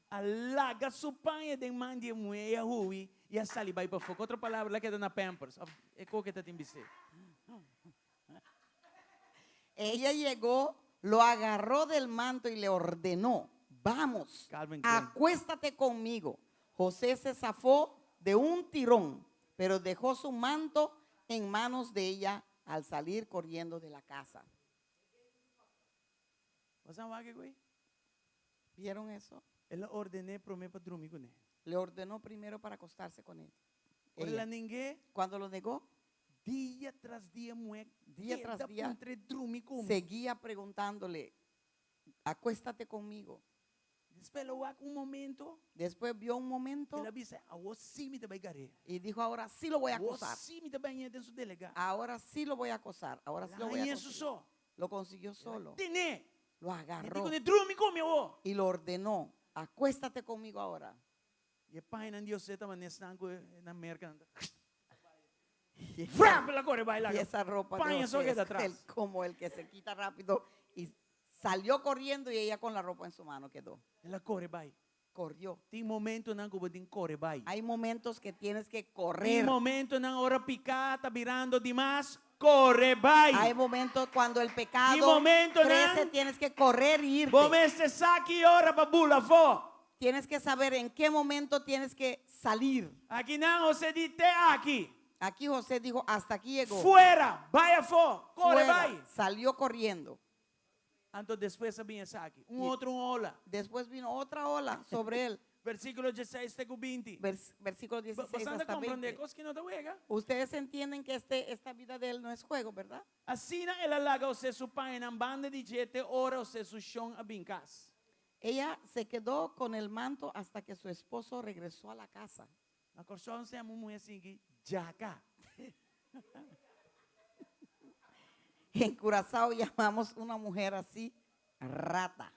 a laga su paña den man di e muhé i a hui i a sali bai pafó. Ku otro palabra, el a keda na pampers, òf e koke ta tin bisé. Ella llegó, lo agarró del manto y le ordenó, Vamos, Calvin Klein. acuéstate conmigo. José se zafó de un tirón, pero dejó su manto en manos de ella al salir corriendo de la casa. Bo sa wak e koe? ¿Vieron eso? El a ordené promé pa drumi kuné. Le ordenó primero para acostarse con él. Ora Ella. el a ning'é. Cuando lo negó, Dia tras dia muhé Dia tras keda dia puntr'é drumi ku mi. seguía preguntándole, acuéstate conmigo. Despues el a wak un momento. Después vio un momento. El a bisa, awor sí mi ta bai gar'é. Y dijo, ahora sí lo voy a Awor acosar. sí mi ta bai hañ'é den su delegá. Ahora sí lo voy a acosar. Ahora sí lo voy a Hañ'é su conseguir. so. Lo consiguió solo. Ten'é. Lo agarró. E di kuné, drumi ku mi awor. Y lo ordenó, acuéstate conmigo ahora. I e pañanan di José tabata nesnan ku na Merka nan ta Frap! El a kore bai laga Y esa ropa de paña so José keda es atras. el, como el que se quita rápido y salió corriendo y ella con la ropa en su mano quedó. El a kore bai. Corrió. Tin momentonan ku bo tin kore bai. Hay momentos que tienes que Tin correr. momentonan ora piká ta birando dimas, kore bai. Hay momentos cuando el pecado Tin momentonan crece, tienes que correr y irte. Bo mester sa ki ora pa bula afó. Tienes que saber en qué momento tienes que salir. Akinan José di te aki. Aquí José dijo, hasta aquí llegó. Fuera, bai afó, kore Fuera. bai. Salió corriendo. Anto despues a bin esaki. Un Y otro un ola. Después vino otra ola sobre él. Versículo diesseis te ku binti. Vers, versículo Bo 16 bo ta hasta komprondé 20. kos ki no ta wega. Ustedes entienden que este, esta vida de él no es juego, ¿verdad? Asina el a laga José su pañanan banda di dje te ora José su shon a bin kas. Ella se quedó con el manto hasta que su esposo regresó a la casa. Na Kòrsou nos ta yama un muhé sinki djaka. En Curazao llamamos una mujer así rata.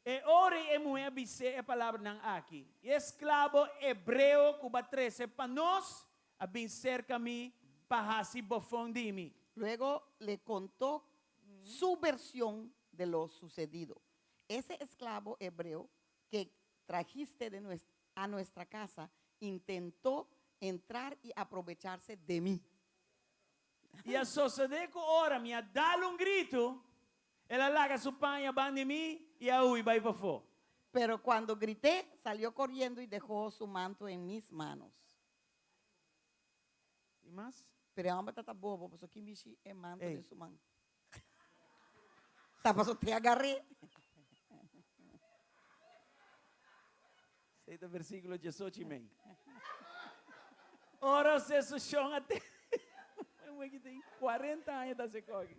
E ora ei e muhé a bis'é e palabranan aki, E esklabo hebreo ku bo a trese pa nos a bin serka mi pa hasi bofon di mi. Luego le contó su versión de lo sucedido. Ese esclavo hebreo que trajiste de a nuestra casa intentó entrar y aprovecharse de mí. I a sosodé ku ora mi a dal un gritu, el a laga su paña ban di mi i a hui bai pafó. Pero cuando grité, salió corriendo y dejó su manto en mis manos. Tin mas? Pero e homber ta bobo, pasobra kin bishi e manto Ey. den su man? Ta pasobra te agarré. Esei ta versíkulo diesocho i mei. Ora José su shon a tende. Un muhé ki tin kuarenta aña ta hasi koki.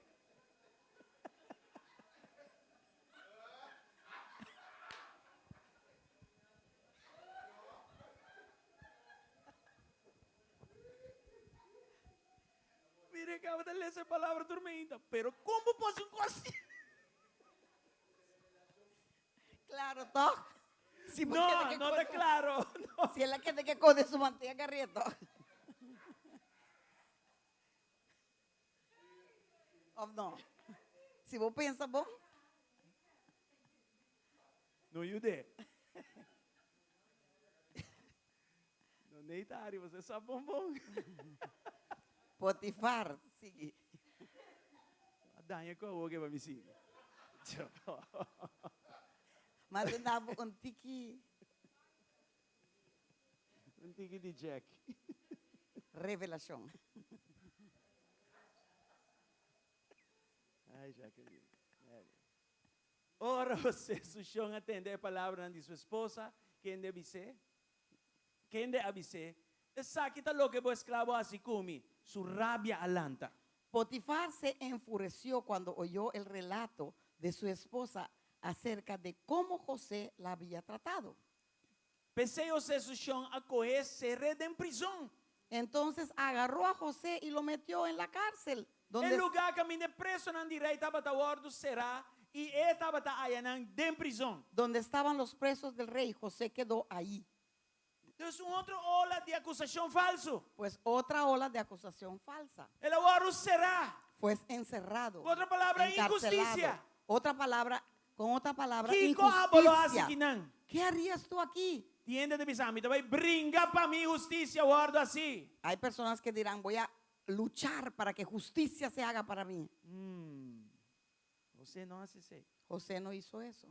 Mira, e kaba ta lesa e palabra tur meinta. Pero kon bo por hasi un kos asina? Claro, toch? Si bo No, keda ke no ta kone- klaro. Si el a keda ke kone su mantea garieto. Of no? Si bo pensa bon. No yud'é. No nei ta ari, bo sa bon bon. Potifar, sigui. A daña ku awor ke pa mi sigui. M'a duna bo un tiki. Un tiki di Jack. Revelashon. Ai, Jacqueline. Ora José su shon a tende e palabranan di su esposa, kende a bis'é? Kende a bis'é, Esaki ta loke bo esklabo a hasi ku mi. Su rabia a lanta. Potifar se enfureció cuando oyó el relato de su esposa acerca de cómo José la había tratado. P'esei José su shon a koh'é ser'é den prizon. Entonces agarró a José y lo metió en la cárcel, donde. E lugá kaminda e presonan di rei tabata wòrdu será i e tabata ayanan den prizon. Donde estaban los presos del rey, José quedó ahí. Dus un otro ola di akusashon falsu. Pues otra ola de acusación falsa. El a wòrdu será. Fue encerrado. Ku otro palabra, encarcelado. inhustisia. Otra palabra, con otra palabra, Kiko abo lo hasi injusticia. kinan? ¿Qué harías tú aquí? Tin hende ta bisa, Mi ta bai bringa pa mi hustisia wòrdu hasi. Hay personas que dirán, voy a luchar para que justicia se haga para mí. José no hasi esei. José no hizo eso.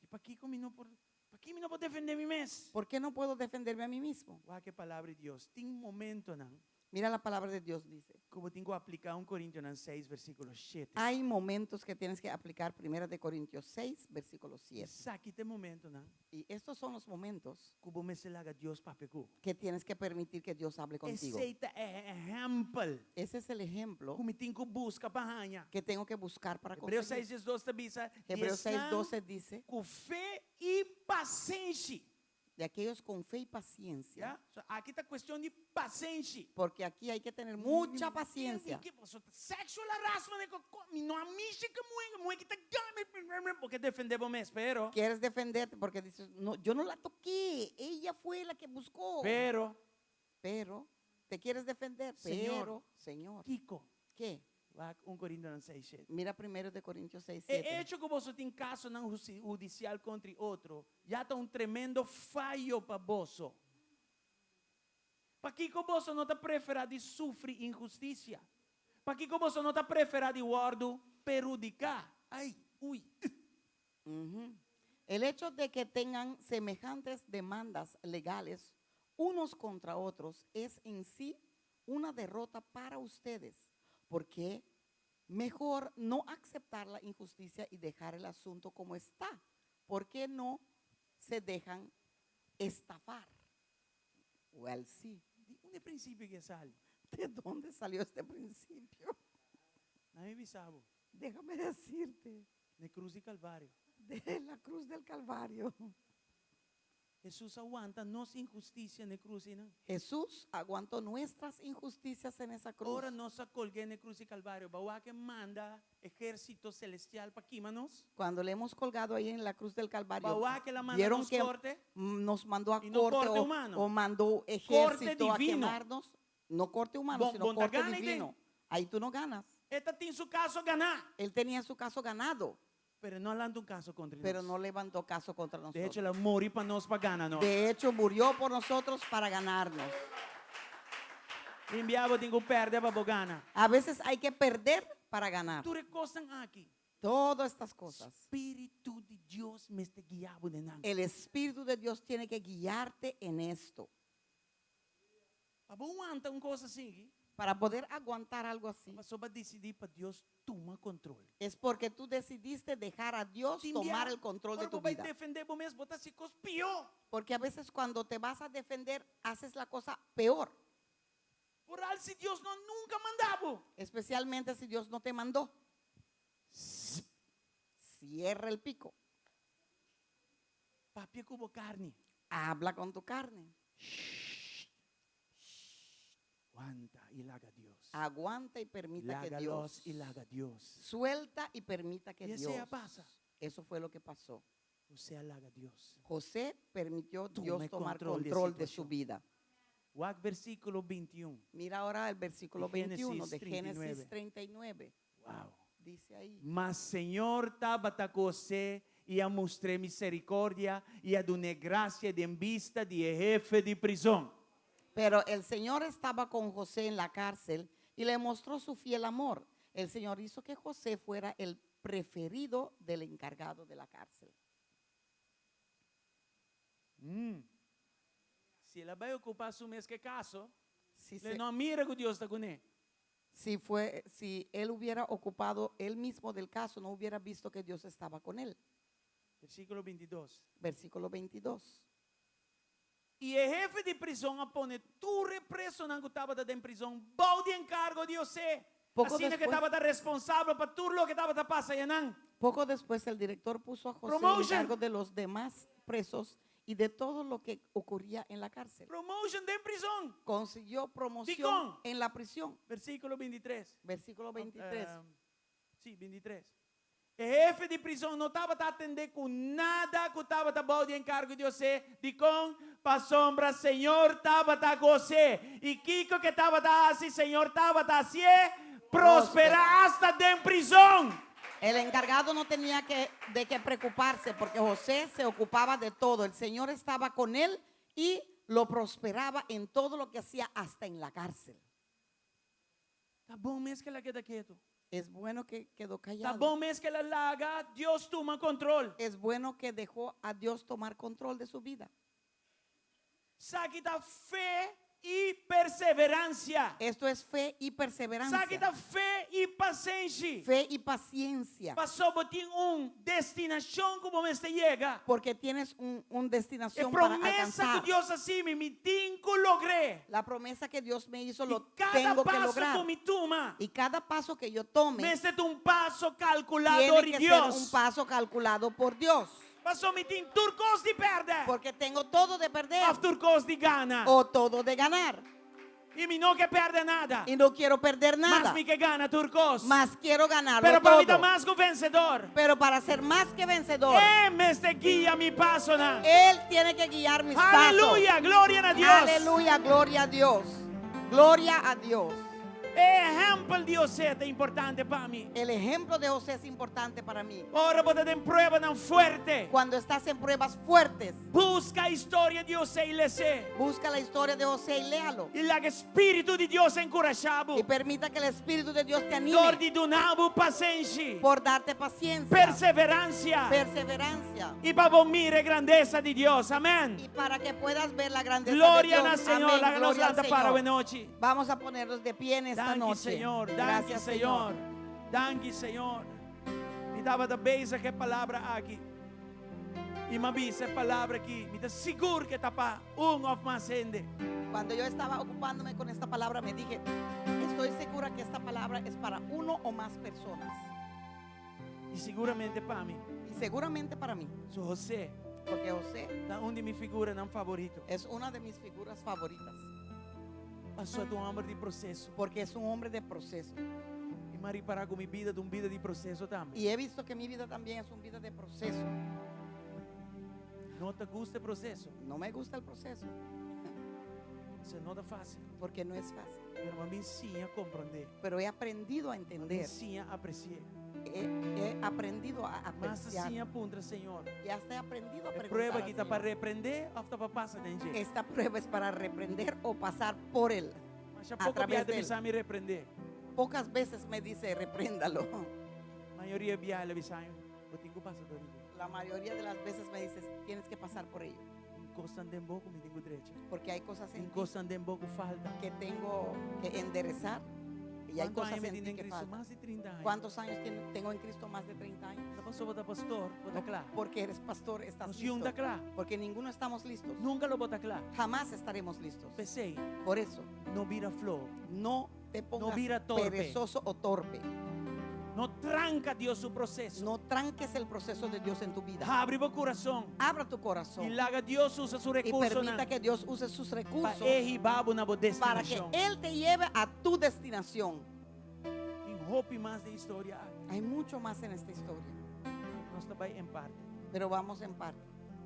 I pakiko mi no por, pakí mi no por defendé mi mes? ¿Por qué no puedo defenderme a mí mismo? Wak e Palabra di Dios. Tin momentonan. Mira la palabra de Dios dice. Ku bo tin ku apliká un Korintionan seis versíkulo shete. Hay momentos que tienes que aplicar Primera de Corintios seis versículo siete. Esaki ta e momentonan. Y estos son los momentos. Ku bo mester laga Dios papia ku bo. Que tienes que permitir que Dios hable contigo. Esei ta e ehèmpel. Ese es el ejemplo. Ku mi tin ku buska pa haña. Que tengo que buscar para Hebreo conseguir. seis diesdos ta bisa, Hebreo seis Diesnan doce dice. ku fe i pasenshi. De aquellos con fe y paciencia. Ya? So, aki ta cuestion di pasenshi. Porque aquí hay que tener mucha paciencia. Mi, mi, so, sexual harassment, e co, mi no a mishi cu muhe, muhe ki ta gana, bo ke defende bo mes, pero. Quieres defenderte porque dices, no, yo no la toqué, ella fue la que buscó. Pero. Pero, te quieres defender, Señor, pero, Señor. Kiko. Ke? Wak un Korintonan seis shete. Mira primero de Corintios seis E siete. echo ku boso tin kasonan hudisial kontra i otro ya ta un tremendo fayo pa boso. Pakiko boso no ta preferá di sufri inhustisia? Pakiko boso no ta preferá di wòrdu perhudiká? Ai, ui, ugh. Ujú. El hecho de que tengan semejantes demandas legales unos contra otros es en sí una derrota para ustedes, porque mejor no aceptar la injusticia y dejar el asunto como está. ¿Por qué no se dejan estafar? Well, sí. Di unda e prinsipio aki a sali? ¿De dónde salió este principio? Na mi bisa bo. Déjame decirte. Na e krus di Kalvario. De la cruz del Calvario. Hesus a wanta nos inhustisia na e krus einan. Jesús aguantó nuestras injusticias en esa cruz. Ora nos a kolg'é na e krus di Kalvario, bo a wak e manda ehérsito selestial pa kima nos? Cuando le hemos colgado ahí en la cruz del Calvario, Bo a wak el a manda vieron nos que korte? nos mandó a Y no corte corte o, humano. o mandó Corte ejército a divino. quemarnos. No corte humano, Bon- sino bon ta corte gana ei den. divino. Ahí tú no ganas. E ta tin su kaso ganá. Él tenía su caso ganado. Pero no a lanta un caso contra Pero nos. no levantó caso contra De hecho, nosotros. el a muri pa nos pa gana nos. De hecho, murió por nosotros para ganarnos. Tin bia bo tin ku pèrdè pa bo gana. A veces hay que perder para ganar. Tur e kosnan aki. Todas estas cosas. Spiritu di Dios mester guia bo den nan. El Espíritu de Dios tiene que guiarte en esto. Pa bo wanta un kos así. Para poder aguantar algo así. Pasobra bo a disidí pa Dios tuma control. Es porque tú decidiste dejar a Dios Tin tomar bia, el control de ora tu bo bai vida. defendé bo mes, bo ta hasi kos pió. Porque a veces cuando te vas a defender, haces la cosa peor. Foral si Dios no nunca manda bo. Especialmente si Dios no te mandó. Cierra el pico. Papia ku bo karni. Habla con tu carne. Wanta i laga Dios. Aguanta y permita que Laga Dios. los i laga Dios. Suelta y permita que Y esei a Dios. pasa. Eso fue lo que pasó. José a laga Dios. José permitió Toma Dios tomar control di control de su situacion. vida. Wak versíkulo 21. Mira ahora el versículo De Génesis 21 de Génesis 39. 39. Wow. Dice ahí. Ma Señor tabata ku José i a mustr'é miserikòrdia i a dun'é grasia den bista di e hefe di prizon. Pero el Señor estaba con José en la cárcel y le mostró su fiel amor. El Señor hizo que José fuera el preferido del encargado de la cárcel. Mm. Si el a bai okupá su mes ku e kaso, Si, le se- no a mira ku Dios ta kuné. si fue, si él hubiera ocupado él mismo del caso, no hubiera visto que Dios estaba con él. Versíkulo 22. Versículo 22. I e hefe di prizon a pone tur e presonan ku tabata den prizon bou di enkargo di José, Poko asina ku e despues- tabata responsabel pa tur loke tabata pasa ayanan. Poco después el director puso a José en Promotion. cargo de los demás presos y de todo lo que ocurría en la cárcel. Promotion den prizon. Consiguió promoción Dikon. en la prisión. Versíkulo 23. Versículo 23. Sí, 23. E hefe di prizon no tabata atendé ku nada ku tabata bou di enkargo di José. Dikon? Pasobra Señor tabata ku José. I kiko ku e tabata hasi, Señor tabata hasié prosperá asta den prizon. El encargado no tenía que, de qué preocuparse porque José se ocupaba de todo. El Señor estaba con él y lo prosperaba en todo lo que hacía, hasta en la cárcel. Ta bon mes ku el a keda ketu. Es bueno que quedó Ta callado. bon mes ku el a laga Dios tuma kontrol. Es bueno que dejó a Dios tomar control de su vida. Esaki ta fe i perseveransia. Esto es fe y Esaki perseverancia. ta fe i pasenshi. Fe y paciencia. Paso bo tin un destinashon ku bo mester yega. Porque tienes un, un E destinación para promesa ku alcanzar. Dios a hasi mi, mi tin ku logr'é. La promesa que Dios me hizo I lo kada tengo que paso ku lograr. mi tuma, Y cada paso que yo tome mester ta un paso kalkulá tiene dor di que ser Dios. un paso calculado por Dios. Paso mi tin tur kos di pèrdè. Porque tengo todo de perder Òf tur kos di gana. o todo de ganar. I mi no ke pèrdè nada. Y no quiero perder Mas nada. mi ke gana tur kos. Mas quiero ganarlo Pero pa mi ta todo. mas ku vensedor. Pero para ser más que vencedor, E mester guia mi pasonan. Él tiene que guiar mis pasos. Aleluya, gloria na Dios. Aleluya, gloria a Dios. Gloria a Dios. E ehèmpel di José ta importante pa mi. El ejemplo de José es importante para mí. Ora bo ta den pruebanan fuerte. Cuando estás en pruebas fuertes, Buska historia di José i les'é. busca la historia de José y léalo. I laga Spiritu di Dios enkurashá bo. Y permita que el Espíritu de Dios te Dor anime di duna bo pasenshi, por darte paciencia, perseveransia perseverancia i pa bo mira e grandesa di Dios. Amèn. y para que puedas ver la grandeza Gloria de na Dios. Señor. Amén. Laga nos Gloria al lanta para Señor. awenochi. Vamos a ponernos de pie en esta Danki noche. Señor, danki Gracias, Señor. Danki Señor. Mi tabata bezig ku e palabra aki. I m'a bisa e palabra aki. Mi ta sigur ku ta pa un òf mas hende. Cuando yo estaba ocupándome con esta palabra, me dije, estoy segura que esta palabra es para uno o más personas. I siguramente pa mi. Y seguramente para mí, So José porque José ta un di mi figuranan favorito. es una de mis figuras favoritas, Paso e ta un hòmber di proseso. porque es un hombre de proceso. I m'a ripará ku mi bida ta un bida di proseso tambe. Y he visto que mi vida también es una vida de proceso. No ta gusta e proseso. No me gusta el proceso, Esei no ta fásil. porque no es fácil. Pero m'a bin siña komprondé. Pero he aprendido a M'a bin entender, siña apresi'é. he, he aprendido a M'a asta apreciar. siña puntra Señor. Y hasta he aprendido a E preguntar. prueba al aki ta pa Señor. reprendé òf ta pa pasa den dje. Esta prueba es para reprender o pasar por él. Masha a poko través bia e ta de él. bisa mi reprendé. Pocas veces me dice, repréndalo. Mayoria bia e la bisa mi, bo tin ku pasa dor di dje. La mayoría de las veces me dices, tienes que pasar por ello. Tin kosnan den bo ku mi tin ku drecha. Porque hay cosas en Tin ti kosnan den bo ku falta. que tengo que enderezar y hay Kuantu cosas aña mi en tin ti den que Cristo? faltan. Mas di 30 aña. ¿Cuántos años tengo en Cristo? Más de 30 años. No paso bo ta pastor, bo ta No, kla. porque eres pastor, estás Nos niun listo. ta kla. Porque ninguno estamos listos. Nunka lo bo ta kla. Jamás estaremos listos. P'esei, Por eso, no bira floho. no te pongas bira torpe. perezoso o torpe. No tranka Dios su proseso. No tranques el proceso de Dios en tu vida. Habri bo kurason. Abra tu corazón I laga Dios usa su y rekursonan permita que Dios use sus pa recursos E hiba bo na bo para que destinashon. Él te lleve a tu destinación. Tin hopi mas den e historia aki. Hay mucho más en esta historia, Nos ta bai en parte. Pero vamos en parte.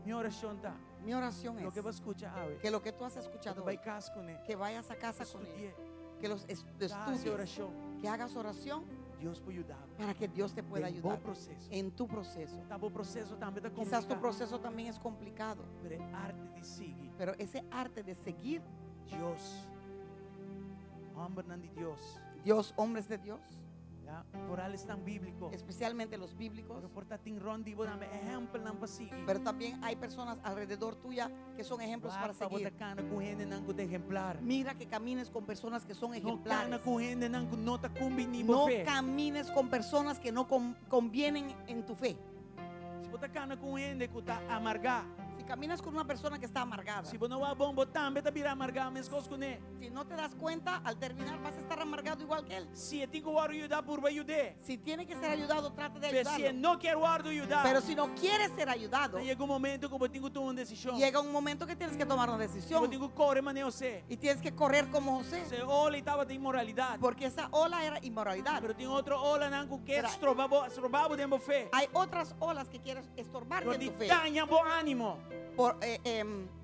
Mi orashon ta, Mi oración loke es bo a skucha awe, que lo que tú has escuchado bo bai hoy, kas kuné, que vayas a casa con él, studi'é, que los es- hasi estudies, orashon. que hagas oración Dios por yuda bo. para que Dios te pueda Den bo ayudar proseso. en tu proceso. Ta bo proseso tambe ta Quizás tu kompliká. proceso también es complicado, Pero e arte di sigui pero ese arte de seguir Dios, hòmbernan di Dios, Dios, hombres de Dios, ya, vooral esnan bíbliko. especialmente los bíblicos, Pero por ta tin rònt di bo tambe ehèmpelnan pa sigui. pero también hay personas alrededor tuya que son ejemplos para Wak pa bo ta seguir. kana ku hendenan ku ta ehemplar. Mira que camines con personas que son No kana ejemplares. ku hendenan ku no ta kumbiní bo No fe. camines con personas que no convienen en tu fe. Si bo ta kana ku un hende ku ta amargá. Si caminas con una persona que está amargada, Si bo no wak bon, bo tambe ta bira amargá meskos kuné. si no te das cuenta, al terminar vas a estar amargado igual que él. Si e tin ku wòrdu yudá, purba yud'é. Si tiene que ser ayudado, trata de Pero si e ayudarlo. no kier wòrdu yudá, Pero si no quiere ser ayudado, ta yega un momento ku bo tin ku tuma un desishon. llega un momento que tienes que tomar una Bo decisión tin ku kore manera José. y tienes que correr como José, E ola ei tabata inmoralidat. porque esa ola era inmoralidad. Pero tin otro olanan ku ke Pero stroba bo, stroba bo den bo fe. Hay otras olas que quieren estorbarte Dor en di tu fe. daña bo ánimo. Por,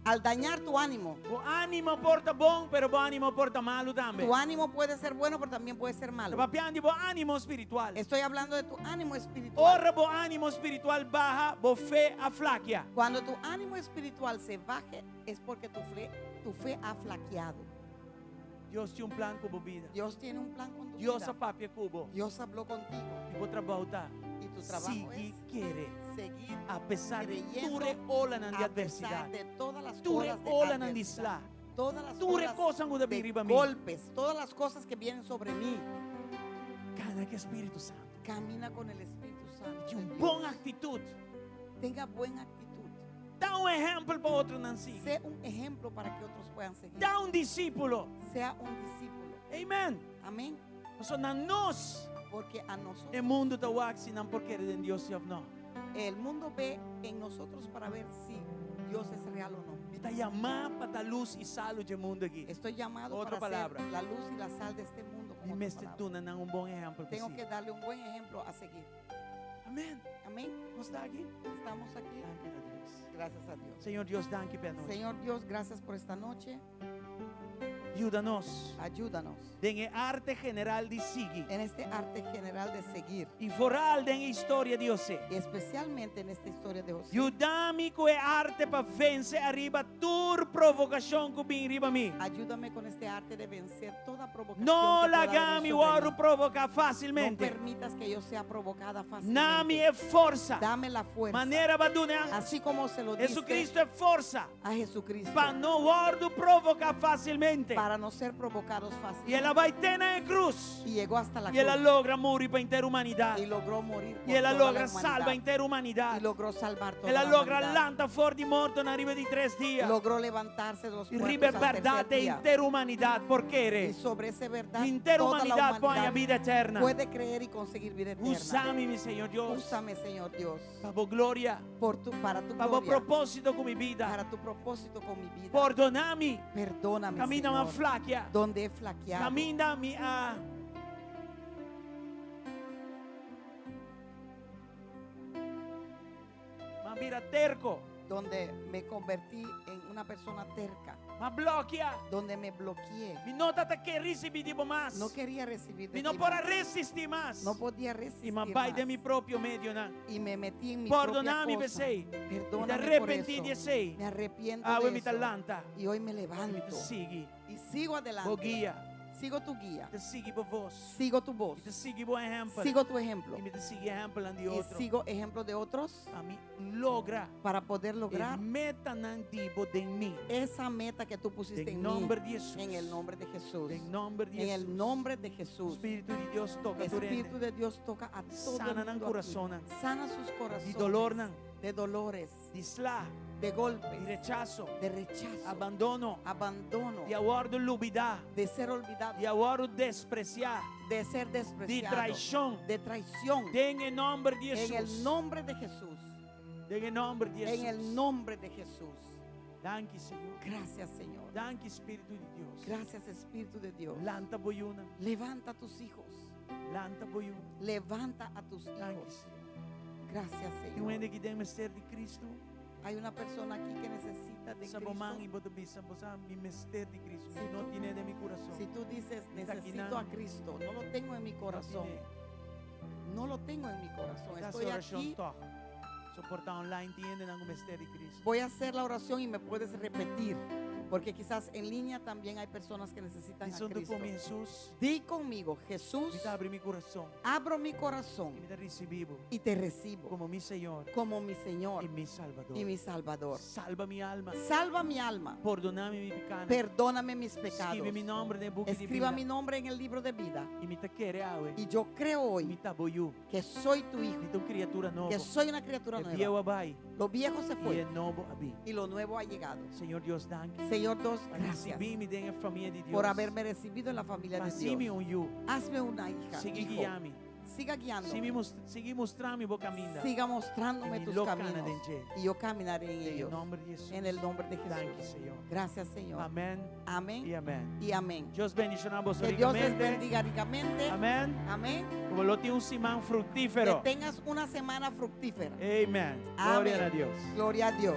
al dañar tu ánimo. Bo ánimo por ta bon, pero bo ánimo por ta malu tambe. Tu ánimo puede ser bueno, pero también puede ser malo. Ta papiando di bo ánimo spiritual. Estoy hablando de tu ánimo espiritual. Ora bo ánimo spiritual baha, bo fe a flakia. Cuando tu ánimo espiritual se baje, es porque tu fe ha flaqueado. Dios tin un plan ku bo bida. Dios tiene un plan con tu Dios vida. a papia ku bo. Dios habló contigo. I bo trabou ta. Y tu trabajo Sigui es kere. seguir A pesar de creyendo tur e olanan de a pesar adversidad. de todas las Tur e olas de olanan di adversidad. sla. Todas las Tur e olas kosnan ku ta de bin riba mi. golpes, todas las cosas que vienen sobre mí. Kana ku Spiritu Santu. Camina con el Espíritu Santo Tin de un Dios. bon aktitut. Tenga buena actitud. Ta un ehèmpel pa otronan sigui. Sé un ejemplo para que otros puedan seguir. Ta un disípulo. Sea un discípulo. Amen. Amén. Pasobra na nos. Porque a nosotros. E mundu ta wak si nan por kere den Dios òf no. El mundo ve en nosotros para ver si Dios es real o no. Mi ta yamá pa ta lus i salu di e mundu aki. Estoy llamado Otra para ser palabra. la luz y la sal de este mundo. Con Mi otra mester palabra. duna nan un bon ehèmpel pa Tengo sigui. que darle un buen ejemplo a seguir. Amén. Amén. Nos ta aki? Estamos aquí. Danki na Dios. Gracias a Dios. Señor Dios, danki pa e anochi. Señor Dios, gracias por esta noche. Yuda nos. Ayúdanos. Den e arte general di sigui. En este arte general de seguir. I vooral den e historia di José. Y especialmente en esta historia de José. Yuda mi ku e arte pa vense ariba tur provokashon ku bin riba mi. Ayúdame con este arte de vencer toda provocación. No que pueda laga venir mi sobre wòrdu mí. provoká No fásilmente. permitas que yo sea provocada Duna mi fácilmente. e forsa. Dame la fuerza. Manera b'a duna Así como se lo diste Jesucristo e forsa. a Jesucristo. Pa no wòrdu provoká fásilmente. Para no ser provocados I fácilmente. el a bai te na e krus. Y llegó hasta la I el a cruz. logra muri pa henter humanidat. Y logró morir por I el a toda la logra humanidad. salba henter humanidat. Y logró salvar toda El a la logra humanidad. lanta for di morto na riba di tres dia. Logró levantarse de los I riba muertos al tercer bèrdat día. henter humanidat por kere. Y sobre esa verdad, Henter toda la humanidat por humanidad bida eterno. puede creer y conseguir vida eterna. Usa mi, mi Señor Dios. Úsame, Señor Dios. Pa bo gloria. Por tu, para tu Pa bo gloria. propósito ku mi bida. Para tu propósito con mi vida. Pordoná mi. Perdóname, Kaminda Señor. m'a flakia. Donde he flaqueado. Kaminda mi a M'a bira terko. Donde me convertí en una persona terca. M'a blòkia. Donde me bloqueé. Mi no tabata ke risibí di bo mas. No quería recibir de Mi no ti por más. resistí mas. No podía resistir I m'a bai más. den mi propio medionan. Y me metí en mi Pordoná mi propia cosa. p'esei. Perdóname Mi ta arepentí por di eso. esei. Me arrepiento Awe de mi eso. ta lanta. Y hoy me Mi ta levanto. sigui. Y sigo adelante. Bo guia. Sigo tu guía. Mi ta sigui bo voz. Sigo tu voz. Mi ta sigui bo ehèmpel. Sigo tu ejemplo. I mi ta sigui ehèmpel di Y otro. sigo ejemplo de otros. Pa mi logra. Para poder lograr E metanan di bo den mi. esa meta que tú pusiste Den en mí. nòmber di Hesus. En el nombre de Jesús. Den nòmber di En el Hesus. nombre de Jesús. Spiritu di Dios toka tur Espíritu hende. de Dios toca a todo Sana el nan mundo aquí. kurason. Sana sus corazones. Di dolornan. De dolores. Di sla. De golpes. Di rechaso. De rechazo. Abandono. Abandono. Di a wòrdu lubidá. De ser olvidado. Di a wòrdu despresiá. De ser Di despreciado. traishon. De traición. Den e nòmber di En Hesus. el nombre de Jesús. Den e nòmber di En el Hesus. nombre de Jesús. Danki, Señor. Gracias, Señor. Danki, Spiritu di Dios. Gracias, Espíritu de Dios. Lanta bo yunan. Levanta a tus hijos. Lanta bo yunan. Levanta a tus Danki, hijos. Señor. Gracias, Tin un Señor. hende aki den mester di Cristo. Hay una persona aquí que necesita de Alsa bo man Cristo. i bo ta bisa, bo sa, mi mester di Cristo. Si Mi no tu- tin'é den mi kurason. Si tú dices, Mi ta aki necesito a nan. Cristo, no lo tengo en mi No corazón. tin'é. No lo tengo en mi corazón. Mi ta hasi Estoy orashon aquí. tòg. Soportá online tin hendenan ku mester di Cristo. Voy a hacer la oración y me puedes repetir. Porque quizás en línea también hay personas que necesitan a Di huntu Cristo. ku mi Hesus. Di conmigo, Jesús, Mi ta habri mi kurason. abro mi corazón I mi ta risibí bo y te recibo komo mi Señor como mi Señor i mi Salbador. y mi Salvador. Salba mi alma. Salva mi alma. Pordoná mi mi pikánan. Perdóname mis pecados. Skirbi mi nòmber den buki di Escriba bida. mi nombre en el libro de vida. I mi ta kere awe. Y yo creo hoy Mi ta bo yu. que soy tu hijo, Mi ta un kriatura nobo. que soy una criatura E nueva. bieu a bai. Lo viejo se I fue e nobo a bin. y lo nuevo ha llegado. Señor Dios, danki. Señor Dios, Pa gracias risibí mi den e famia di Dios. por haberme recibido en la familia de Hasi mi Dios. un yu. Hazme una hija. Sigui hijo. guia mi. Siga guiándome. Sigui mus- sigui mustra mi bo kaminda. Siga mostrándome I mi tus lo kana caminos. den dje. Y yo caminaré en Den ellos. nòmber di Hesus. En el nombre de Danki, Jesús. Señor. Gracias, Señor. Amèn Amén i amèn. y amén. Dios bendishoná boso Que Dios les rikamente. bendiga ricamente. Amèn. Amén. Ku bo tin un siman fruktífero. Que tengas una semana fructífera. Amèn. Amén. Gloria na Dios. Gloria a Dios.